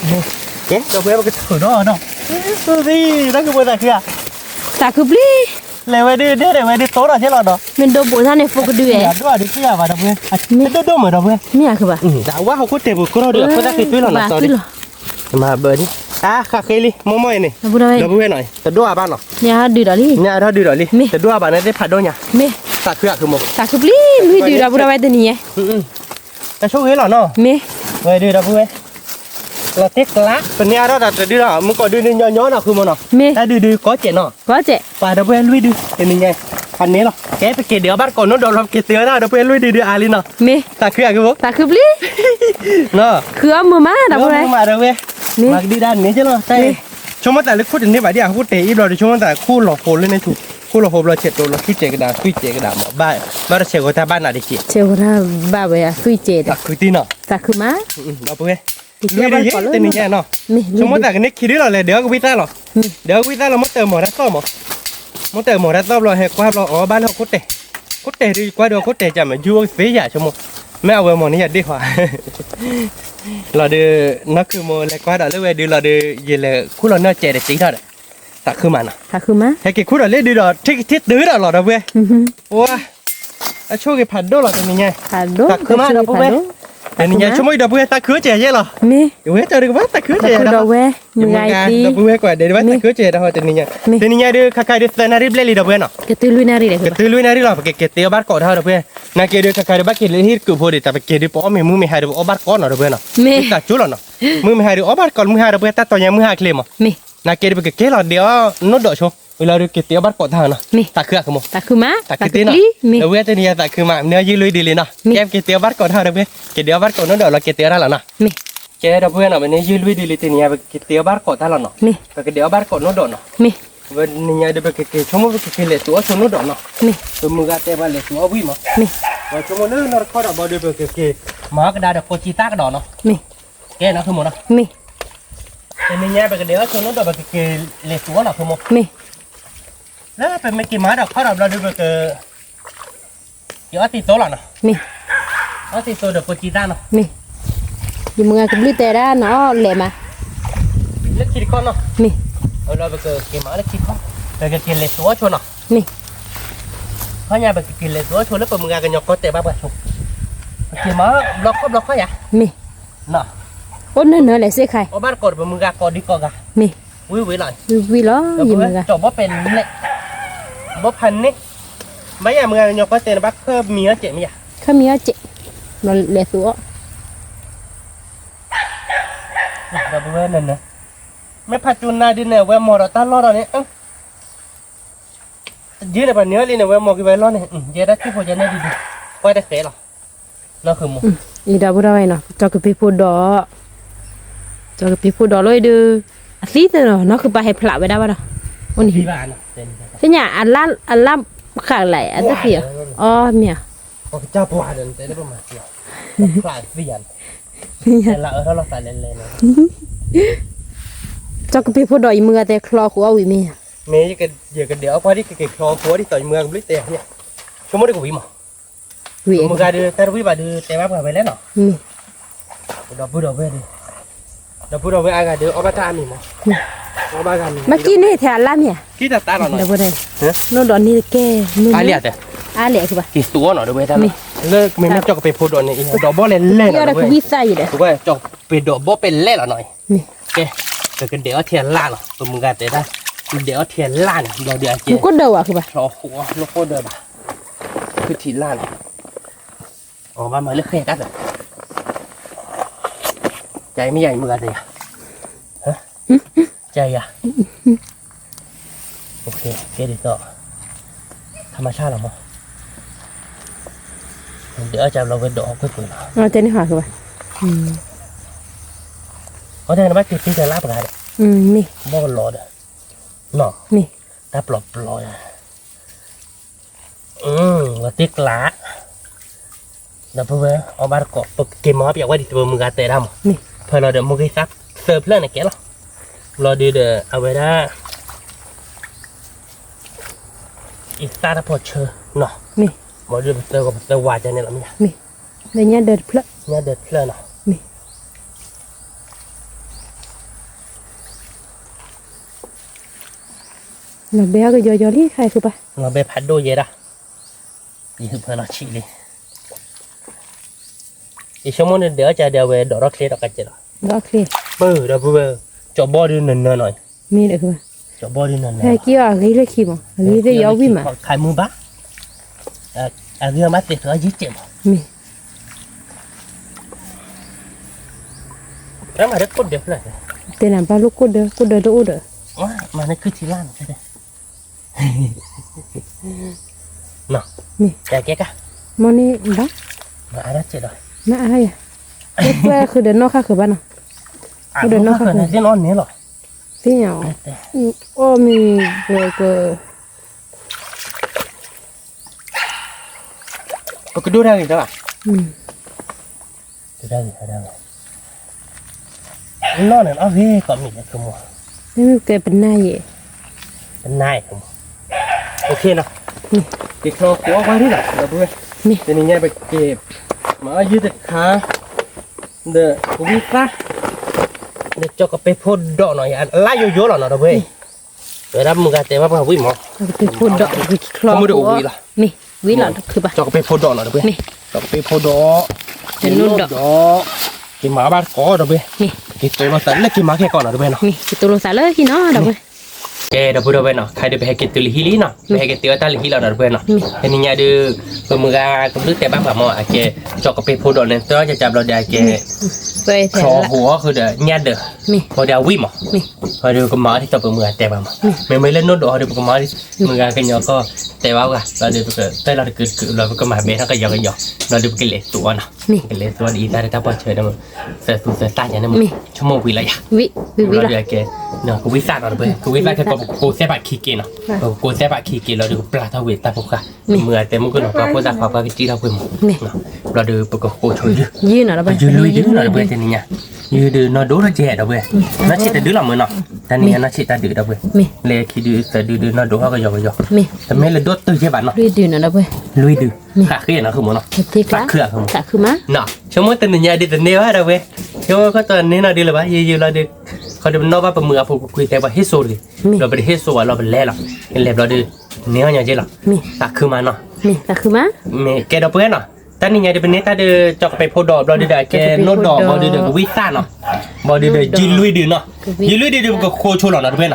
ကဲ ဒီပုၢ်ဝဲၢ် ပကထုးဒီးနီၤ, သံ တၢ်ကပှဲၤသးခုဧါ, သးခုပျံၤ လဲၤဝဲဒုး ဒဲဒဲးဝဲဒုး တိဒီးကဲလီၤနီၤ, မ့ၢ်ဒိးဘိးတၢ်န့ၣ် ဖိကဒုးအဲၣ်, ဒိၣ်ဒုးသံယၤဘၣ် ဒီပုၢ်ဝဲၢ်, ဒိၣ်ဒိၣ်မး ဒီပုၢ်ဝဲၢ်, မ့ၢ်အါခုဘၣ်, အဝဲဟီၣ်ခိၣ်တဲာ်ပူၤကြီဒီး အခိၣ်သၣ်ဃံသွံလီၤနီၤ, မၤဘၢဒ်, အါ ဃၣ်ဃ့လံ မိၢ်မိၢ်အံၤန့ၣ်, ဒီပုၢ်ဝဲၢ်နီၤ, တဒိၣ်အါဘၣ်နီၤ, မ့ၢ်အါဒုးဒီးလံ, မ့ၢ်အါထီၣ်ဒုးဒီးလံ, တဒိၣ်အါဘၣ်န့ၣ် သ့ၣ်ဖးဒိၣ်ညါ, မ့ၢ်, သးခုဧါ ခုမိၢ်, သးခုပျံၤ လွံၢ်ဒုး ဒီပုၢ်ဝဲၢ် တနံၤညါ, တၢ်ဆိၣ်ဂ့ၤလီၤနီၤ, မ့ၢ်, ဝဲဒုး ဒီပုၢ်ဝဲၢ်, လီၤတ့ၢ်ကျး ပန့ၢ်အါထီၣ်ဒီးတဒုဒီး မုၢ်ကီၢ်ဒုးဒုးညီညီနီၤ ခုမိၢ်နီၤ, မ့ၢ်, တၢ်ဒုးဒုးကီစဲးနီၤ, ကီစဲး, ပှၤဒီပုၢ်ဝဲၢ်လွံၢ်ဒုး တနံၤညါ, ဖးန့ၢ်လီၤ, ကဲ ပက့ၤဒုးအီၣ်ဘၣ်တကိးနိဒီးလီၤ ပက့ၤတ့အီၣ်တၢ် ဒီပုၢ်ဝဲၢ်လွံၢ်ဒုးဒုးအါလံနီၤ, မ့ၢ်, သးခုဧါ ခုမိၢ်, သးခုပျံၤ, နီၤ, ဃုအီၣ်မုာ်မး ဒီပုၢ်ဝဲၢ်, မ့ၢ်, မၤကဒုးဒၣ်န့ၣ်ကလီၤ, ဆိကမိၣ်သးလၢခိၣ်တန့ၢ်ဘၣ်ဒ် အဟီၣ်ခိၣ်တဲာ်အံၤဘျီဒီး ဆိကမိၣ်သးခိၣ်လီၤဃိးလၢန့ၣ်ဆူ, ခိၣ်လီၤဃိးဘျီ ဆဲးတိၤလီၤ သွံၣ်စဲးကဒါ သွံၣ်စဲးကဒါမး ဘၣ်, ဘၣ်ဒီးဆဲးဂီၤတၢ်ဘၣ်နးတက့ၢ်, ဆဲးဂီၤတၢ်ဘၣ်ဝဲ သွံၣ်စဲးဒီး, သးခုတံၢ်နီၤ, သးခုမး, ဒီပုၢ်ဝဲၢ်, လွံၢ်ဒုးယဲ တနံၤညါနီၤ, ဆိကမိၣ်သးကန့ၢ်ခံဒုလီၤ လဲၤဒုးအီၣ်ကဝံၣ်သၣ်လီၤ, ဒုးအီၣ်ကဝံၣ်သၣ်လီၤ မ့ၢ်တၢၢ်မီၤတၢ်သီၣ်မး, မ့ၢ်တၢၢ်မီၤတၢ်သီၣ်ဘျီ ဟဲကွၢ်ဘျီ အီၣ်ဘၣ်လၢဟီၣ်ခိၣ်တဲာ်, ခိၣ်တဲာ်ဒုး ကွၢ်ဒုးဟီၣ်ခိၣ်တဲာ် ကမၤယူၢ်အိၣ်သ့ယၤ ဆိကမိၣ်, မ့ၢ်အဝဲမီၤန့ၣ်ယၤဒ့ၣ်ဃီ လီၤဒုး, နီၢ်ခုမိၢ် လဲၤကွၢ်ဒီးလၢဝဲဒုးလီၤဒုး ယလဲၤခူၣ်လီၤနီၢ်စဲးဒီးစံးထီၣ်ဒီး, သးခုမးနီၤ, သးခုမး, ဟဲက့ၤခူၣ်ဒီးလၢဒုးဒီး ထံၣ်ကထံၣ်တုၤဒီးလီၤ ဒီပုၢ်ဝဲၢ်, ပှၤ, အဆိၣ်ဂ့ၤဖးဒိၣ်လီၤ တနံၤညါ, သးခုမး ဒီပုၢ်ဝဲၢ်, တနံၤညါ ဆိကမိၣ်အံၤ ဒီပုၢ်ဝဲၢ် သးခုစဲးယဲလီၤ, ဝဲတၢ်ဒုးကဘၣ်သးခုစဲးယဲဒီး, ဒီပုၢ်ဝဲၢ်ကွၢ်ဒဲး ဒီးဝဲသးခုစဲးဒီး တနံၤညါ, တနံၤညါဒုး ခါခါဒုး သၢနၣ်ရံၣ်ဘျဲၣ်လံ ဒီပုၢ်ဝဲၢ်နီၤ, ကတုၤလွံၢ်နၣ်ရံၣ်လံ, ကတုၤလွံၢ်နၣ်ရံၣ်လီၤ ပကက့ၤတ့အီၣ်ဘၣ်တကိးတၢ် ဒီပုၢ်ဝဲၢ်, နာ်က့ဒုး ခါခါဒုး ဘၣ်က့ၤလၢဟံၣ်တကုးဖိဒံး တၢ်ပက့ၤဒုး ပအီၣ်မ့ၤမုၢ်မ့ၢ်ဟါဒုး ပအီၣ်ဘၣ်တကိးနီၤ ဒီပုၢ်ဝဲၢ်နီၤ, မ့ၢ်သးကၠိလီၤနီၤ, မုၢ်မ့ၢ်ဟါဒုး အီၣ်ဘၣ်တကိး မုၢ်ဟါဒီး ပဝဲတၢ်တီၤညါ မုၢ်ဟါချ့မး, နာ်က့ဒုး ပကက့ၤလီၤဒဲးအီၣ်နိၣ်ဒိးဆိ, ဝံၤလီၤဒုး က့ၤတ့အီၣ်ဘၣ်တကိးတၢ်နီၤ, သးခုဧါ ခုမိၢ်, သးခုတ့နီၤ, လၢဝဲတနံၤညါ သးခုမး မ့ၢ်ယုၢ်လွံၢ်ဒုးလံနီၤ, ကဲပက့ၤတ့အီၣ်ဘၣ်တကိးတၢ် ဒီပုၢ်ဝဲၢ်, က့ၤတ့အီၣ်ဘၣ်တကိးနိၣ်ဒိးလီၤ က့ၤတ့အီၣ်တၢ်လီၤနီၤ, ကဲ ဒီပုၢ်ဝဲၢ်နီၤ မ့ၢ်န့ၣ် ယုၢ်လွံၢ်ဒုးလံ တနံၤညါ ပက့ၤတ့အီၣ်ဘၣ်တကိးတၢ်လီၤနီၤ, ပကဒဲးအီၣ်ဘၣ်တကိးနိၣ်ဒိးနီၤ, ဝဲတနံၤညါဒုး ပကက့ၤဆိကမိၣ် ပကက့ၤလဲၤသူအီၣ်ဆိနိၣ်ဒိးနီၤ, ပမုၢ်ဂၤတဲပှၤလဲၤသူအီၣ်ဝံၣ်မး, ဝဲဆိကမိၣ်လၢနီၢ်တခီဒီး ဘျီဒုး ပကက့ၤမၤအီၣ်ကဒါဒီး ကိးကံသၣ်ကဒီးနီၤ, ကဲနီၤ ခုမိၢ်နီၤ, တနံၤညါ ပကဒဲးအီၣ်ဆိနိၣ်ဒိး ပကက့ၤလဲၤသူအီၣ်နီၤ ခုမိၢ်, လၢပမ့ၢ်က့ၤမၤဒီးခီဒီး ဘျီဒုး ပက က့ၤအီၣ်သံသိလီၤနီၤ, အီၣ်သံသိဒီးကိးကံသၣ်နီၤ, ယမုၢ်ဂၤကဘျုးတဲဒၣ်နီၤ လဲၤမး, လၢခံတခီနီၤ, လၢပကက့ၤမၤအီၣ်လၢခံတခီ, ပကက့ၤလဲၤသူအီၣ်ဆိနီၤ, ခီညါ ပကက့ၤလဲၤသူအီၣ်ဆိလၢပမုၢ်ဂၤကညီကီၢ်တဲာ်ဘၣ်ပှၤဆိ, ပက့ၤမၤဘျီခီဘျီခီယၤ, အိၣ်နၢနၢလဲၤစ့ၢ်ခါ, အီၣ်ဘၣ်တကိးဒီးပမုၢ်ဂၤကိးဒံကိးဂၤ, ဝံၤဝံၤလီၤ, ဝံၤဝံၤလီၤ ယမုၢ်ဂၤ, ကၠီဘီပဲလဲၣ်, ဘီဖးန့ၣ်, ဘၣ်ယၤမုၢ်ဂၤကညီကီၢ်တဲာ်န့ၣ် ဘၣ်ခၢၣ်မံအီၣ်စဲးမ့ၢ်ယၤ, ခၢၣ်မံအီၣ်စဲး, လဲၤသူအီၣ်, ဒီပုၢ်ဝဲၢ်န့ၣ်, မ့ၢ်ဖးစူၤနၤဒ်န့ၣ် အဝဲမီၤဒီးတၢ်လီၢ်ဒီးန့ၣ်, ယဲန့ၣ် ပှၤန့ၢ်အီၤလံန့ၣ် ဝဲမီၤက့ၤဝဲလီၢ်န့ၣ်, ယဲဒၣ်ထံၣ်ဖိယဲန့ၣ်ဒ်ဒ်, ကွၢ်တဃဲလီၤ, နီၢ်ခုမိၢ်, အံၤဒီပုၢ်ဒီဝဲနီၤ ကၠီကပ့ၤဖိဒီး, ကၠီကပ့ၤဖိဒီးလီၤအံၤဒီး, အသံသ့ၣ်နီၤ နီၢ်ခုပၢ်ဟဲဖျးဝဲဒၣ်ဘၣ်ဒီး, အိၣ်န့ၣ်, သ့ၣ်ညါ အလၢ်, အလၢ်ဃာ်လဲၣ် အတသံၣ်အီၤ, အီမ့ၢ်ဧါ, ကၠီကပ့ၤဖိဒီးအံၤမုၢ်ဂၤတဲချီဃုာ်အီၣ်ဝံၤမ့ၢ်ဧါ, မ့ၢ်ယကဒဲးအီၣ်ကွၢ်ဒ် ကက့ၤချီဃုာ်အီၣ်ဒ်သိးယမုၢ်ဂၤကဘျုးတဲ, ဆိကမိၣ်ဒ်ကဝံၤမး, မုၢ်ဂၤဒုး တၢ်တဝံၣ်ဘၣ်ဒုး တဲဘၣ်ပှၤဝဲလဲၣ်နီၤ, ဒီပုၢ်ဒီဝဲၢ်ဒုး, ဒီပုၢ်ဒီဝဲၢ်အါဂၤဒုး အီၣ်ဘၣ်တၢ်အါမံၤမး, အီၣ်ဘၣ်ဂၤမံၤ, မ့ၢ်ကံၣ်န့ၣ်ထဲအလၢ်မ့ၢ်ဧါ, ကံၣ်တၢ်တၢ်လီၤနီၤ, နိၣ်ဒီးန့ၣ်တကဲ, အါလံဧါ, အါလံဧါ, က့ၤသူအီၣ်နီၤ ဒီပုၢ်ဝဲၢ်တၢ်လီၤ, လၢမ့မ့ၢ်ကၠီကပ့ၤဖိဒီးန့ၣ်အံၤ ဒီးဘီလဲၤလဲၣ်နီၤ, ကဝံသးယံၤဒီး, ကၠီကပ့ၤဒီးဘီပဲလဲၣ်လီၤနီၤ, ကဲ, ပကဒဲးအီၣ်ထဲအလၢ်လီၤ ပမုၢ်ဂၤတဲဒၣ်, ဒဲးအီၣ်ထံလၢ်န့ၣ် ဘျီဒုးအကဲ မူကိၣ်ဒၢးဝဲခုဘၣ် ချီဃိးလိၣ်ကိၣ်ဒၢးဘၣ် ခုထံလၢ်န့ၣ် အဘၣ်မၤလၢဃဲတၢ်သၢ ကမ့ၢ်ယၤမုၢ်ဂၤတယၤ ကယၤ ကဲဒ်သိး ထမဆၣ်လီၤမး ဒဲးအီၣ်ကဘျီဝဲဒိးအီၣ်ကွ့ၢ်ကွ့ၢ်လီၤ တဲန့ၣ်ဟးခုဘၣ် အီတဲနဘၣ်က့ၤတ့ၢ်တၢ်လၢပှၤဒီး မ့ၢ် ဘီၣ်လီၤဒီး နီၤ မ့ၢ် တၢ်ပျီပျီ လီၤတ့ၢ်ကျး ဒီပုၢ်ဝဲၢ် အီၣ်ဘၣ်တကိး ပက့ၤမၤအီၣ်ပျဲဝဲဒ်သိးပမုၢ်ဂၤတဲဒၣ်မး ဖဲလီၤဒီး မိၢ်ဂ့ၢ်သၣ်သၢဖျၢၣ်န့ၣ်ကဲလီၤ ဘျီဒုးဒီး အဝဲဒၣ် အံသၣ်တၢ်ဖီၣ်ဆၢ နီၤ ဘျီဒုးပသၢဂီၤပသၢဝါကန့ၣ်လီၤမ့ၢ်ဧါ လၢညါဒၢးတဖျၢၣ် ညါဒၢးတဖျၢၣ်နီၤ လီၤဘဲဟဲကယီယီလံခါအံၤဖိပၢ် လီၤဘဲဖးဒိၣ်ယဲဒၣ် ယဟ့ၣ်ဖၢလီၤဆံးလံ ယဆိကမိၣ်န့ၣ် ဒဲးအီၣ်ကဒီးအဝဲဒိးထီၣ်ချ့ဒီးကစဲးလီၤ ဒိးထီၣ်ချ့ ပၢ်ဒီပုၢ်ဝဲၢ် ကၠီဘီဒုးနၢၤနၢၤနီၤ မ့ၢ်ဒီး ကၠီဘီဒုးနၢၤနၢၤ ဟဲက့ၤအီၣ်အဂ့ၤလၢခံမး အဂ့ၤသ့ၣ်ယီဝံၣ်မး ခးမုၢ်ဘၣ် အဂ့ၤမးသ့ၣ်သၢယံၤစဲးမး မ့ၢ် မၤဒၢကိၣ်ဒၢဖျၢၣ် တဲနၤဘၣ်လိၣ်ကိၣ်ဒၢ ကိၣ်ဒၢတအိၣ်ဒီး မၤန့ၢ်ခုထံလၢ်န့ၣ် မ့ၢ် ကဲကါ မ့ၢ်န့ၣ်ဘၣ် မၤအါဒၣ်စဲးဒီး မၤအါယၤ လၢပှဲၤဃုာ်ဒီးနီၣ်ဃၣ်ဃုာ်ဘၣ်နီၤ အိၣ်ဒီးနီၣ်ဃၣ်ဃုာ် သ့ၣ်နီၣ်န့ၣ်လီၤ သ့ၣ်ညါ အီၣ်မ့ၢ်က ပကဒိၣ်တၢ်ဂ့ၤတၢ်ဘၣ် ဒိၣ်တၢ်ဂ့ၤတၢ်ဘၣ် နီၢ်န့ၣ်အီၣ်ဂ့ၤကိးမံၤလၢကမိၢ် ကဲပနၢ်ယဲ ပနၢ်ယဲကမိၢ် အိၣ်ခ့နီၤ က့ၤချီဃိးအီၣ်ကွၢ်ဒံးလီၤ ဒီပုၢ်ဝဲၢ် တနံၤညါပက့ၤ မၤအီၣ်ယုၢ်တခါ ဒီးကဝံၣ်သၣ် ဒီးကၠီကပ့ၤဖိဒိးနီၤ အလၢယိယိလီၤနီၤ ဒီပုၢ်ဝဲၢ် ဝဲဒၣ်မုၢ်ဂၤတဲဘၣ်ပှၤဝံၣ်မး ကပ့ၤဖိဒိး ကချီဃိးအီၣ် မ့ၢ် ဝံၣ်လီၤတခုဘၣ် ကၠီကပ့ၤဖိဒိးနီၤ ဒီပုၢ်ဝဲၢ် မ့ၢ် ကၠီကပ့ၤဖိဒိး တနီၣ်ဒီး က့ၤမၤဘၣ်တကိး ဒီပုၢ်ဝဲၢ် မ့ၢ် က့ၤတိၢ်လိာ်သးလၢက့ၤမၤခဲကိးနီၤ ဒီပုၢ်ဝဲၢ်နီၤ မ့ၢ် က့ၤတိၢ်လိာ်သးလၢဟံၣ်နီၤ ဒီပုၢ်ဝဲၢ် ကဲ ဒီပုၢ်ဝဲၢ်နီၤ ခဲအံၤဒုးပဟဲက့ၤတုၤလၢဟံၣ်လံနီၤ ပဟဲက့ၤတုၤအီၣ်တၢ်လၢဟံၣ်လီၤနီၤ ဒီပုၢ်ဝဲၢ်နီၤ တနံၤညါဒုး ပမုၢ်ဂၤကဘျုးတဲဘၣ်ပှၤမး အကဲ ကၠီကပ့ၤဖိဒိးန့ၣ် တၢ်ကကဘျီဒီးအကဲ ချီဟိးအီၣ်ဃုာ်ဒီးညၣ်ဒၢး ဘၣ်ဒီးအဝံၣ်မး ဘၣ်ဒီးပကမၤအီၣ်ဒ်သိးပမုၢ်ဂၤတဲဘၣ်မး မ့မ့ၢ်လၢနီၢ်ဒိးဟီဒုး ပကမၤအီၣ်ဒ် မုၢ်ဂၤကညီကီၢ်တဲဘၣ်ဝဲ ဘၣ်ဒီးပကတဲလီၤတကုာ်တကုာ်ဘျီ ပကမၤဘဲထီၣ်ကယီကယီ ဘျီဒီးပကလဲၤသူအီၤနီၤ ပကလဲၤသူအီၤဒ်အံၤတၢ်တၢ်ပီၢ်ဆၢန့ၣ် သၢသူသၢသၣ်ညါန့ၣ်မး ဆိကမိၣ်ဝံၤလီၤယၤ ဝံၤဝံၤလီၤ ဘျီဒီးအကဲ ကဝံၣ်သၣ်နီၤ ဒီပုၢ်ဝဲၢ် ကဝံၣ်သၣ်ခဲကိးပကကိးသဲဘၣ်ခံက့ၤနီၤ ပကကိးသဲဘၣ်ခံက့ၤလီၤဒီးကပျၢ်ထီၣ်ဝံၤတၢ်ဖိဃၢ် မုၢ်ဂၤတဲမုၢ်ကနီၤ ပှၤဖိသၣ်ခွါပှၤကစံၣ်ထီၣ်ပှ့ၤမး ဘျီဒီးပကဃိဆိယုၢ် ယုၢ်နီၤ ဒီပုၢ်ဝဲၢ် ယုၢ်လီၤဒီး ပှဲၤတနံၤညါ ယုၢ်ဒုးနီၢ်ဒိၣ်ထီၣ်ကဲ ဒီပုၢ်ဝဲၢ် နီၢ်ဆံးတဒုလီၤမးနီၤ တနံၤညါနီၢ်ဆံးတဒု ဒီပုၢ်ဝဲၢ် လၢခံဒုးသၢဒုဒုးနီၢ်ဒိၣ်ထီၣ်ကယီကယီ တမ့ၢ်လၢဒိၣ်တုာ်ယဲၢ်ဘၣ်နီၤ လွံၢ်ဒုး သးဃ့နီၤ ဃုမးနီၤ သးခု ဆိကမိၣ်တနံၤညါဒုးတန့ၢ်ဘၣ် ဒီပုၢ်ဝဲၢ် ဆိကမိၣ်ခီၣ်တီန့ၢ်နီၤဒုးလၢၤဘၣ် ယုၢ်ယုၢ်လီၤဒုး ခီဒုးပနီၣ်ဘၣ်ပမုၢ်ဂၤဖိကကွံာ်တဲပှၤဟ့ၣ်စိတဂ့ၤ ဒီးပတဟ့ၣ်စိဘၣ်လီၤ ပလဲၤလီၤ လဲၤဘျီဒုး န့ၢ်အီၣ်ညီက့လီၤ သးခုမးနီၤ မ့ၢ်ကဲ ဒီပုၢ်ဝဲၢ်နီၤ တနံၤညါဒုးပန့ၢ်တၢ်ဒုး ကၠီကပ့ၤဖိဒိး ဘျီဒုးဒီးအကဲ နီၢ်ဒိၣ်ဘျီဒုးဒီးကဝံၣ်သၣ်နီၤ ဘျီဒုးဒီးယုၢ်လွံၢ်ဒုးနီၤ ယုၢ်လွံၢ်ဒုးဒုးပကဃိဆိလီၤနီၤ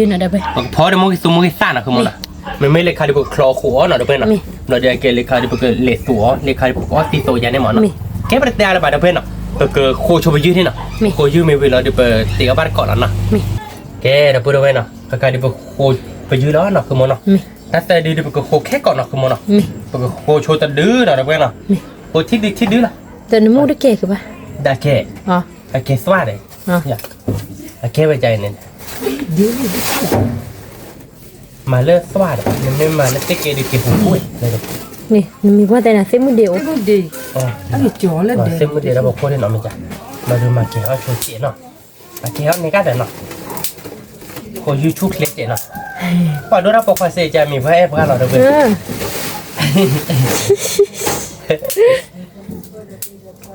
ဒီပုၢ်ဝဲၢ်နီၤ ပကဖီဒီးမိၢ်ဂ့ၤသူမိၢ်ဂ့ၤသၣ်နီၤ ဃုမးနီၤ မ့မ့ၢ်လၢခါဒုးပကချီဃိးအီၣ်နီၤ ဒီပုၢ်ဝဲၢ်နီၤ ဘျီဒုးအကဲလၢခါဒုးပကလဲၤသူအီၤ လၢခါဒုးပကအီၣ်သံသိးယါန့ၣ်မးနီၤ ကဲပတတဲအါလၢၤဘၣ် ဒီပုၢ်ဝဲၢ်နီၤ ပကဃိဆိပယုၢ်န့ၣ်နီၤ ပဃိယုၢ်မ့ၢ်ဝံၤလီၤဒုးပတ့အီၣ်ဘၣ်တကိးလီၤနီၤ ကဲ ဒီပုၢ်ဝဲၢ်နီၤ ခါခါဒုးပဃိပယုၢ်လီၤနီၤ ဃုမးနီၤ တၢ်သၢဒုးဒုးပကဃိခဲကိးနီၤ ဃုမးနီၤ ပကဃိဆိတဒုနီၤ ဒီပုၢ်ဝဲၢ်နီၤ ဃိထံၣ်ဒုထံၣ်ဒုလီၤ တနမူတကဲကဘၣ် ဒၣ်ကဲ အကဲသွါဒီး အကဲဝဲဒ်အံၤန့ၣ် မၤလၢသွါဒီး နမ့ၢ်မၤလၢသ့ၣ်ကဲဒုးက့ၤပူၤပူၤ နမံၤပှၢ်တဲနၤသ့ၣ်မုၣ်ဒ့အိၣ် သ့ၣ်မုၣ်ဒ့ဒီးပခိၣ်န့ၣ်နီၤ မ့ၢ်ကၢ် ဘျီဒုးမၤကဲၤအီၣ်ဆိစဲးနီၤ အကဲအီၣ်န့ၢ်ကါဒီးနီၤ ခိးယူၢ်ဆူၣ်ချ့စဲးနီၤ ပှၤဒိၣ်တၢ်ပိာ်ခွါစဲးကမံၤပှၢ်အဲၣ်ပှၤလီၤဒီးဝဲ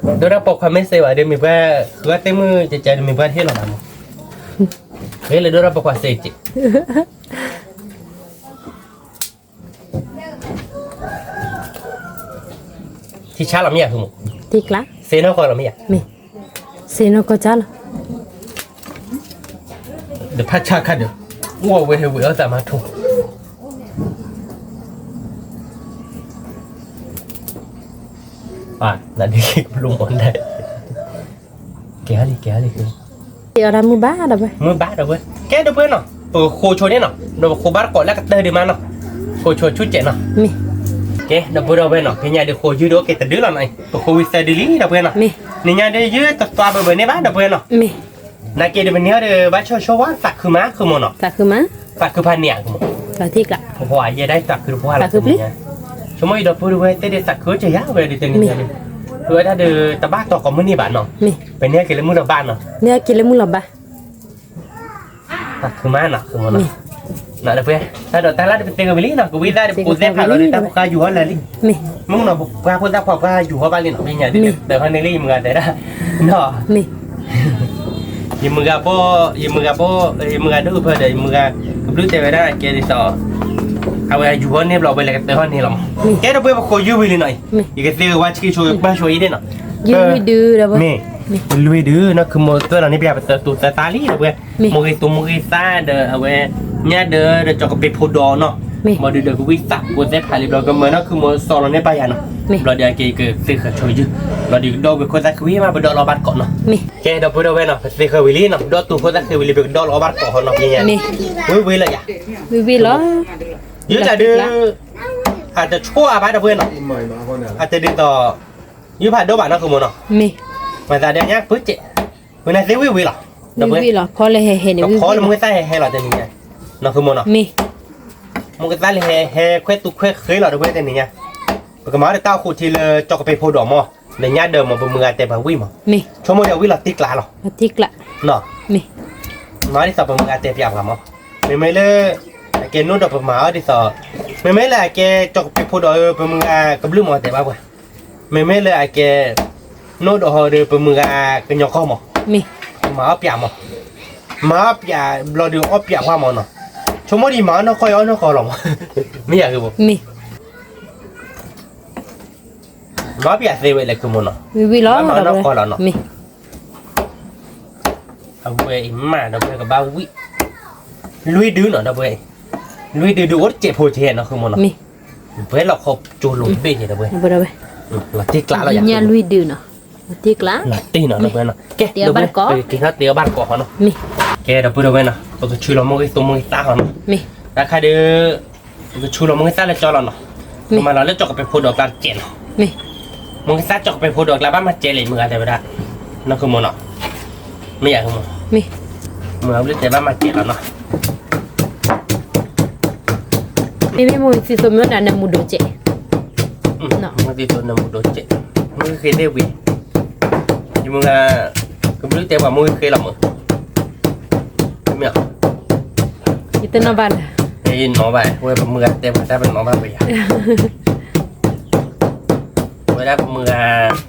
ဒိၣ်တၢ်ပိာ်ခွါမ့ၢ်စဲးဘၣ်ဒီးမံၤပှၢ် ဃုသ့ၣ်မုၣ်ကကဒီးမံၤပှၢ်တဟ့ၣ်လီၤဘၣ်မး ဂ့ၤလၢဒိၣ်တၢ်ပိာ်ခွါစဲးက ထံဆါလီၤမ့ၢ်ယၤ ဃုမး ထံကျါ စ့နီၢ်ကီၢ်လီၤမ့ၢ်ယၤ မ့ၢ် စ့နီၢ်ကီၢ်ကၢ်လီၤ ဒီးဖးဆါခါဒီး အိၣ်ဝဲဟဲဝဲအသးမၤထူ နဒ်ကဘျိမီၢ်ဒဲး, ကဲဟါလံ ကဲဟါလံ, မုၢ်ဘါဒီးဝဲ, မုၢ်ဘါဒီးဝဲ, ကဲဒီပုၢ်ဝဲၢ်နီၤ ပကဃိဆိန့ၣ်နီၤ ဒီးပဃိဘၣ်တကိးလၢကတၢၢ်ဒံးမးနီၤ, ဃိဆိဆူၣ်စဲးနီၤ, ကဲဒီပုၢ်ဝဲၢ်နီၤ ဖဲညါဒုးဃိယုၢ်ဒုးအိၣ်က့ၤတဒုလီၤနီၤ, ပဃိဝံသၢဒုလံဒီပုၢ်ဝဲၢ်နီၤ, နညါဒုးယုၢ်တသွါဘၢဘၢန့ၣ်ဘၣ်ဒီပုၢ်ဝဲၢ်နီၤ, နာ်က့ဒီးပန့ၢ်အီၤဒီး ဘၣ်ဆိၣ်ဆိၣ်ဝါသးခုမး ဃုမိၢ်နီၤ, သးခုဖးန့ၣ်ဧါ ဃုမိၢ်, ယဲဒၣ်သးခုတပှၢ်လီၤ, ဆိကမိၣ်အံၤဒီပုၢ်ဝဲၢ်သ့ၣ်ဒုးသးခုအိၣ်က့ၤယၤဝဲဒုးတနံၤညါဒုး, ဝဲဒၣ်ဒီးတဘၣ်တီၤကိးမုၢ်နံၤဘၣ်နီၤ, ပန့ၢ်က့ၤလၢမုၢ်လီၤဘၣ်နီၤ, န့ၢ်က့ၤလၢမုၢ်လီၤဘၣ် သးခုမးနီၤ ဃုမိၢ်နီၤ, ဒီပုၢ်ဝဲၢ် တၢ်ဒီးတၢ်လၢတပသ့ဂ့ၤဝံၤလံနီၤ, ကဝံသးဒီးပကိးသဲဖးလီၤဒီး တၢ်ဖိခွါယူၤဟီၣ်လၢာ်လံ, မုၢ်နီၤ ပှၤဖိသၣ်ခွါပှၤယူၤဟီၣ်ဘၣ်လံနီၤ, ဖဲညါဒုး တၢ်ဟီၣ်န့ၣ်လံ ယမုၢ်ဂၤတဲဒၣ်နီၤ ယမုၢ်ဂၤဘိ ယမုၢ်ဂၤဘိ ယမုၢ်ဂၤဒိၣ်ဖၢဒီး ယမုၢ်ဂၤ ကဘျုးတဲဝဲဒၣ်ကဲဒ်သိး အဝဲယူၤဟီၣ်န့ၢ်ဘျီဝဲလဲၤကတၢၢ်ဟီၣ်န့ၢ်လီၤမး, ကဲဒီပုၢ်ဝဲၢ် ပဃိယုၢ်ဝံၤလံနီၤအံၤ, ယကသ့ဝဲဆံက့ဆိပၢ်ဆိအံၤဒၣ်နီၤ, မ့ၢ် လွံၢ်ဒုနီၤ ခုမိၢ်သွဲၣ်လီၤန့ၢ်ပယၤပတၢ်သူၣ်သၢသါလံဒီပုၢ်ဝဲၢ်, မိၢ်ဂ့ၤသူမိၢ်ဂ့ၤသးဒီးအဝဲ ညၣ်ဒၢဒီးကၠီကပ့းဖိဒီးနီၤ, ဘၣ်ဒုးဒီးကဝံသးကိးသဲဖးလံဘျီ ကမၢနီၤ ခုမိၢ်စီၤလီၤန့ၢ်ပယၤနီၤ, ဘျီဒုးအက့ၤကသ့ဃၢၤဆိယုၢ်, ဘျီဒုးကဒီၣ်ဝဲခိၣ်သၣ်ဃံဝံၤမး ပဒီၣ်လီၤဘၣ်တကိးနီၤ, ကဲဒီပုၢ်ဝဲၢ်နီၤ ပသ့ဃၢၤဝံၤလံနီၤ ဒီၣ်တူာ်ခိၣ်သၣ်ဃံဝံၤလံ ပကဒီၣ်လီၤအီၣ်ဘၣ်တကိးဟီနီၤ ဖဲညါန့ၣ်, ဝံၤဝံၤလီၤယၤ, ဝံၤဝံၤလီၤ, ယုၢ်တၢ်ဒုး အတဆိၣ်အါဘၣ်ဒီပုၢ်ဝဲၢ်နီၤ, အတဒ်သိး ယုၢ်ဖးဒိၣ်ဘၣ်နီၤ ခုမိၢ်နီၤ, ပသးဒဲးညါပၢၢ်စဲး, ဝဲန့ၣ်သ့ဝံၤဝံၤလီၤ, ဝံၤဝံၤလီၤ ဖီလၢဟဲဟဲန့ၣ် ဖီလၢမိၢ်ဂ့ၤသးဟဲဟဲလီၤတနံၤညါ, နီၤ ခုမိၢ်နီၤ, မိၢ်ဂ့ၤသးလၢဟဲဟဲခွဲးသူခွဲးဃ့လီၤဒီပုၢ်ဝဲၢ်တနံၤညါ, ပကမၤအီၤဒီးတၢ်အိၣ်ဃူထံလၢကၠီကပ့းဖိဒီးမး, ဒီးညၣ်ဒၢးမး ပမုၢ်ဂၤတဲပှၤဝံၣ်မး, ဆိကမိၣ်ဒီးဝံၣ်လီၤတံၢ်ကျးလီၤ, နီၤ မၤဒ်သိးပမုၢ်ဂၤတဲပျးပှၤမး, မ့မ့ၢ်လၢ အကဲနိၣ်ဒီးပမၤအီၤဒ်သိး, မ့မ့ၢ်လၢအကဲကၠီကပ့းဖိဒီး ပမုၢ်ဂၤကဘျုးမးတဲဘၣ်ပှၤ, မ့မ့ၢ်လၢအကဲ နိၣ်ဒီးဟီဒီး ပမုၢ်ဂၤကညီကီၢ်မး, မၤအီၣ်ပျးမး, မၤအီၣ်ပျးဘျီဒီးအီၣ်ပျးပှၤမးနီၤ, ဆိကမိၣ်ဒ်မၤအီၣ်နီၢ်ကီၢ်အံၤအီၣ်နီၢ်ကီၢ်လီၤမး, မ့ၢ်ယၤဂ့ၤဘၣ် မၤပျးသ့ဝဲလဲၣ် ခုမိၢ်နီၤ, ဝံၤဝံၤလီၤ မၤနီၢ်ကီၢ်လီၤနီၤ, အဝဲအံၤမးဒီပုၢ်ဝဲၢ်ကဘၣ်ဝံၣ်, လွံၢ်ဒုနီၤဒီပုၢ်ဝဲၢ်, လွံၢ်ဒုဒုးအိၣ်တစဲးဖိကဲနီၤ ခုမိၢ်နီၤ, ပှဲၤလီၤခီကၠိလိာ်တဘ့ၣ်ကဲဒီပုၢ်ဝဲၢ်, လီၤတံၢ်ကျးလီၤယၤ ညၣ်လွံၢ်ဒုနီၤ, လီၤတံၢ်ကျးလီၤနီၤ ကဲ တ့အီၣ်ဘၣ်တကိး, က့ၤထီၣ်တ့အီၣ်ဘၣ်တကိးဟီနီၤ, ကဲဒီပုၢ်ဝဲၢ်နီၤ ပကဆူလီၤမိၢ်ဂ့ၤသူမိၢ်ဂ့ၤသးဟီနီၤ, တၢ်ခါဒီး ပကဆူလီၤမိၢ်ဂ့ၤသးလၢကၠီလီၤနီၤ, ပမၤလီၤလၢကၠီကပ့းဖိဒီးကျါတစဲးနီၤ, မိၢ်ဂ့ၤသးကၠီကပ့းဖိဒီးကျါဘၣ်မၤစဲးလဲၣ် မုၢ်ဂၤတဲဝဲဒၣ်, နီၤ ခုမိၢ်နီၤ, မ့ၢ်ယၤ ခုမိၢ်, မုၢ်ဂၤဘျုးတဲဘၣ်မၤစဲးလီၤနီၤ, မ့မ့ၢ်မိၢ်ဂ့ၤသးသိးမ့ၢ်ဒၣ်နၢမူဒိၣ်စဲး, မိၢ်ဂ့ၤသးသိးနၢမူဒိၣ်စဲး, မုၢ်ဂ့ၤသ့ဝံၤ, ယမုၢ်ဂၤ ကဘျုးတဲပှၤမိၢ်ဂ့ၤဃ့လီၤမး, မ့ၢ်, ယတနီၣ်ဘၣ်လၢ, ယနီၣ်ဘၣ် ဝဲပမုၢ်ဂၤတဲပှၤတၢ်ပနီၣ်ဘၣ်ပယၤ, ဝဲဒၣ်ပမုၢ်ဂၤ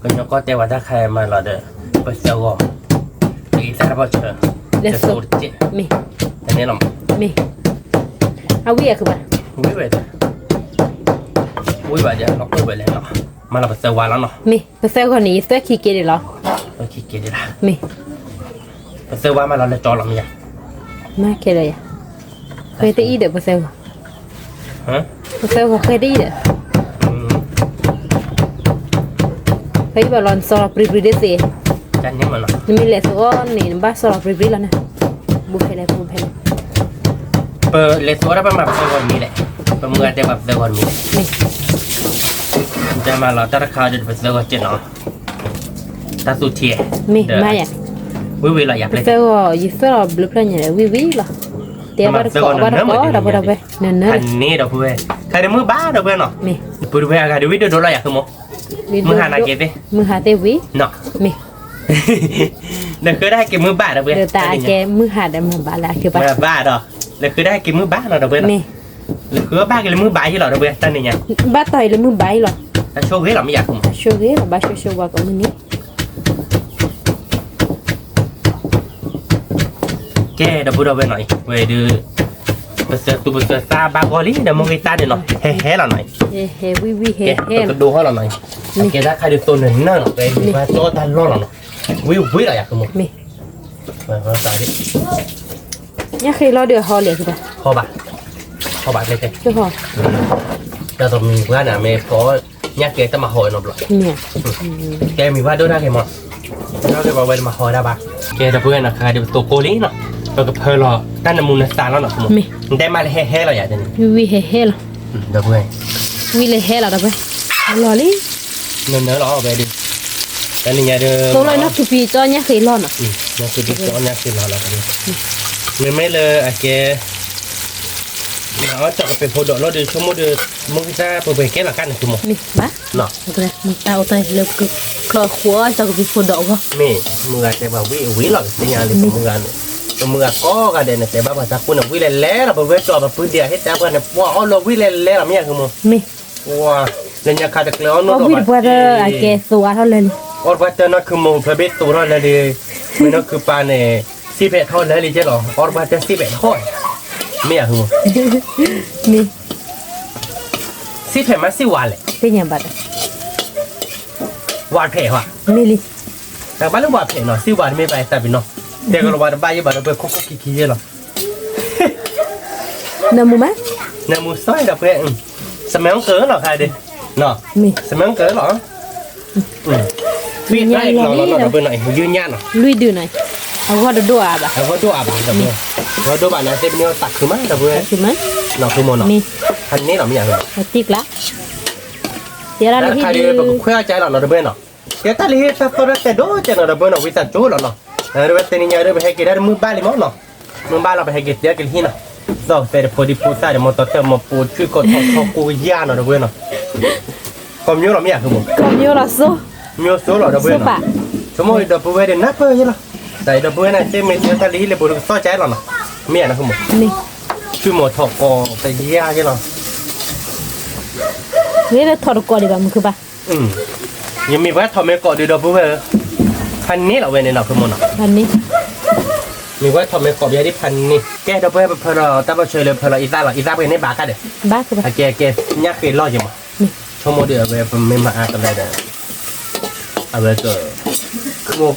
ကညီကီၢ်တဲပှၤတၢ်ခါအံၤမးလီၤဒီး ပသၢဂီၤ, ပအံသၣ်တဘီၣ်ဆၢ, လဲၤစိာ်တစဲး, တန့ၣ်လီၤမး, မ့ၢ်, အဝံၣ်အဃုဘၣ်, ဝံၣ်ဝဲ, ဝံၣ်ဘၣ်ဒီး လီၤကွံာ်ဝဲလဲၣ်နီၤ, မးလီၤပသၢဝါလီၤနီၤ, မ့ၢ် ပသၢဂီၤန့ၣ် ယသွဲၣ်ခံက့ၤဒံးလီၤ, သွဲၣ်ခံက့ၤဒံးလီၤ, မ့ၢ် ပသၢဝါမးလီၤလၢကၠီလီၤမ့ၢ်ယၤ, မၤခဲလၢာ်ယၤ, ဃဲတအံၣ်ဒီးပသၢဂီၤ, ပသၢဂီၤဃဲတအံၣ်ဒီး, ဖဲအံၤဘၣ်လီၤနစီၤလီၤပြံပြံဒ်သ့, နမ့ၢ်လဲၤသိးအီၤန့ၣ် နဘၣ်စီၤလီၤပြံပြံလီၤန့ၣ်, ဘူးဖဲလဲၣ် ဘူးဖဲလဲၣ်, ပလဲၤသိးအီၤဒၣ်ပမၤပသၢဂီၤတမံၤလဲၣ်, ပမုၢ်ဂၤတဲပှၤပသၢဂီၤတမံၤလဲၣ်, မ့ၢ်, တၢ်မၤလီၤတၢ်တခါဒီးပသၢဂီၤစဲးနီၤ တၢ်သူထံ, မ့ၢ်မးယၤ, ဝံၣ်ဝံၣ်လီၤယၤ ပသၢဂီၤ ယသၢဂီၤဘျုးဖျၢၣ်ညါဒီး ဝံၣ်ဝံၣ်လီၤ, တဲဘၣ်တကိးဘၣ်တကိးဒီးပဝဲဒၣ်ဝဲ, နနၢ, ဖးန့ၢ်ဒီပုၢ်ဝဲၢ်, ခါဒီးမုၢ်ဘၣ်ဒီပုၢ်ဝဲၢ်နီၤ, မ့ၢ်, ပုၢ်ဝဲၢ်အဂၤဒီးဝံၣ်ဒိၣ်ဒိၣ်လီၤယၤ ခုမိၢ်, မုၢ်ဟါန့ၣ်က့ၤသ့, မုၢ်ဟါသ့ဝံၤ, မ့ၢ်, နဃ့ဒၣ်ဟဲက့ၤမုၢ်ဘၣ်ဒီပုၢ်ဝဲၢ်, တၢ်ကဲမုၢ်ဟါဒီးမုၢ်ဘၣ်လၢအဃ့ဘၣ်, မုၢ်ဘၣ်ဒီး, နဃ့ဒၣ်ဟဲက့ၤမုၢ်ဘၣ်နီၤဒီပုၢ်ဝဲၢ်, မ့ၢ် လၢဃုဘၣ်က့ၤလၢမုၢ်ဘၣ်ယ့ၢ်လီၤ ဒီပုၢ်ဝဲၢ် တၢ်န့ၣ်ညါ, ဘၣ်တီၢ်အံၤလၢမုၢ်ဘၣ်ယ့ၢ်လီၤ, တၢ်ဆိၣ်ဂ့ၤလီၤမ့ၢ်ယၤ တၢ်ဆိၣ်ဂ့ၤလီၤ ဘၣ်ဆိၣ်ဆိၣ်ဝါကမုၢ်နံၤ, ကဲ ဒီပုၢ်ဒီဝဲၢ်နီၤအံၤ ဝဲဒုး ပသၢသူၣ်ပသၢသးဘၣ်ဂီၢ်လံ ဒီးမိၢ်ဂ့ၤသၣ်န့ၣ်နီၤ ဟဲဟဲလီၤနီၤအံၤ, ဟဲဝံၣ်ဝံၣ်ဟဲဟဲ, ပကဒိဟီၣ်လီၤနီၤအံၤ, ကဲတၢ်ခါဒုးသိးနၢၤနၢၤလီၤ ပမ့ၢ်ဘၣ်ကၠီတၢ်လီၢ်လီၤနီၤ, ဝံၣ်ဝံၣ်လီၤယၤ ကမိၢ်, မ့ၢ် ညၣ်ဃ့လီၤဒီးဟီလဲၣ်, ဟီဘၣ်, ဟီဘၣ်တဲတဲ, တၢ်သးမံၤပှၢ်န့ၣ် မ့ၢ်ကီ ညၣ်ဃ့တမၤဟီနီတဘျီ, ကဲမံၤဘၣ်ဒိၣ်တၢ်က့ၤမး, ဒိၣ်က့ၤပှၤဝဲတမၤဟီဒၣ်ဘၣ်, ကဲဒီပုၢ်ဝဲၢ်နီၤ ခဲခါဒီးပသိးကိးလံနီၤ, ပကဖၢလီၤတၢ်နမူနသးလီၤနီၤ, နတဲမးလၢဟဲဟဲလီၤယၤန့ၣ်, ဝံဟဲဟဲလီၤ, ဒီပုၢ်ဝဲၢ်, ဝံလၢဟဲလီၤဒီပုၢ်ဝဲၢ်, လီၤလံ, နနၢလီၤဝဲဒီး, တနံၤညါဒီး, သိးလီၤနီၢ်ခုပံၤကၠီညၣ်ဃ့လီၤနီၤ, နီၢ်ခုပံၤကၠီညၣ်ဃ့လီၤလီၤ, မ့မ့ၢ်လၢအကဲ မၤအီၣ်ကၠီကပ့းဖိဒိးလီၤဒီး ဆိကမိၣ်ဒီး မုၢ်ကစၢ်ပှဲၤပှဲၤကဲလီၤကၢ်န့ၣ် သုမီၤ, မ့ၢ်ဘၣ်, မုၢ်တၢ်အိၣ်တၢ်လၢကျီဃိအီၣ်ကၠီကပ့းဖိဒိးအဂီၢ်, မ့ၢ်မုၢ်ဂၤတဲပှၤဝံၣ်အဝံၣ်လီၤ ကသ့ၣ်ညါလံ မုၢ်ဂၤန့ၣ်, ပမုၢ်ဂၤကိးဂၤဒဲးန့ၣ် တဲဘၣ်ပှၤတၢ်ကိၢ်န့ၣ် ဝံၣ်လဲၤလဲၤလီၤ ပဝဲကၠီပပုၢ်ဒံးအဟ့ၣ်တဲပှၤန့ၣ် ပှၤအီၣ်လီၤဝံၣ်လဲၤလဲၤလီၤ မ့ၢ်ယၤသုမီၤ, မ့ၢ် လၢညါခါတကျဲအီၣ်နီၢ်ဒီးဘၣ်, အီၣ်ဝံၣ်တပှၢ်တၢ်အကဲသိးအါထီၣ်လၢာ်လံ, အီၣ်တပှၢ်တၢ်နီၢ်ခုမီၤဖျၢၣ်ဘ့ၣ်သိးထီၣ်လၢာ်လံ, မ့ၢ်နီၢ်ခုပၤန့ၣ် စံၣ်ဖဲးထီၣ်လၢာ်လံကဲလီၤ အီၣ်တပှၢ်တၢ်စံၣ်ဖဲးထီၣ်, မ့ၢ်ယၤသုမီၤ, မ့ၢ် စံၣ်ဖဲးမးစံၣ်ဝါလဲၣ်, သ့ၣ်ညါဘၣ်ဒီး, ဝါဖဲးဟီ, မ့ၢ်လံ, တၢ်ကဘၣ်လၢဝါဖဲးနီၤ စံၣ်ဝါတမ့ၢ်ဘၣ်တၢ်ပ့ၤနီၤ, တဲကလီၤဝါတဘၣ်ယဲဘၣ်ဒီးပှဲၤခိၣ်ခိၣ်ခံခံယဲလီၤ, နၢမူမး, နၢမူစီဒီးပှဲၤ, စမဲအကၢလီၤခါဒီး, စမဲအကၢလီၤ, ဖံးတၢ်အကျီလီၤနီၤဒီးပှဲၤနီၤ ယုၢ်ညၣ်နီၤ, လွံၢ်ဒုနီၤ, အဂီၢ်တဒိၣ်အါဘၣ်, အဂီၢ်ဒိၣ်အါဘၣ်ဒီးပှဲၤ, အဂီၢ်ဒိၣ်ဘၣ်န့ၣ် သ့ၣ်ပန့ၢ်တၢ်ခုမးဒီးပှဲၤ, နီၤခုမီၤနီၤ, ဟးန့ၢ်လီၤမ့ၢ်ယၤ, တံၢ်ကျါ, တၢ်ခါဒီးပကခွဲးအီၣ်ကၢလီၤနီၤဒီးပှဲၤနီၤ, ကဲတၢ်လံဟ့ၣ်တၢ်သီၣ်တၢ်တဲဒိၣ်ကဲနီၤဒီးပှဲၤနီၤ ဝံသးစူၤလီၤနီၤ, ဒီးပဝဲတနံၤညါဒီးပဟဲက့ၤဒၣ်တမုၢ်ဘၣ်လံမီၤနီၤ, မုၢ်ဘၣ်လီၤပဟဲက့ၤတဲကလံၤဟံၣ်နီၤ, သီၣ်သဲတဖိဒံဖိသၣ်ဒီး မီၤတီထၢၣ်မီၤပိာ်ထွံၣ်ကိးထီၣ်ထီကိးယၢ်နီၤဒီးပှဲၤနီၤ, ကိးမၠိလီၤမ့ၢ်ယၤ, ကိးမၠိလီၤစိ, မၠိစိလီၤဒီးပှဲၤနီၤ, ဆိကမိၣ်ဒီးပဝဲဒီးနၢ်ပၢၢ်ယဲလီၤ, တၢ်အံၤဒီးပဝဲန့ၣ် တဲမ့ၢ်တဲတၢ်လံဟ့ၣ်လၢပူၤဒီးကသီၣ်ကၢလီၤနီၤ, မ့ၢ်ယၤနီၤ, ဆိကမိၣ်, ထွံၣ်မီၤထီၣ်ကိးကယၢ်ယဲလီၤ, မ့ၢ်လၢထီၣ်တကိးဒံးဘၣ်မုၢ်ခုပၤ ယမ့ၢ်ပှၤထီၣ်မ့ၢ်ကိးဒံးဒီးပဝဲဧၢ, ဖးန့ၢ်လီၤဝဲန့ၣ်နီၤ ဖုမိၢ်နီၤ, ဖးန့ၢ်, မ့ၢ်ပှၤထီၣ်မ့ၢ်ကိးပယီၤဒ်ဖးန့ၢ်, ကဲဒီးပဝဲပဖၢလီၤတၢ်ဘၣ်ဆၢလၢဖၢလီၤအံသၣ်လီၤ အံသၣ်ပှဲၤန့ၣ်ဘၣ်ကါဒီး, ဘၣ်ကဘၣ်, အကဲကဲ, ညၣ်ဃ့လီၤယမး, ဆိကမိၣ်ဒီးအဝဲပမ့ၢ်မၤအါကလဲာ်ဒီး, အဝဲက, ဆိကမိၣ်,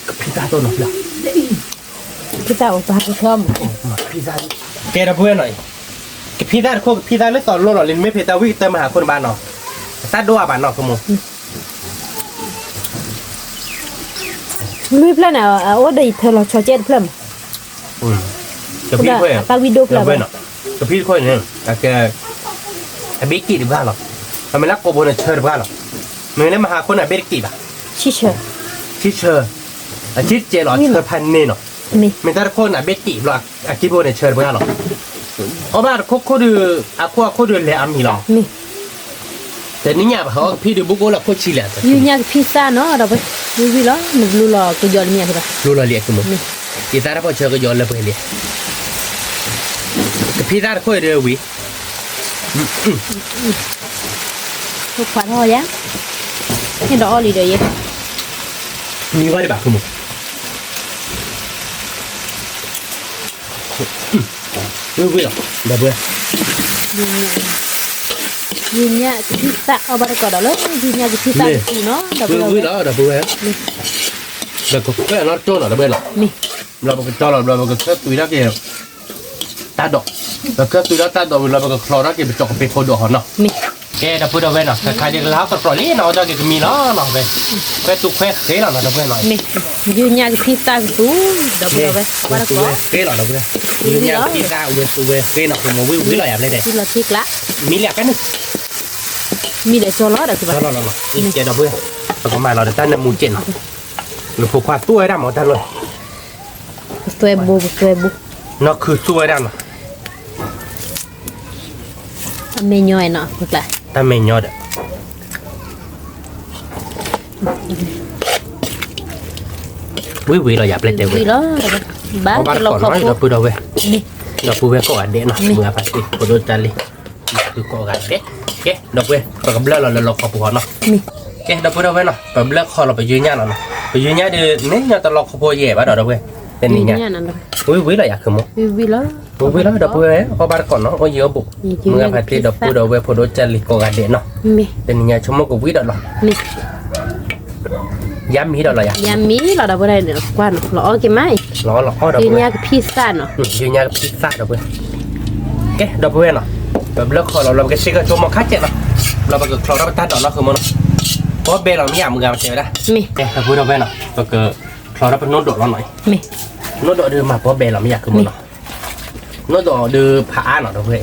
ကဖံးသၣ်တိၢ်နီၤဖျၢၣ် ဖံသၣ်အိၣ်ပာ်ကထီၣ်မး, ကဲဒီပုၢ်ဝဲၢ်နီၤ, ကဖံသၣ်တခိၣ် ကဖံသၣ်လၢသီလိၣ်လီၤလံ နမ့ၢ်ဖံးတၢ်ဝံၣ်ကတၢၢ်မဟါခိၣ်န့ၣ်ဘၣ်နီၤ, တၢ်ဒိၣ်အါဘၣ်နီၤ ကမိၢ်, လွံၢ်ဖျၢၣ်န့ၣ် အအိၣ်ဒီးယထၢလီၤဆီကဲတဖျၢၣ်မး, ကဖံတခိၣ်, တၢ်ဝံၣ်ဒိၣ်ဖျၢၣ်ဘၣ်, ကဖံတခိၣ်န့ၣ်, အဘ့ၣ်က့ၣ်တဘၣ်လီၤ, အမ့ၢ်လၢကိာ်ဘိန့ၣ်ဆၢတဘၣ်လီၤ, မ့ၢ်လၢမဟါခိၣ်န့ၣ် အဘ့ၣ်တက့ၣ်ဘၣ်, ဆံဆၢ, ဆံဆၢ, အဆံတကဲလီၤ ဆၢဖးန့ၢ်နီၤ, မ့ၢ်တၢ်တခိၣ်န့ၣ် အဘ့ၣ်တက့ၣ်ဘၣ်, အကံၢ်ဘိန့ၣ်ဆၢတဘၣ်လီၤ, အီၣ်ဘၣ်တခိၣ်ခိၣ်ဒီး, အခိၣ်အခိၣ်ဒီးလဲၤအမံၤလီၤ, တနံၣ်ညါဘၣ် ဟဲအီၣ်ကဖံဒီး ဘူးကအိၣ်လၢခိၣ်ဆံလဲၣ်, ယုၢ်ညၣ်ကဖံသၣ်နီၤဒီး, ဝံၤဝံၤလီၤ နဘျုးလီၤကယီၤလံမ့ၢ်ဧါ, ဘျုးလီၤလံအကမိၢ်, ယသးတၢ်ဖီၣ်ဆၢကယီၤလၢပှဲၤလံ, ကဖံသၣ်တခိၣ်အံၤဒီးဝံၤ ခွါထီၣ်ယၤ, ဟ့ၣ်ဒီးအီၣ်လံဒီးယဲ, မံဝဲဒံးဘၣ်ခိၣ်မူ, ဝံၤဝံၤလီၤ ဒီပုၢ်ဝဲၢ်, ယုၢ်ညၣ်ကဖံသၣ်အီၣ်ဘၣ်တကိးဒီးလၢ ယုၢ်ညၣ်ကဖံသၣ်တပူၤနီၤ ဒီပုၢ်ဝဲၢ်, ဝံၤလီၤဒီပုၢ်ဝဲၢ်, ဒီးကခွဲးအနီၢ်ကၠိနီၤ ဒီပုၢ်ဝဲၢ်လီၤ, ဘျီပကတီလီၤ ဘျီပကဆၢသွံထီၣ်က့ၤ တၢ်ဒိး, ပကဆၢသွံထီၣ်တၢ်ဒိးဝံၤလီၤ ပကချီထီၣ်က့ၤပကၠီကပ့းဖိဒိးဟီနီၤ, ကဲ ဒီပုၢ်ဝဲၢ်နီၤ ခဲခါဒ်ကလီၤသတြီၤလံနီၤ အီၣ်က့ၤကမံၤလီၤနီၤ, ဝဲသူခွဲဃ့လီၤနီၤ ဒီပုၢ်ဝဲၢ်နီၤ, ယုၢ်ညၣ်ကဖံသၣ်ကသူ, ဒီပုၢ်ဝဲၢ်, ဝဲသူဝဲဃ့လီၤ ဒီပုၢ်ဝဲၢ်, ယုၢ်ညၣ်ကဖံသၣ် ဝဲသူဝဲဃ့နီၤ ပမိၢ်ဝံၣ်ဝံၣ်လီၤယၤဘျဲၣ်ဒဲး, မံလံအကဲန့ၣ်, မံဒီးကၠီလီၤဒီးကဘၣ်, ကဲ ဒီပုၢ်ဝဲၢ်, ပကမၤလီၤဒီးတၢ်နၢမူကဲးနီၤ, လၢဖိခွါသူဝဲဒၣ်မးတၢ်လီၤ ပသွဲဘိ ပသွဲဘိ, နီၢ်ခုသူဝဲဒၣ်နီၤ, အမဲာ်ညီနီၤ တၢ်မဲာ်ညီဒီး, ဝံၣ်ဝံၣ်လီၤယၤဘျဲၣ်တဲဝဲ, ဘၣ်လီခီဖိ, ဒီပုၢ်ဝဲၢ်, ဒီပုၢ်ဝဲၢ်ကိးဂၤဒဲးနီၤ မုၢ်အဖးသ့ၣ် ဖိဒိၣ်တၢ်လံ, မုၢ်ကိးဂၤဒဲး, ကဲ ဒီပုၢ်ဝဲၢ် ပကဘျၢလီၤလၢလီခီဖိနီၤ, ကဲ ဒီပုၢ်ဝဲၢ်နီၤ ပဘျၢခီလီၤ ပယုၢ်ညၣ်လီၤနီၤ, ပယုၢ်ညၣ်ဒီး မ့ၢ်ညီတလီခီဖိယဲၢ်ဘၣ်ဒီး ဒီပုၢ်ဝဲၢ်, တနံၤညါ, ဝံၣ်ဝံၣ်လီၤယၤခုမူ ဝံၣ်ဝံၣ်လီၤ ဒီပုၢ်ဝဲၢ် အီၣ်ဘၣ်တကိးနီၤ အီၣ်ယံၤအီၣ်ဘူး, မုၢ်အဖးသ့ၣ် ဒီပုၢ်ဝဲၢ် ဖိဒိၣ်တၢ်လံ ကိးဂၤဒဲးနီၤ, တနံၤညါဆိကမိၣ်ကဝံၣ်ဒီးလီၤ, ယါမံဒီးလီၤယၤ, ယါမံလီၤ ဒီပုၢ်ဝဲၢ်, ကွၢ်နီၤ လီၤအီၣ်က့ၤမးအံၤ, လီၤလီၤအီၣ်ဒီးပဝဲ ဒုးညါကဖံးသၣ်နီၤ ဒုးညါကဖံးသၣ်ဒီးပဝဲ ကဲ ဒီးပဝဲနီၤ ပဘျၢခီလီၤ ဘျီပကစ့ကၢ်ဆိကမိၣ်ခါစဲးနီၤ ဘျီပကချီထီၣ်ပတၢ်ဒိးနီၤ ဃုမူနီၤ ပီၣ်ဘဲလီၤမ့ၢ်ယၤ မုၢ်ဂၤပတဲဝဲဒၣ် မ့ၢ် ကဲ ဒီးပဝဲဒီးပဝဲနီၤ ပကချီထီၣ်ပနိၣ်ဒိးလီၤနီၤ မ့ၢ် နိၣ်ဒိးဒုးမၤပီၣ်ဘဲလီၤမ့ၢ်ယၤ ဃုမူနီၤ မ့ၢ် နိၣ်ဒိးဒုးဖးအါနီၤ ဒီးပဝဲ န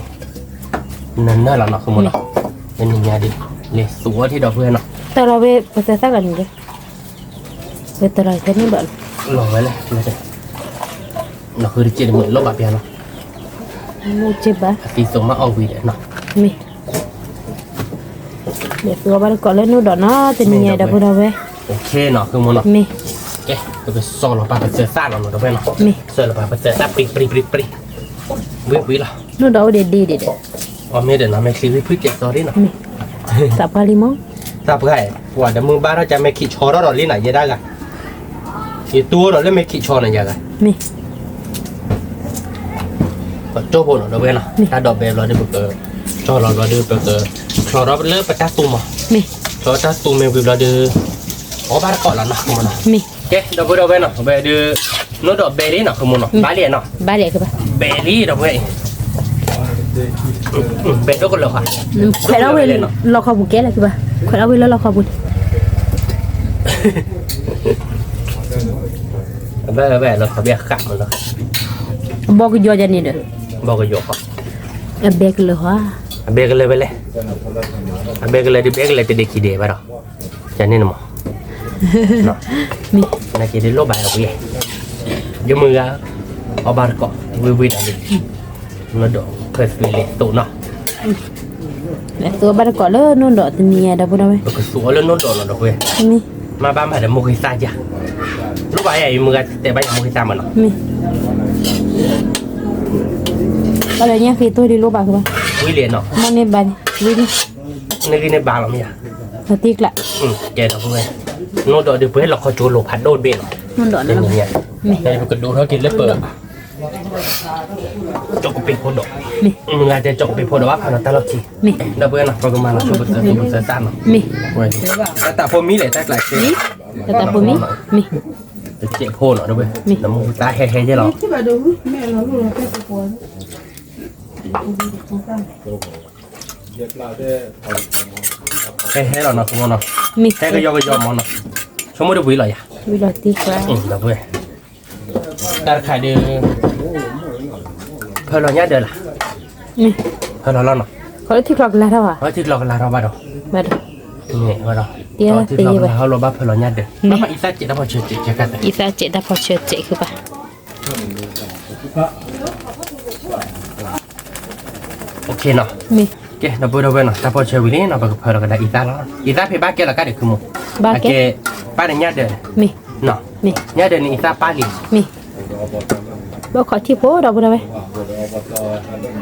နၢ်လီၤနီၤ ဃုမူနီၤ မ့ၢ် တနံၤညါဒုး လဲၤသူအီၣ်ထံဒီးပဝဲနီၤ တၢ်လီၤဝဲ ပသဲသၣ်ကန့ၣ်ဒီး ဝဲတလီၤဖဲန့ၣ်ဘၣ် လီၤဝဲလဲၣ် လီၤဃုတက့ၢ်တမုာ်လီၤဘၣ်ပျၢ်နီၤ မ့ၢ်က့ဘၣ် အသံသိးမးအီၣ်ဝံၤဒီးနီၤ မ့ၢ် လဲၤသူအီၣ်ဘၣ်တကိးလၢနိၣ်ဒိးနီၤ တနံၤညါဒီးပဝဲဒီးဝဲ OK နီၤ ဃုမူနီၤ မ့ၢ် ကဲ ပကစီၣ်လီၤပာ်ပသဲသၣ်လီၤနီၤ ဒီးပဝဲနီၤ မ့ၢ် စီၣ်လီၤပာ်ပသဲသၣ် ပြံပြံပြံပြံ ဝံၤဝံၤလီၤ နိၣ်ဒိးအိၣ်ဒံးဒံးဒံးဒီး အီၣ်မ့ၢ်ဒီးနီၤ မ့ၢ်ချံဝံၤဖုၣ်ကဲးစီၤဒ်နီၤ မ့ၢ် သးပှၢ်လံမီၢ် သးပှၢ် ပှၤဒီးမုၢ်ဘၣ်ထီၣ်ကၢ် မ့ၢ်ခံးဆီထီၣ်ဒီးလံနီၤ ယဲဒၣ်ဂၤ ယတူၢ်ဒီးလၢမ့ၢ်ခံးဆီနီၤ ယဲဂၤ မ့ၢ် ပကၠိဖိနီၤ ဒီးပဝဲနီၤ မ့ၢ် တၢ်ဒိးဘဲဘျီဒီး ပက ကၠီလီၤဘျီဒီး ပက ချီထီၣ်လၢပတၢ်သူမီၤ မ့ၢ် ချီတၢ်သူမ့ၢ်ဝံၤဘျီဒီး အီၣ်ဘၣ်တကိးလီၤနီၤ ဃုမူနီၤ မ့ၢ် ကဲ ဒီးပဝဲဒီးဝဲနီၤ ပဝဲဒုး နိၣ်ဒိးဘဲလံနီၤ ဃုမူနီၤ မ့ၢ် ဘၣ်လံနီၤ ဘၣ်လံကဘၣ် ဘဲလံ ဒီးပဝဲအံၤ ဘဲဒိၣ်ကလၢၤဃီ ခွဲးထီၣ်ဝဲလီၤခီပူၤကဲလၢကဘၣ် ခွဲးထီၣ်ဝဲလၢလီၤခီပူၤ အဘဲဘဲလီၤခီပူၤဃၣ်မးလီၤ အဘီကယီၤယၤန့ၣ်ဒီး ဘီကယီၤဃီ အဘဲကလၢၤဃီ အဘဲကလၢၤဝဲလဲၣ် အဘဲကလၢၤဒုးဘဲကလၢၤတဒ့ခံဒဲးဘၣ်ဒီး ယၤန့ၣ်နမး မ့ၢ် နက့ၤဒုးလိၣ်ဘၣ်အဝံၤ ယမုၢ်ဂၤ အီၣ်ဘၣ်တကိး ဝံၤဝံၤဒီး နဒိးခၢၣ်သွံလဲၤသိးနီၤ လဲၤသိးဘၣ်တကိးလၢနိၣ်ဒိးတနံၤညါဒီးပဝဲ ပကသူအီၤလၢနိၣ်ဒိးလီၤဒီးပဝဲ မ့ၢ် မ့ၢ်ဘၣ်မၤဒီးမိၢ်ဂ့ၤသၣ်ယၤ လိၣ်ဘၣ်ယၤ ယမုၢ်ဂၤတဲဘၣ်ယၤမိၢ်ဂ့ၤသၣ်မးနီၤ မ့ၢ် ဘၣ်ဒီးညၣ်ဃ့သိဒုးလိၣ်ဘၣ်ကဘၣ် ဝံၤလဲၤနီၤ မ့ၢ်န့ၢ်ဘၣ်န့ၣ် ဝံၤန့ၣ် နဂံၢ်န့ၢ်ဘၣ်လီၤမ့ၢ်ယၤ တံကျး ကဲဒီးပဝဲ နိၣ်ဒိးဒုးပှဲၤလီၤခီကၠိလိာ်ဖးဒိၣ်တဘ့ၣ်လီၤ နိၣ်ဒိးန့ၣ် မ့ၢ် ပကဒိးထီၣ်က့ၤလၢပ ကၠီကပ့းဖိဒိး မ့ၢ်ဂၤတဲကၠီကပ့းဖိဒိးဘၣ်ဖးလီၤတၢ်လီၢ်ခံ ဒီးပဝဲနီၤ ပကမၤလီၤဆိပသဲသၣ်နီၤ မ့ၢ် တၢ်တၢ်ဖိမံလဲၣ် တၢ်ကျးက့ တၢ်တၢ်ဖိမံ မ့ၢ် တစဲးဖိနီၤ ဒီးပဝဲ နမူတၢ်ဟဲဟဲယဲလီၤ ဟဲဟဲလီၤနီၤ ဆိကမိၣ်နီၤ မ့ၢ် ဟဲကယီကယီမးနီၤ ဆိကမိၣ်တဝံၤလီၤယၤ ဝံၤလီၤတံကျး ဒီးပဝဲ တၢ်တခါဒုး ဖၢလီၤညၣ်ဒၢးလၢ် ဖၢလီၤလီၤနီၤ ခီလၢထံချီကလၤထီၣ်ဘၣ် ခီလၢထံချီကလၤထီၣ်ဘၣ်ဒီး ဘၣ်ဒီး မ့ၢ်ဝဲဒီး ထံချီကလၤထီၣ်လီၤဘၣ်ဖၢလီၤညၣ်ဒၢး ဘၣ်မးအံသၣ်စဲးတၢ်ဖီဆၢစဲးကဲ အံသၣ်စဲးတၢ်ဖီဆၢစဲးဃုာ်ဘၣ် OK နီၤ မ့ၢ် ကဲ ဒီပုၢ်ဒီဝဲၢ်နီၤ တၢ်ဖီဆၢဝံၤလံနီၤ ပကဖၢလီၤကဒါအံသၣ်လီၤ အံသၣ်ဖဲဘၣ်ကဲလီၤကါဒံးခုမူ ဘၣ်ကဲ အကဲ ပၢ်န့ၣ်ညၣ်ဒၢး မ့ၢ် ညၣ်ဒၢးန့ၣ်အံသၣ်ပၢ်လံ မ့ၢ် ဘၣ်ခီထံဖိဒီပုၢ်ဒီဝဲၢ် ကီးနီၢ်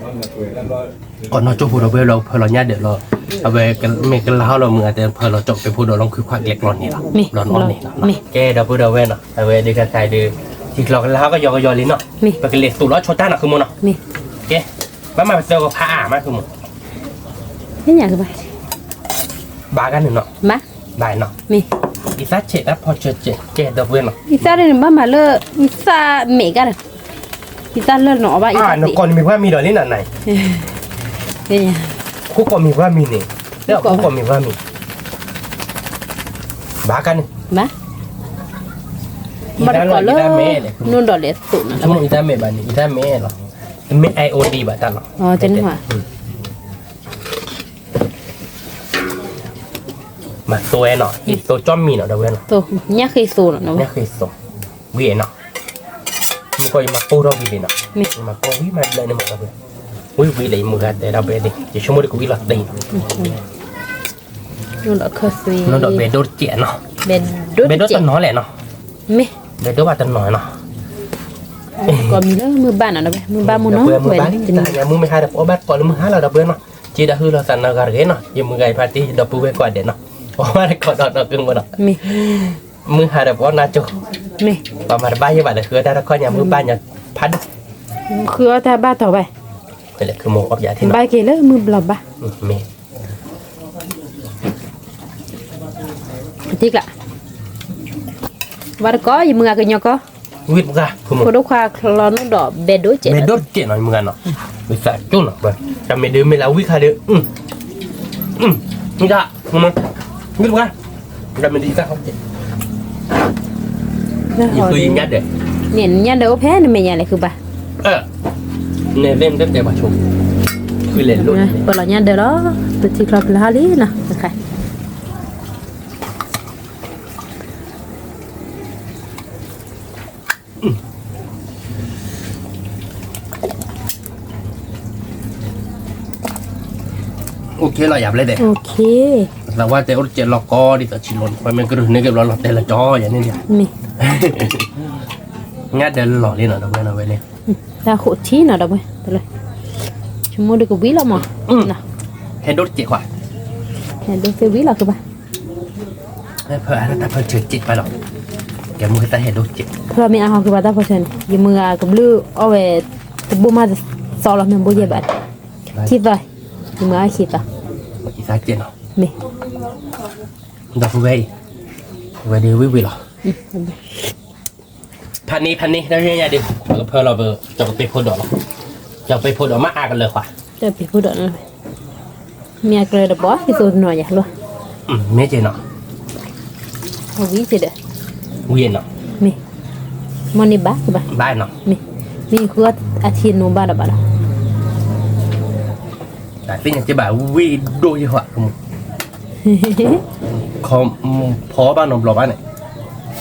ကၠိဖိဒီပုၢ်ဝဲၢ်လီၤ ဖၢလီၤညၣ်ဒၢးလီၤ အဝဲမ့ၢ်ကလါဟီၣ်လီၤမုၢ်အတဲဖၢလီၤကၠီၣ်ကပ့းဖိဒီးလီၤခုခွးကျဲကျီန့ၣ်လီၤ လီၤနီၢ်န့ၣ်လီၤ ကဲဒီပုၢ်ဒီဝဲၢ်နီၤ အဝဲဒုးကါခါဒုး ထံချီကလါဟီၣ်ကယီကယီလံနီၤ ပကလဲၤသူးလီၤဆီတၢ်နီၤ ခုမူနီၤ ကဲ ဘၣ်မၤပသၢဂီၤဖးအါမး ခုမူ ဘၣ် ဘၣ်ကါန့ၣ်နီၤ ဘၣ်နီၤ အံသၣ်ဆဲးတၢ်ဖီဆၢဆဲး ကဲဒီပုၢ်ဝဲၢ်နီၤ အံသၣ်န့ၣ်ဘၣ်မၤလၢ အံသၣ်မဲာ်ကါဒီး အံသၣ်လၢနီၤ အီၣ်ဘၣ်အံသၣ် နကိးနမံၤပှၢ်မံၤဒီးလံနီၤ နၤ ခိၣ်ကိးမံၤပှၢ်မံၤန့ၣ် လၢအခိၣ်ကိးမံၤပှၢ်မံၤ ဘၣ်ကါန့ၣ် ဘၣ် ဘၣ်တကိးလၢ နိၣ်ဒီးလဲၤသိးနီၤ ဆိကမိၣ်အံသၣ်မဲာ်ဘၣ်န့ၣ် အံသၣ်မဲာ်လီၤ တမ့ၢ် iod ဘၣ်တၢ်လီၤ မၤသိဝဲနီၤ အံသိကၠီၣ်မံၤနီၤ ဒီပုၢ်ဝဲၢ်နီၤ ညၣ်ဃ့သိနီၤ ညၣ်ဃ့သိ ဝံၤနီၤ မ့ၢ်ကီးယမၤပိၢ်ထီၣ်ဝံၤလံနီၤ မ့ၢ်မၤပိၢ်ဝံၤမၤဘျဲၣ်န့ၣ်မး ဒီပုၢ်ဝဲၢ် ဝံၤဝံၤလၢယမုၢ်ဂၤတဲဒီးဘဲဒၣ် ယဆိကမိၣ်ဒ်ကဝံၤလီၤတံၢ်နီၤ နိၣ်ဒီးဘဲဒိၣ်တစဲးနီၤ ဘဲဒိၣ်တနီၤလဲၣ်နီၤ မ့ၢ် ဘဲဒိၣ်ဘၣ်တနီၤနီၤ ကိးမံၤလၢမုၢ်ဘၣ်နီၤ ဒီပုၢ်ဝဲၢ် မုၢ်ဘၣ်မုၢ်နီၤ ဝဲ မုၢ်ဟါဒီးပအီၣ်ဘၣ်တကိးလၢမုၢ်ဟါလီၤ ဒီပုၢ်ဝဲၢ်နီၤ က့ဒီးဟုလီၤသးနီၤဂၤတဂ့ၤနီၤ ယမုၢ်ဂၤအံၤဖါတံၢ် ဒီပုၢ်ဝဲၢ်ကိးဂၤဒဲးနီၤ ပအီၣ်ဘၣ်တကိးဒီးနီၤ ခုမူနီၤ မုၢ်ဟါဒီးပအီၣ်နါကၠိ ပှၤမၤတဘၣ်ယဲဘၣ်ဒီး ဃုအီၣ်တၢ်တခီညါ မုၢ်ဘၣ်ညါဖးဒိၣ် ဃုအီၣ်တၢ်ဘၣ်တီၤဘၣ် ဘၣ်က့ၤလၢမုၢ်ဘျီဘၣ် မ့ၢ် တံကျး ဘၣ်တကိး ယမုၢ်ဂၤကညီကီၢ် ဝံၣ်တပှၢ်, ဖိဒိၣ်ခွါချီနုာ်ဒီးဘဲဒိၣ်စဲး, ဘဲဒိၣ်စဲးနီၤ ယမုၢ်ဂၤနီၤ, ဝံသးကၠိနီၤ, တၢ်မ့ၢ်ဒုးမ့ၢ်လၢဝံၣ်ခါဒီး, မုၢ်ဂၤ, ဝံၣ်တပှၢ်, တၢ်မ့ၢ်ဒုးယသးခီကဲး, ယသူယညါဒၢး, န့ၣ်ညါဒၢးအိၣ်ဖဲနမဲာ်ညါလဲၣ်ဃုဘၣ်, န့ၣ်သ့ၣ်မတတဲပှၤဆိ, ဃုလဲၤလိၣ်, ပလီၤညါဒၢးလီၤ, ပထံချီပလၢဟီလံနီၤ, တခါ OK လီၤယၤဘျဲၣ်ဒဲး, သးဝါတဲအိၣ်တစဲးလီၤကီဒ်သိးဆံးလိၤန့ၣ်, ပှၤမ့ၢ်ကရူၢ်န့ၢ်က့ၤဘျီလီၤတဲာ်လီၤကၠီယၤန့ၣ်, ညါဒၢးလီၤလံနီၤ ဒီပုၢ်ဝဲၢ်နီၤဝဲန့ၣ်, တၢ်ဃိးထံနီၤ ဒီပုၢ်ဝဲၢ်, ဆိကမိၣ်ဒုးကဝံၤလီၤမး, ဟဲဒိၣ်တစဲးခွါ, ဟဲဒိၣ်သ့ဝံၤလီၤကဘၣ် ဖၢတၢ်ဖၢဆၢစ့ၣ်ပၢ်လီၤ, ကဲမုၢ်ကတၢ်ဟဲဒိၣ်စ့ၣ်, ဖၢမ့ၢ်အါဟီကဘၣ်တၢ်ဖၢဆၢန့ၣ် ယမုၢ်ဂၤကဘျုးအီၣ်ဝဲ, တဘိမးသီလီၤမ့ၢ်ဘိယဲၢ်ဘၣ်, ခံသီ, ယမုၢ်ဂၤအီၣ်ခံသီ, မ့ၢ်, ဒီပုၢ်ဝဲၢ်အံၤ, ဝဲဒၣ်ဝံၣ်ဝံၣ်လီၤ ဖးန့ၢ်ဖးန့ၢ် တၢ်ညါဒုး ပကဖၢလီၤပ ကၠီကပ့းဖိဒိးလီၤ, ကၠီကပ့းဖိဒိးမ့ၢ်အါကလၢၤခွါ, ကၠီကပ့းဖိဒိးန့ၣ်, မ့ၢ်အကလၢၤတဘီ ယသိးတနီၤယၤလီၤ, မ့ၢ်ကဲနီၤ, ဝံၤကဲဒီး, ဝံၤနီၤ, မ့ၢ်, မ့ၢ်န့ၣ်ဘၣ်ကဘၣ်, ဘၣ်နီၤ, မ့ၢ်, မ့ၢ်ဃုအထံနိဘၣ်ဒီးဘၣ်ဒီး တၢ်သ့ၣ်ညါက့ဘၣ်ဝံၣ်ဒိၣ်ယဲၢ်ဟီ, ဖီဘၣ်နီတဘျီဘၣ်န့ၣ်,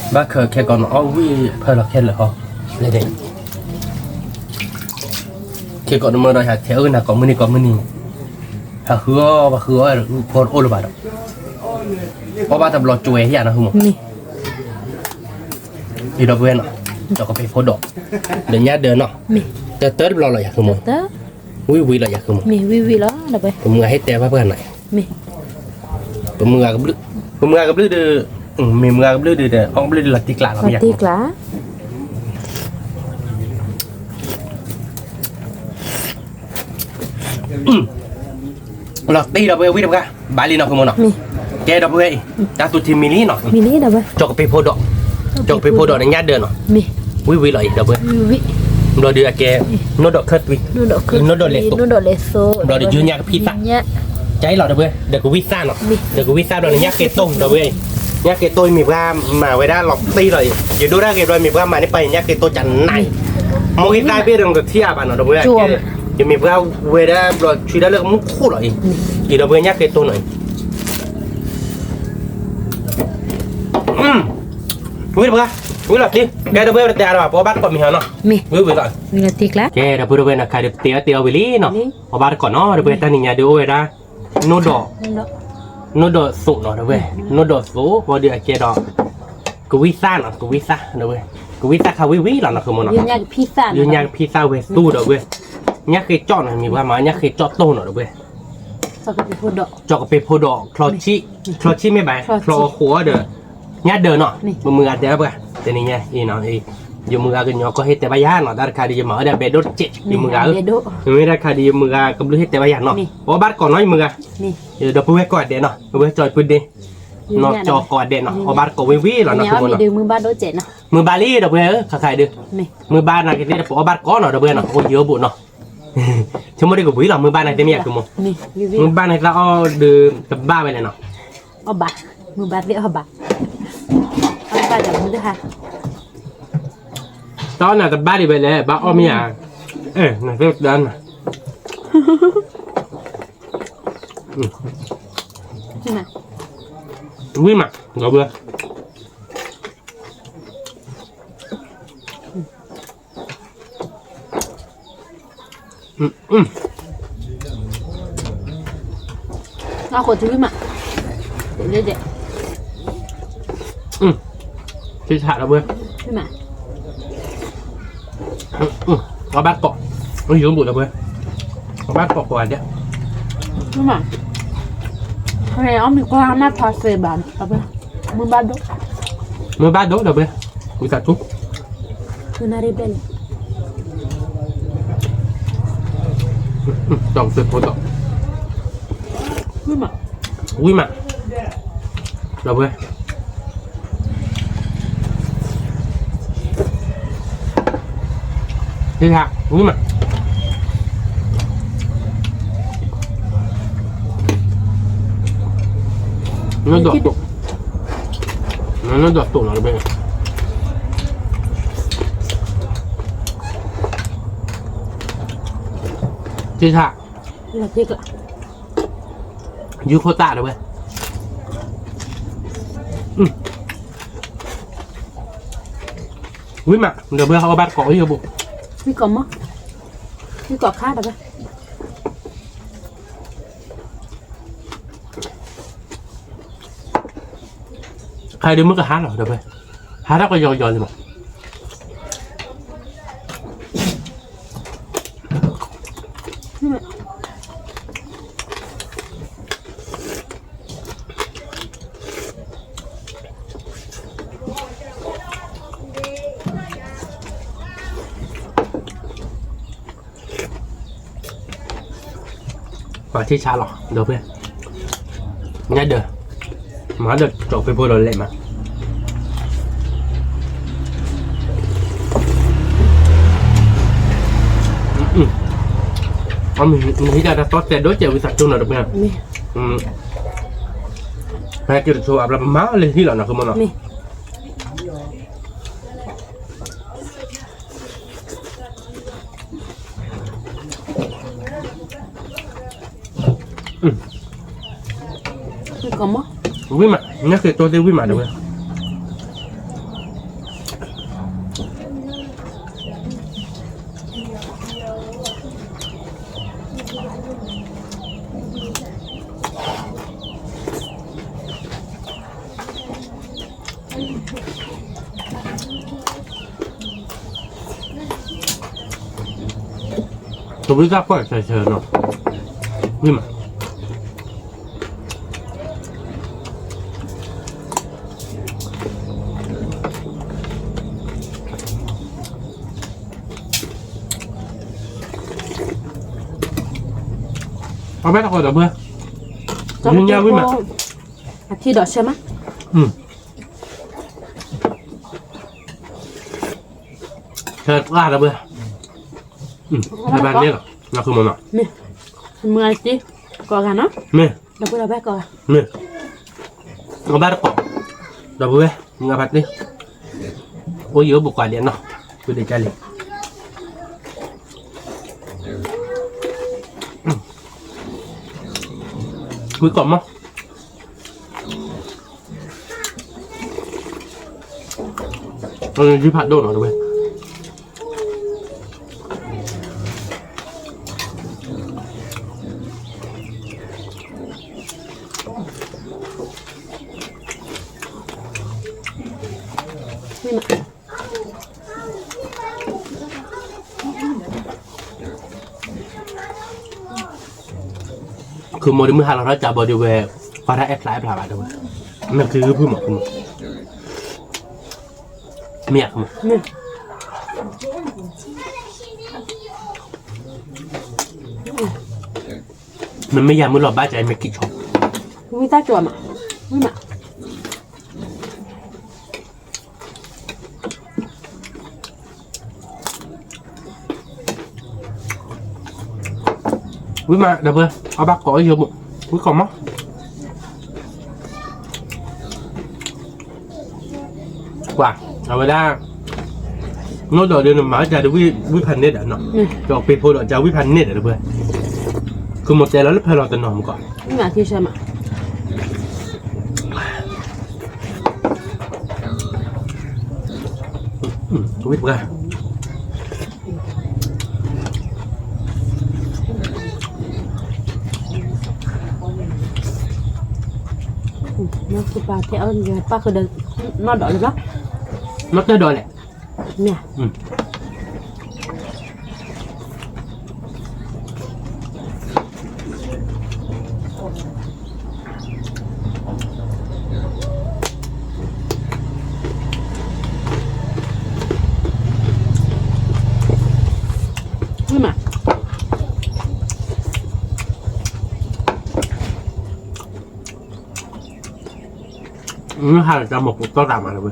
ဘၣ်ခဲကီးနအီၣ်ဝံၣ်ဖၢလီၤခဲလၢာ်ဟီ, ခဲကီးနမၢဒီးဟးထဲအၢနၤကိးမုၢ်နံၤကိးမုၢ်နံၤ, ဟးဃုအီၣ်ဘၣ်ဃုအီၣ် ဖီတအိၣ်လၢၤဘၣ်ဒီး, အီၣ်ဘၣ်တဘျီကဝဲယၤနဟူမး, ဒီပုၢ်ဝဲၢ်နီၤ, ကၠီကပ့းဖိဒိး, ဒီးညါဒၢးနီၤ, တၢ်တၢတဘျီလီၤယၤဃုမး, ဝံၣ်ဝံၣ်လီၤယၤဃုမး, ပမုၢ်ဂၤဟ့ၣ်တဲဘၣ်ပှၤနီၤ, ပမုၢ်ဂၤကဘျုး, ပမုၢ်ဂၤကဘျုးဒီး, မ့ၢ်မုၢ်ဂၤကဘျုးဒီး အီၣ်ကဘျုးဒီးလီၤတံၢ်ကျးလီၤမ့ၢ်, လီၤတံၢ်ဒီပုၢ်ဝဲၢ်ဝံၣ်တပှၢ်, ဘၣ်လံနီၤဃုမးနီၤ, ကဲဒီပုၢ်ဝဲၢ်အံၤ, တၢ်သူၣ်ထံမံၤလံနီၤ, ကၠီကပ့းဖိဒိး, ကၠီကပ့းဖိဒိးန့ၣ်ညါဒၢးနီၤ, ဝံၣ်ဝံၣ်လီၤအံၤဒီပုၢ်ဝဲၢ်, ဘျီဒုးအကဲ, နိၣ်ဒီးခၢၣ်သွံ, နိၣ်ဒီးလဲၤသိး, ဘျီဒုးယုၢ်ညါကဖံးသၣ်, ကဲလီၤဒီပုၢ်ဝဲၢ်, ဒီးကဝံၣ်သၣ်နီၤ, ဒီးကဝံၣ်သၣ်ဘျီန့ၣ်ညါက့ၤတိၢ်ဒီပုၢ်ဝဲၢ်အံၤ, ညါက့ၤတိၢ်မ့ၢ်ပှၤမၤဝဲဒၣ်လီၤတံၢ်လီၤအံၤ, ယဒိၣ်တၢ်ဂ့ၤဘျီမ့ၢ်ပှၤမၤန့ၢ်ပှၤအံၤညါက့ၤတိၢ်ကနးအံၤ, မိၢ်ဂံၢ်သၣ်ဘ့ၣ်ဒီးနကထံၣ်အါဘၣ်နီၤဒီပုၢ်ဝဲၢ်, ယမ့ၢ်ပှၤဝဲဒၣ်ဘျီဆွံဒၣ်လၢကမူခိၣ်လီၤအံၤ, အံၤဒီပုၢ်ဝဲၢ်ညါက့ၤတိၢ်နီၤအံၤ ဝံၣ်တပှၢ်, ဝံၣ်လီၤတံၢ်, ကဲဒီပုၢ်ဝဲၢ်တတဲအါဘၣ် ပအီၣ်ဘၣ်တကိးမ့ၢ်ဟီနီၤ, ဝံၣ်ဝံၣ်လီၤ, ကဲဒီပုၢ်ဝဲၢ်နီၤ ခါဒီးပတဲအီၣ်တဲအီၣ်ဝံၤလံနီၤ, အီၣ်ဘၣ်တကိးနီၤ ဒီပုၢ်ဝဲၢ် တၢ်နံၤညါဒုးအိၣ်ဝဲဒၣ်, နိၣ်ဒီး, နိၣ်ဒီးသိးနီၤဒီပုၢ်ဝဲၢ်, နိၣ်ဒီးသိး ဘျီဒုးအကဲဒီး, ကဝံၣ်သၣ်နီၤ ကဝံၣ်သၣ်ဒီပုၢ်ဝဲၢ်, ကဝံၣ်သၣ်ခါဝံၣ်ဝံၣ်လီၤနီၤဃုမးနီၤ, ယုၢ်ညါကဖံးသၣ်ဝဲသူဒီပုၢ်ဝဲၢ်, ညါဃ့ကၠီၣ်နီၤ မ့ၢ်ပှၤမၤ ညါဃ့ကၠီၣ်တိၢ်နီၤဒီပုၢ်ဝဲၢ် ကၠီကပ့းဖိဒီး ချီဆံၣ်မ့ၢ်ဘၣ် ချီအဃိဒီး ညါဒၢးနီၤ ပမုၢ်ဂၤတဲဘၣ် တနံၤညါအံၤနီၤ ယမုၢ်ဂၤကညီကီၢ်ဟ့ၣ်တဲဘၣ်ယၤနီၤ တၢ်တခါဒီးယမၤဝဲဒၣ်ဘဲဒိၣ်တစဲး ယမုၢ်ဂၤဧၢ, မ့မ့ၢ်တၢ်တခါဒီးယမုၢ်ဂၤကဘျုးဟ့ၣ်တဲဘၣ်ယၤနီၤ ပအီၣ်ဘၣ်တကိးနီၤ ယမုၢ်ဂၤ ဒီပုၢ်ဝဲၢ်ကိးဂၤဒဲးနီၤ အဝဲကၠီပူဒ့ နီၤ ကၠီကိးဂၤဒဲးနီၤ အီၣ်ဘၣ်တကိးဝံၤဝံၤလီၤနီၤ မုၢ်ဘၣ်လံဒီပုၢ်ဝဲၢ်ဧၢ ခါခါဒီး မုၢ်ဘၣ်နာ်က့ၤသ့ၣ်ဒီးပအီၣ်ဘၣ်တကိးနီၤ ဒီပုၢ်ဝဲၢ်နီၤ အိၣ်ယၢဘိးနီၤ ဆိကမိၣ်ဒ်ကဝံၤလီၤ မုၢ်ဘၣ်နာ်က့ၤသ့ၣ်မ့ၢ်ယၤကမူ, မုၢ်ဘၣ်နာ်က့ၤသ့ၣ်အီၣ်ဒီးတဘၣ်ဝဲလဲၣ်နီၤ, အီၣ်ဘၣ်, မုၢ်ဘၣ်သ့ၣ်အီၣ်ဘၣ်, အီၣ်ဘၣ်ဒီးမုၢ်တဟါ, တၢ်အီၣ်နၤတဘၣ်ဒံးဝဲလဲၣ် ဘၣ်အီၣ်မ့ၢ်ဧါ, အဲ နသ့ၣ်တၢ်နၤ, ဝံၤမး ဒီပုၢ်ဝဲၢ် အခိၣ်ထံဝံၤမး, လၢဒဲး, ထံဆးဒီပုၢ်ဝဲၢ်, အီၣ်ဘၣ်ကိး, ယိၤဘူးဒီပုၢ်ဝဲၢ်, အီၣ်ဘၣ်ကိးကိးဂၤဒဲး, မုၢ်ဘၣ်ဒိၣ်, မုၢ်ဘၣ်ဒိၣ်ဒီပုၢ်ဝဲၢ်, ဝံသးစူၤ ကၠီကပ့းဖိဒီး, ဝံၤမး, ဒီပုၢ်ဝဲၢ်, ဒီပုၢ်ဝဲၢ်, ဟ့ၣ်ဟး ဝံၤမး, နဒိးတိၢ်, နဒိးတိၢ်နီၤတဘ့ၣ်, ဟ့ၣ်ဟး, ယူၤခိၣ်သၣ်တဝဲ, ဝံၤမး ဒီးဘၣ်အီၣ်ဘၣ်တကိးအံၤအဘိ, ဝံၤကိးမး, ဝံၤကိးခါတဝဲ, ခါဒုးမုၢ်ကဟါလီၤ ဒီးဘၣ်, ဟါထီၣ်ကယီကယီလံမး. ပှၤထံၣ်ဆါလီၤ ဒီးဖဲ ညါဒီး မၤဒီးကၠီၤဖဲဖိဒီးလဲၤမး, အမ့ၢ်ဟံၣ်တၢ်တၢ်တီတဲာ်ဒိၣ်ကဲဝံသးစူၤနီၤတပှဲၤ, ဖဲက့ၤတဆိအဘျီပမၤလၢဟံၣ်လီၤနီၤ ဃုမနီၤ. ဝံၤမး နက့ၤတိၢ်သ့ၣ်ဝံၤမးတဝဲ, တဝံသၣ်ကွၢ်ဆၢဆၢနီၤ, ဝံၤမး. အဘၣ်တကိးဒီးဘၢ, ညါဝံၤမး, အထံဒီးဆၢမး, ဆၢကျါဒီးဘၢ, ဘၣ်န့ၣ်လီၤ, နဃုမနီၤ, မ့ၢ်, မုၢ်အတံၤ, ကိးဂၤနီၤ, မ့ၢ်, ဒီပုၢ်ဒီဝဲၢ်ကိးဂၤ, မ့ၢ်, အဘၣ်တကိး, ဒီပုၢ်ဝဲၢ်, မုၢ်အဘၣ်တ့ၢ်, အိၣ်ယံၤအိၣ်ဘူးကွၢ်ဒံးနီၤ, ဝံၤဒံးကၢ်လံ, ဝံၤကိးမး ယုၢ်ဖးဒိၣ်နီၤတဝဲ, ခုမိၢ်ဒုးမုၢ်ဟါလီၤထီၣ်ကၢ်ဘီဒုးဝဲ, ပှၤတၢ်အဲၣ်ဖျါအဲၣ်ဖျါဘၣ်တဝဲ, နက့ၤဂုၢ်ဖုမး, မ့ၢ်, နမ့ၢ်ယၤမုၢ်လီၤဘၣ်ကၢ်အံၤမ့ၢ်ကံၣ်ဆီ, ဝံသၣ်ကၠီၤမး, ဝံမး ဝံၤမးဒီးပှၤ အဘၣ်ကိးအယိာ်မး, ဝံၤကိးမး, ကွၢ်, အဝဲဒၣ်, နီၢ်ဒီးဒုးနမၤကၢ်ဒုး ဝံၢ်ဖးန့ၢ်ဒီးနီၤ, ဒီးပ့ၤဖိဒီးကၢ်ဝံၢ်ဖးန့ၢ်ဒီးတပှဲၤ, ကမိၣ်တဲလီၤလၢဖဲလီၤတနီၤမးကီး, ဝံၢ်ပှၤ ပၢ်ဃုာ်ဒီး နီၢ်ဒီးလၢၤဘၣ်, နီၢ်တၢ်ဒီးလဲၣ်, မ့ၢ်, မ့ၢ်မး, မ့ၢ်ဟါလၢတၢ်မၤပူၤတီၢ်တၢ်မၤလၢၤဝဲ,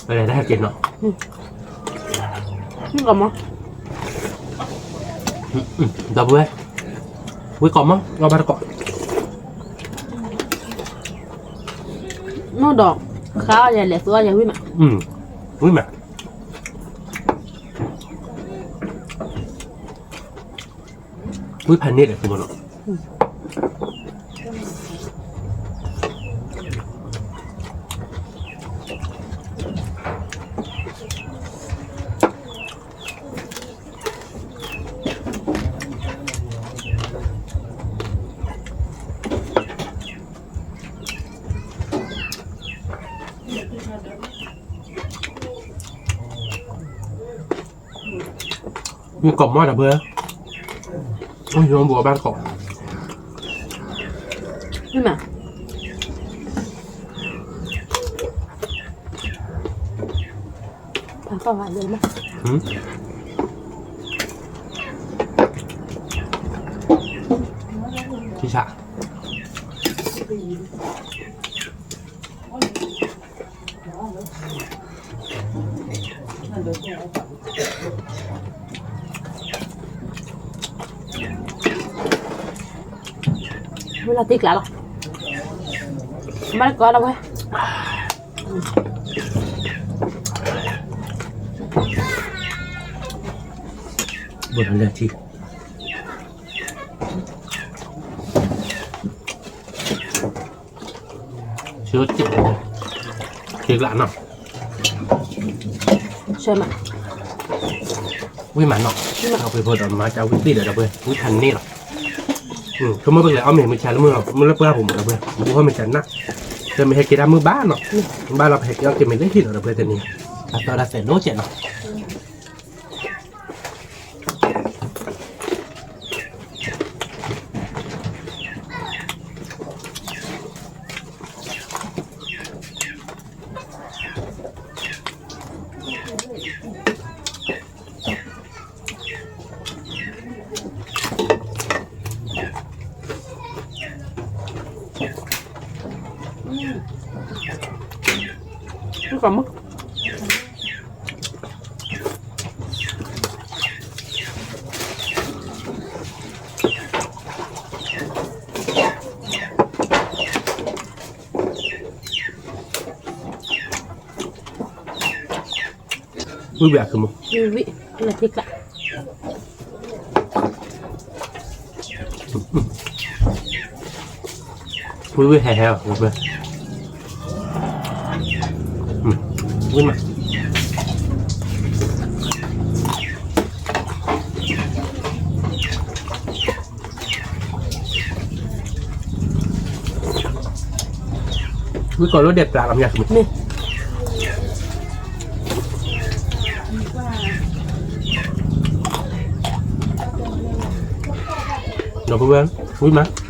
ပလဲၤတၢ်ဟဲက့ၤနီၤ, မ့ၢ်ကမၤ ဒီပုၢ်ဝဲၢ်, ဝံကိးမး အီၣ်ဘၣ်တကိး, နီၢ်ဒီး ဃါအီၣ်ယၤ လဲၤသူအီၣ်ယၤဝံၣ်မး, ဝံၣ်မး, ဝံၣ်ဖးန့ၢ်ဒီး ကမနီၤ. မ့ၢ်ကိးမီၢ်ဒီပုၢ်ဝဲၢ်, အိၣ်ယိဘိးဘၣ်တကိး, မ့ၢ်မး, ဆံဆး ဝဲလီၤတံၢ်ကျးလီၤ, ဘၣ်တကိးဒီပုၢ်ဝဲၢ်, ဘိးလၢထံ ဆၢထံး က့ၤကျးနီၤ, ဝံၣ်မးနီၤ, ပှ့ၤဖိဒီးမၤကဝံၣ်သ့ၣ်ဒီးဒီပုၢ်ဝဲၢ် ဝံၣ်ဖးန့ၢ်လီၤ, ဆိကမိၣ်ပကလဲၤအီၣ်မ့ၤမုၢ်ဆါလၢမုၢ်လီၤ မုၢ်လၢပှၢ်ပူၤမးဒီပုၢ်ဝဲၢ် ဘူးဟီၣ်မ့ၤကနၣ်, တမ့ၢ်ဟဲက့ၤတၢ်မုၢ်ဘၣ်နီၤ, ဘၣ်လီၤပဟဲက့ၤအီၣ်က့ၤမ့ၤလၢဟံၣ်လီၤဒီပုၢ်ဝဲၢ်တနံၤ, အသီဒၣ်သဲးဒိၣ်ကဲးနီၤ. ဝံၣ်ဝံၣ်အကမူ, ဝံၣ်ဝံၣ်, လၢထံကျါ, ဝံၣ်ဝံၣ်ဟဲဟဲလီၤ, ဝံၣ်မး. ဝံၣ်ကိးလၢဒဲးပျးလီၤမ့ၢ်, ဒီပုၢ်ဝဲၢ်, ဝံၣ်မး.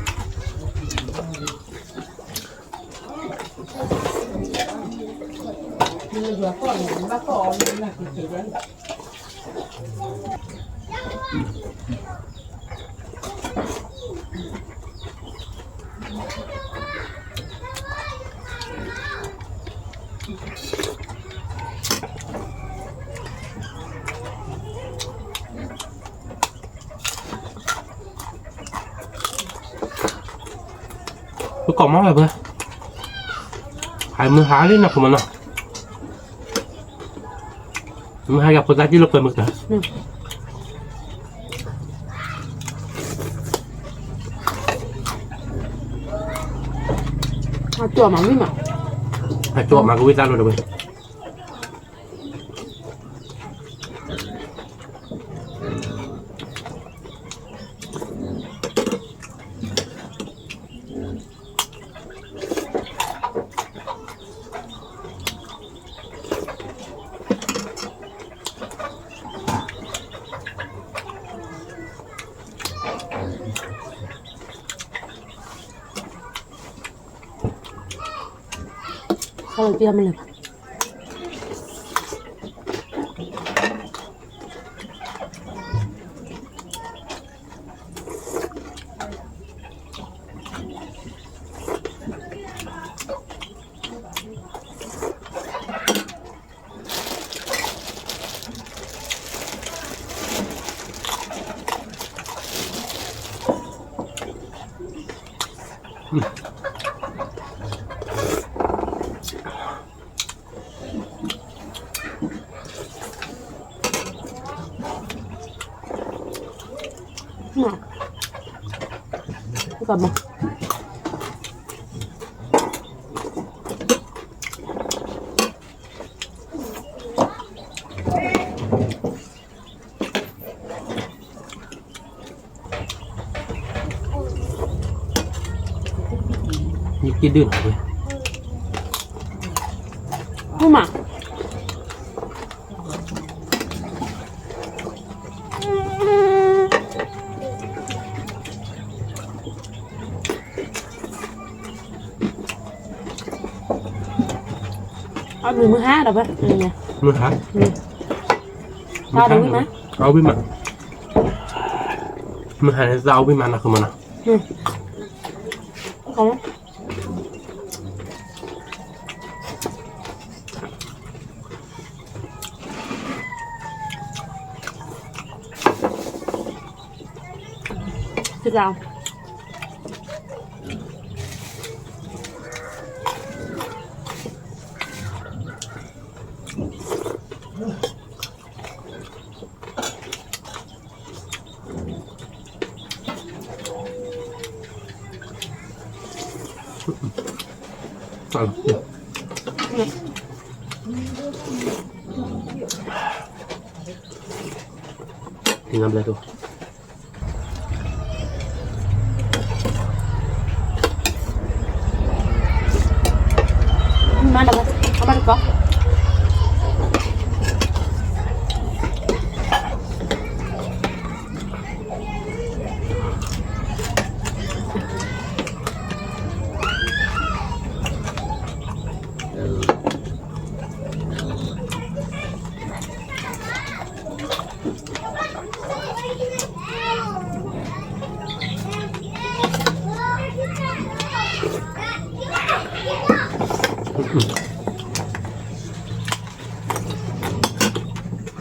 ပကိးမီၢ်လၢၤဘၣ်, ဟဲမုၢ်ဟါလံနီၤ ကမနီၤ, မုၢ်ဟါယၤဖိသၣ်ကံၣ်လၢပှဲၤမုၢ်တၢ်, အကၠီမၤဝံၣ်မး, အကၠီမၤကဝံၣ်တၢ်လီၤဒီးဝဲ. ဟါလီၤတံၢ်မ့ၢ်လဲၣ်ဘၣ်. ဟါ မး ယက့ၤဒုးနၤဝဲ မ့ၢ်မး အမုၢ်မုၢ်ဟါဒီးဘၣ် မုၢ်ဟါ သးဒီးဝံၣ်မး အဝံၣ်မး မုၢ်ဟါန့ၣ်သးအဝံၣ်မးနီၤ ကမနီၤ သ့ၣ်ညါဘျဲၣ်ဒိၣ် မၤဒီး အ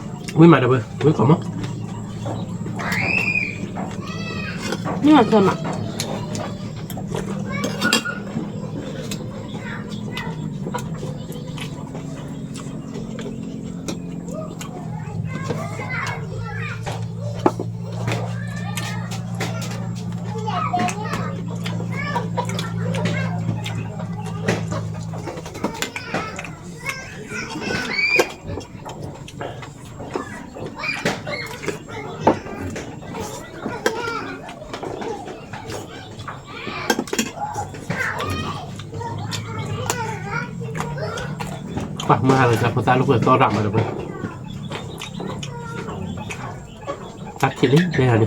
မၤတကီး ဝံၣ်မးဒီးဝဲ ဝံၣ်ကီးမး မ့ၢ်မး ပှၤမၤဟးလၢတၢ်ဖိသၣ်လိာ်ကွဲသီရၣ်မးဒီးပှၤ တၢ်ခံးလံ တဲဟးလံ ကၠီ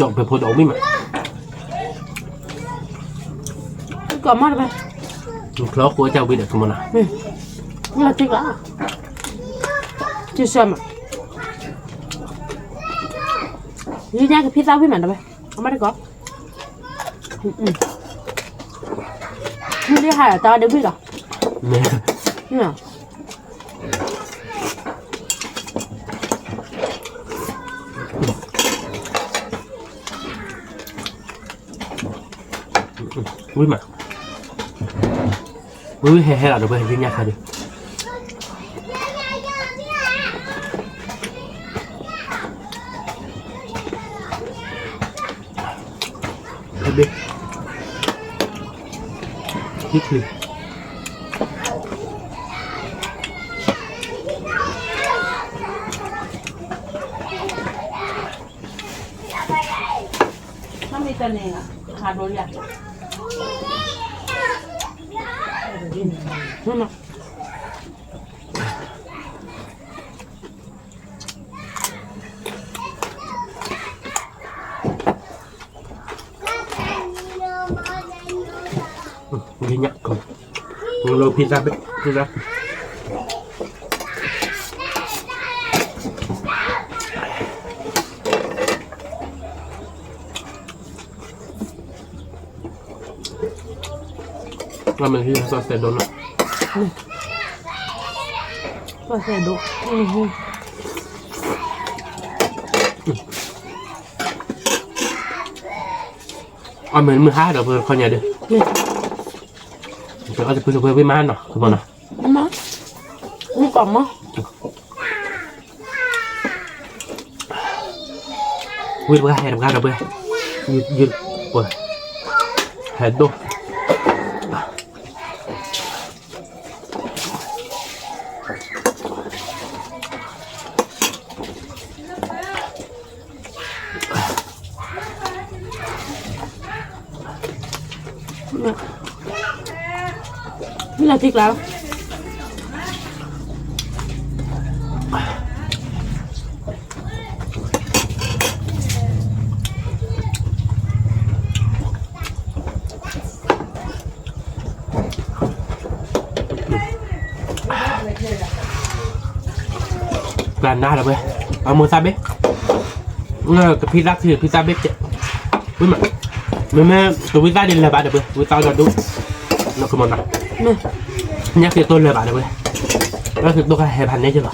ၣ်ပဲာ်ဖိဒီးဝံၣ်မး ကီးမးတဘၣ် ချီဃိကၢ်ဝံၣ်ဒီးကမနီၤ လီၤတံၢ်ကီး ကစၢ်မး ယညါကဖံသၣ်ဝံၣ်မးတဘၣ် အမၤတကီး မ့ၢ်ဒ်ဟါဒီးတၢ်အီၣ်ဒ့ဝံၣ်လီၤ မ့ၢ် ဝံၣ်မး ဝံၣ်ဝံၣ်ဟဲဟဲလီၤဒီး ပှၤဟဲက့ၤညၣ်ခါဒီး ဟဲဘ့ၣ် ဟံၣ်ချံ မ့ၢ်တန့ၣ် ခါဒိလံ ညၣ်ကီး လီၤဖံသၣ် ဖံသၣ် အမ့ၢ်ဟံၣ်သီၣ်စဲးဒိၣ်နီၤ, သီၣ်စဲးဒိၣ်, အမ့ၢ်မုၢ်ဟါဒီးပခီညါဒီး, အီၣ်တပှဲၤတပှဲၤဝံၣ်မးနီၤ, ခီမနီၤ, မ့ၢ်ကီးမး, ဝံၣ်တပှဲၤဟဲတပှဲၤဒီးပှဲၤ, ယုၢ်ပှဲၤ, ဟဲဒိၣ် မ့ၢ်လီၤတံၢ်ကျါ, ကျါနါဒီးဝဲ, အမိၢ်သးဘ့ၣ်, ကဖံသးခု ဖံသးဘ့ၣ်ကဲ, ဝံၣ်မး, မ့မ့ၢ်ကဝံသးဒ်လၢၤဘၣ်ဒီးဝဲ, ဝံသးဒီးဒူ, နကမၤနၤ, ညၣ်ဃ့တိၢ်လၢၤဘၣ်ဒီးဝဲ, ညၣ်ဃ့တိၢ်ခါဟဲဖးန့ၢ်က့ၤလီၤ,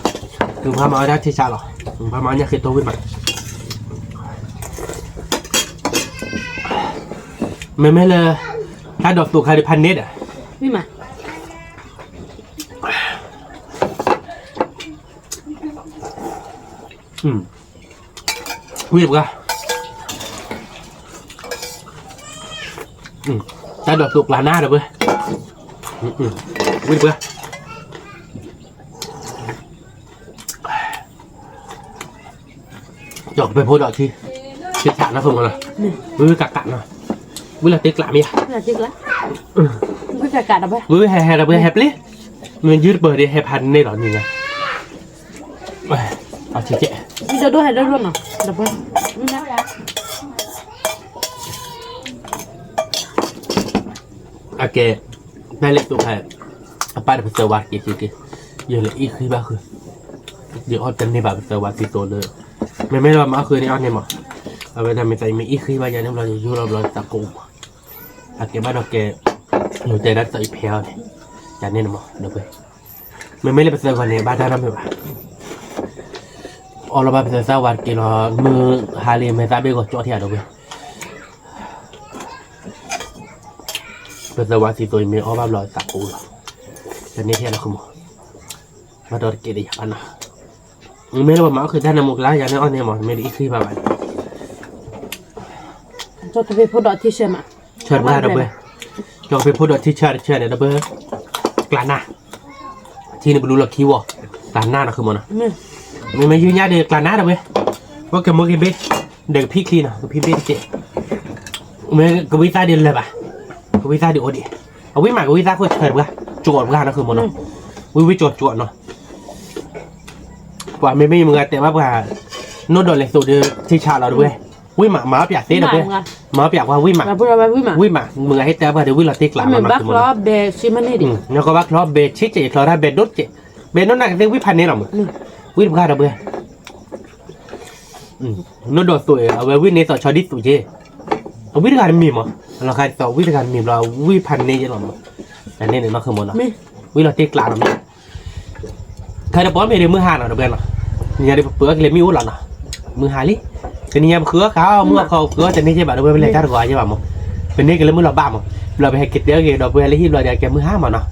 နဘၣ်မၤအီၣ်ဒၣ်ထံဆးလီၤ, နဘၣ်မၤအီၣ်ညၣ်ဃ့တိၢ်ဝံၣ်မး, မ့မ့ၢ်လၢ တၢ်ဒိးသူၣ်ခါဒီးဖးန့ၢ်ဒီး, ဝံၣ်မး ဝံၣ်တပှၢ်, တၢ်ဒိးသူၣ်ကျါနါဒီးဝဲ, ဝံၣ်တပှၢ်, ကၠီၣ်ကပဲဖိဒီးထံ, ထံဆးနီၤဖိမးနီၤ, ဝံၣ်ဝံၣ်ကးကးနီၤ, ဝံၣ်လီၤတ့ကျးမ့ၢ်ဧါ, ဝံၣ်ဝံၣ်ဟဲဟဲဒီးဝဲဟဲပျ့ၤ, မ့ၢ်ယုၢ်တပၢၤဒီးဟဲဖးန့ၢ်လီၤန့ၣ်, အီၣ်ထံကဲး, အကဲ, ဖဲလဲၣ်သိးဖဲ, အပၢ်ဒီးပသၢဝါတက့ၢ်က့ၢ်, ယလဲၤအံၣ်ဃံဘၣ်ဃုာ်, ယအီၣ်တန့ၢ်ဘၣ်ပသၢဝါသံသိးလၢ, မ့မ့ၢ်လၢမၤအီၣ်ဃုာ်န့ၣ်အီၣ်န့ၢ်မး, အဝဲဒၣ်မ့ၢ်သးအံၤမ့ၢ်အံၣ်ဃံဘၣ်ယၤန့ၣ်ဘျီယယိၣ်လီၤဘျီသးကိးမး, အကဲဘၣ်ဒီးကဲ, ယတဲဒၣ်တၢ်အံၤဖဲအီၤန့ၣ်, ယၤန့ၣ်န့ၣ်မးဒီးဝဲ, မ့မ့ၢ်လၢပသၢဂီၤန့ၣ် ဘၣ်တၢ်နီတမံၤဘၣ် အီၣ်လီၤဘၣ်ပသၢသၣ်ဝါတက့ၢ်လီၤ, မုၢ်ဟါလံမ့ၢ်သၣ်ဘ့ၣ်ဂီၤကၠီထံၣ်ဧါဒီးဝဲ, ပသၢဝါသံသိးအံၤမ့ၢ်အီၣ်ဘၣ်ဘျီသးကိးလီၤ, တန့ၢ်ထဲလီၤဃုာ်မး, ဘၣ်ဒီးတက့ၢ်ဒီးယၤဘၣ်နီၤ, မ့မ့ၢ်လၢပမၤအီၣ်ဃုာ်တၢ်န့ၣ်မးကျါယၤန့ၣ်အီၣ်န့ၢ်မး မ့ၢ်တအံၣ်ဃံဘၣ်ဘၣ်န့ၣ်, ကၠီၣ်ကဖ့ဖိဒီးထံဆၢမး, ဆၢတပှၢ်ဒီးဝဲ, ကၠီၣ်ကဖ့ဖိဒီးထံဆၢတဆၢန့ၣ်ဒီးဝဲ, ကျါနါ ထံန့ၣ်ပလူလီၤခံဝီၤ, ကျါနါနီၤဃုာ်မးနီၤ, မ့မ့ၢ်ယုၢ်ညါဒီးကျါနါဒီးဝဲ, အိၣ်ကဲမိၢ်က့ၤဘ့ၣ်, ဒီးကဖံချံနီၤ ကဖံဘ့ၣ်တက့ၢ်, မ့ၢ်ကဝံသးဒ်လၢၤဘၣ်, ကဝံသးဒ်အိၣ်ဒံး, အဝံၣ်မးကဝံသးခိၣ်ဆၢတပှၢ်, ကၠီၣ်တပှၢ်နီၤဃုာ်မးနီၤ, ဝံၣ်ဝံၣ်ကၠီၣ်ကၠီၣ်နီၤ, ပှၤမ့မ့ၢ်မုၢ်ဂၤတဲဘၣ်ပှၤ, နီၢ်ဒီးလဲၤသိးဒီးထံဆးလီၤတဝဲ, ဝံၣ်မး မၤအီၣ်ပၠးသ့ဒီးဝဲ, မၤအီၣ်ပၠးကွၢ်ဝံၣ်မး, ဝံၣ်မး မုၢ်ဂၤဟ့ၣ်တဲပှၤဒီးဝံၣ်လီၤတ့ကျးမးနီၤ, ဘဲဆံမ့ၢ်န့ၢ်ဒံး, ကဘၣ်ချီဘဲဆံးကဲး ချီတၢ်ဘဲဒိၣ်ကဲး, ဘဲဒိၣ်နၤကသ့ဝံၣ်ဖးန့ၢ်လီၤမး, ဝံၣ်တပှၢ်ဒီးဝဲ နီၢ်ဒီးသိး အဝဲဝံၣ်န့ၢ်သိးဆီဒ်သိးက့, အဝံၣ်တဂၤတမံၤမး, အလီၤခါဒ်သိးဝံၣ်တဂၤတမံၤဘျီ ဝံၣ်ဖးန့ၢ်ယဲလီၤမး, တၢ်န့ၣ်န့ၣ်နီၤဃုာ်မးနီၤ, ဝံၣ်လီၤတ့ကျးလီၤမး, ခဲဒီးပီမ့ၢ်ဒ်မုၢ်ဟါနီၤဒီးဝဲနီၤ, နံၤညါဒီးပပှ့ၤအီၣ်က့ၤလၢမ့ၣ်အူလီၤနီၤ, မုၢ်ဟါလံ, တနံၤညါပဃုအီၣ်ဃာ်အီၣ်မုၢ်အခီပဃုအီၣ်တန့ၢ်ကဲဘၣ်ဒီးဝဲ ပလဲၤတၢ်တဂီၤအါယဲဘၣ်မး, ပန့ၢ်က့ၤလၢမုၢ်လီၤဘၣ်မး, ဘျီပဟဲက့ၤတဲအီၣ်က့ၤဒီးပဝဲလၢဟံၣ်ဘျီဒီးကဲမုၢ်ဟါမးနီၤ,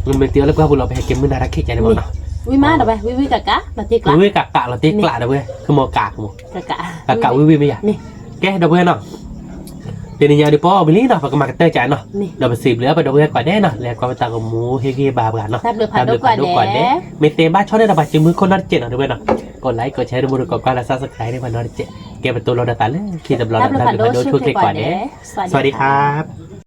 မ့မ့ၢ်တ့အီၣ်လၢပှၢ်ပူၤလီၤ ပဟဲက့ၤမုၢ်နၤတၢ်ခဲကဲန့ၣ်မးနီၤ, ဝံၣ်မးဒီးဝဲ ဝံၣ်ဝံၣ်ကးကးလီၤတ့ကျး, ဝံၣ်ဝံၣ်ကးကးလီၤတ့ကျးဒီးဝဲ ခမီကးခမီ, ကးကးဝံၣ်ဝံၣ်မ့ၢ်ယၤ, ကဲဒီးဝဲနီၤ တနံၤညါဒုးပီအီၣ်ဝံၤလံနီၤ ပကမၤကတၢၢ်ကၠးနီၤ, ဒီးပစံးဘျုးအပဒီပုၢ်ဝဲၢ်ကိးဂၤဒဲးနီၤ လဲၤကွၢ်ပတၢ်ဂီၤမူဟ့ၣ်ဂံၢ်ဘါပှၤနီၤ, တၢ်ဘျုးဖးဒိၣ်ကိးဂၤဒဲး, မ့ၢ်သ့ဘၣ်ဆီၣ်ထွဲဒီးပှၤစုမုၢ်ခိၣ်နီတစဲးနီၤ တဝဲနီၤ, ကိး like ကိး share တမူတကိးကွၢ်လၢ subscribe န့ၣ်ပှၤနီတစဲး, ကဲပတိၤလီၤဒီးသးလၢခံတဘျီနီၤ တၢ်ဘျုးဖးဒိၣ်ဆိၣ်ဂ့ၤကိးဂၤဒဲး, สวัสดีครับ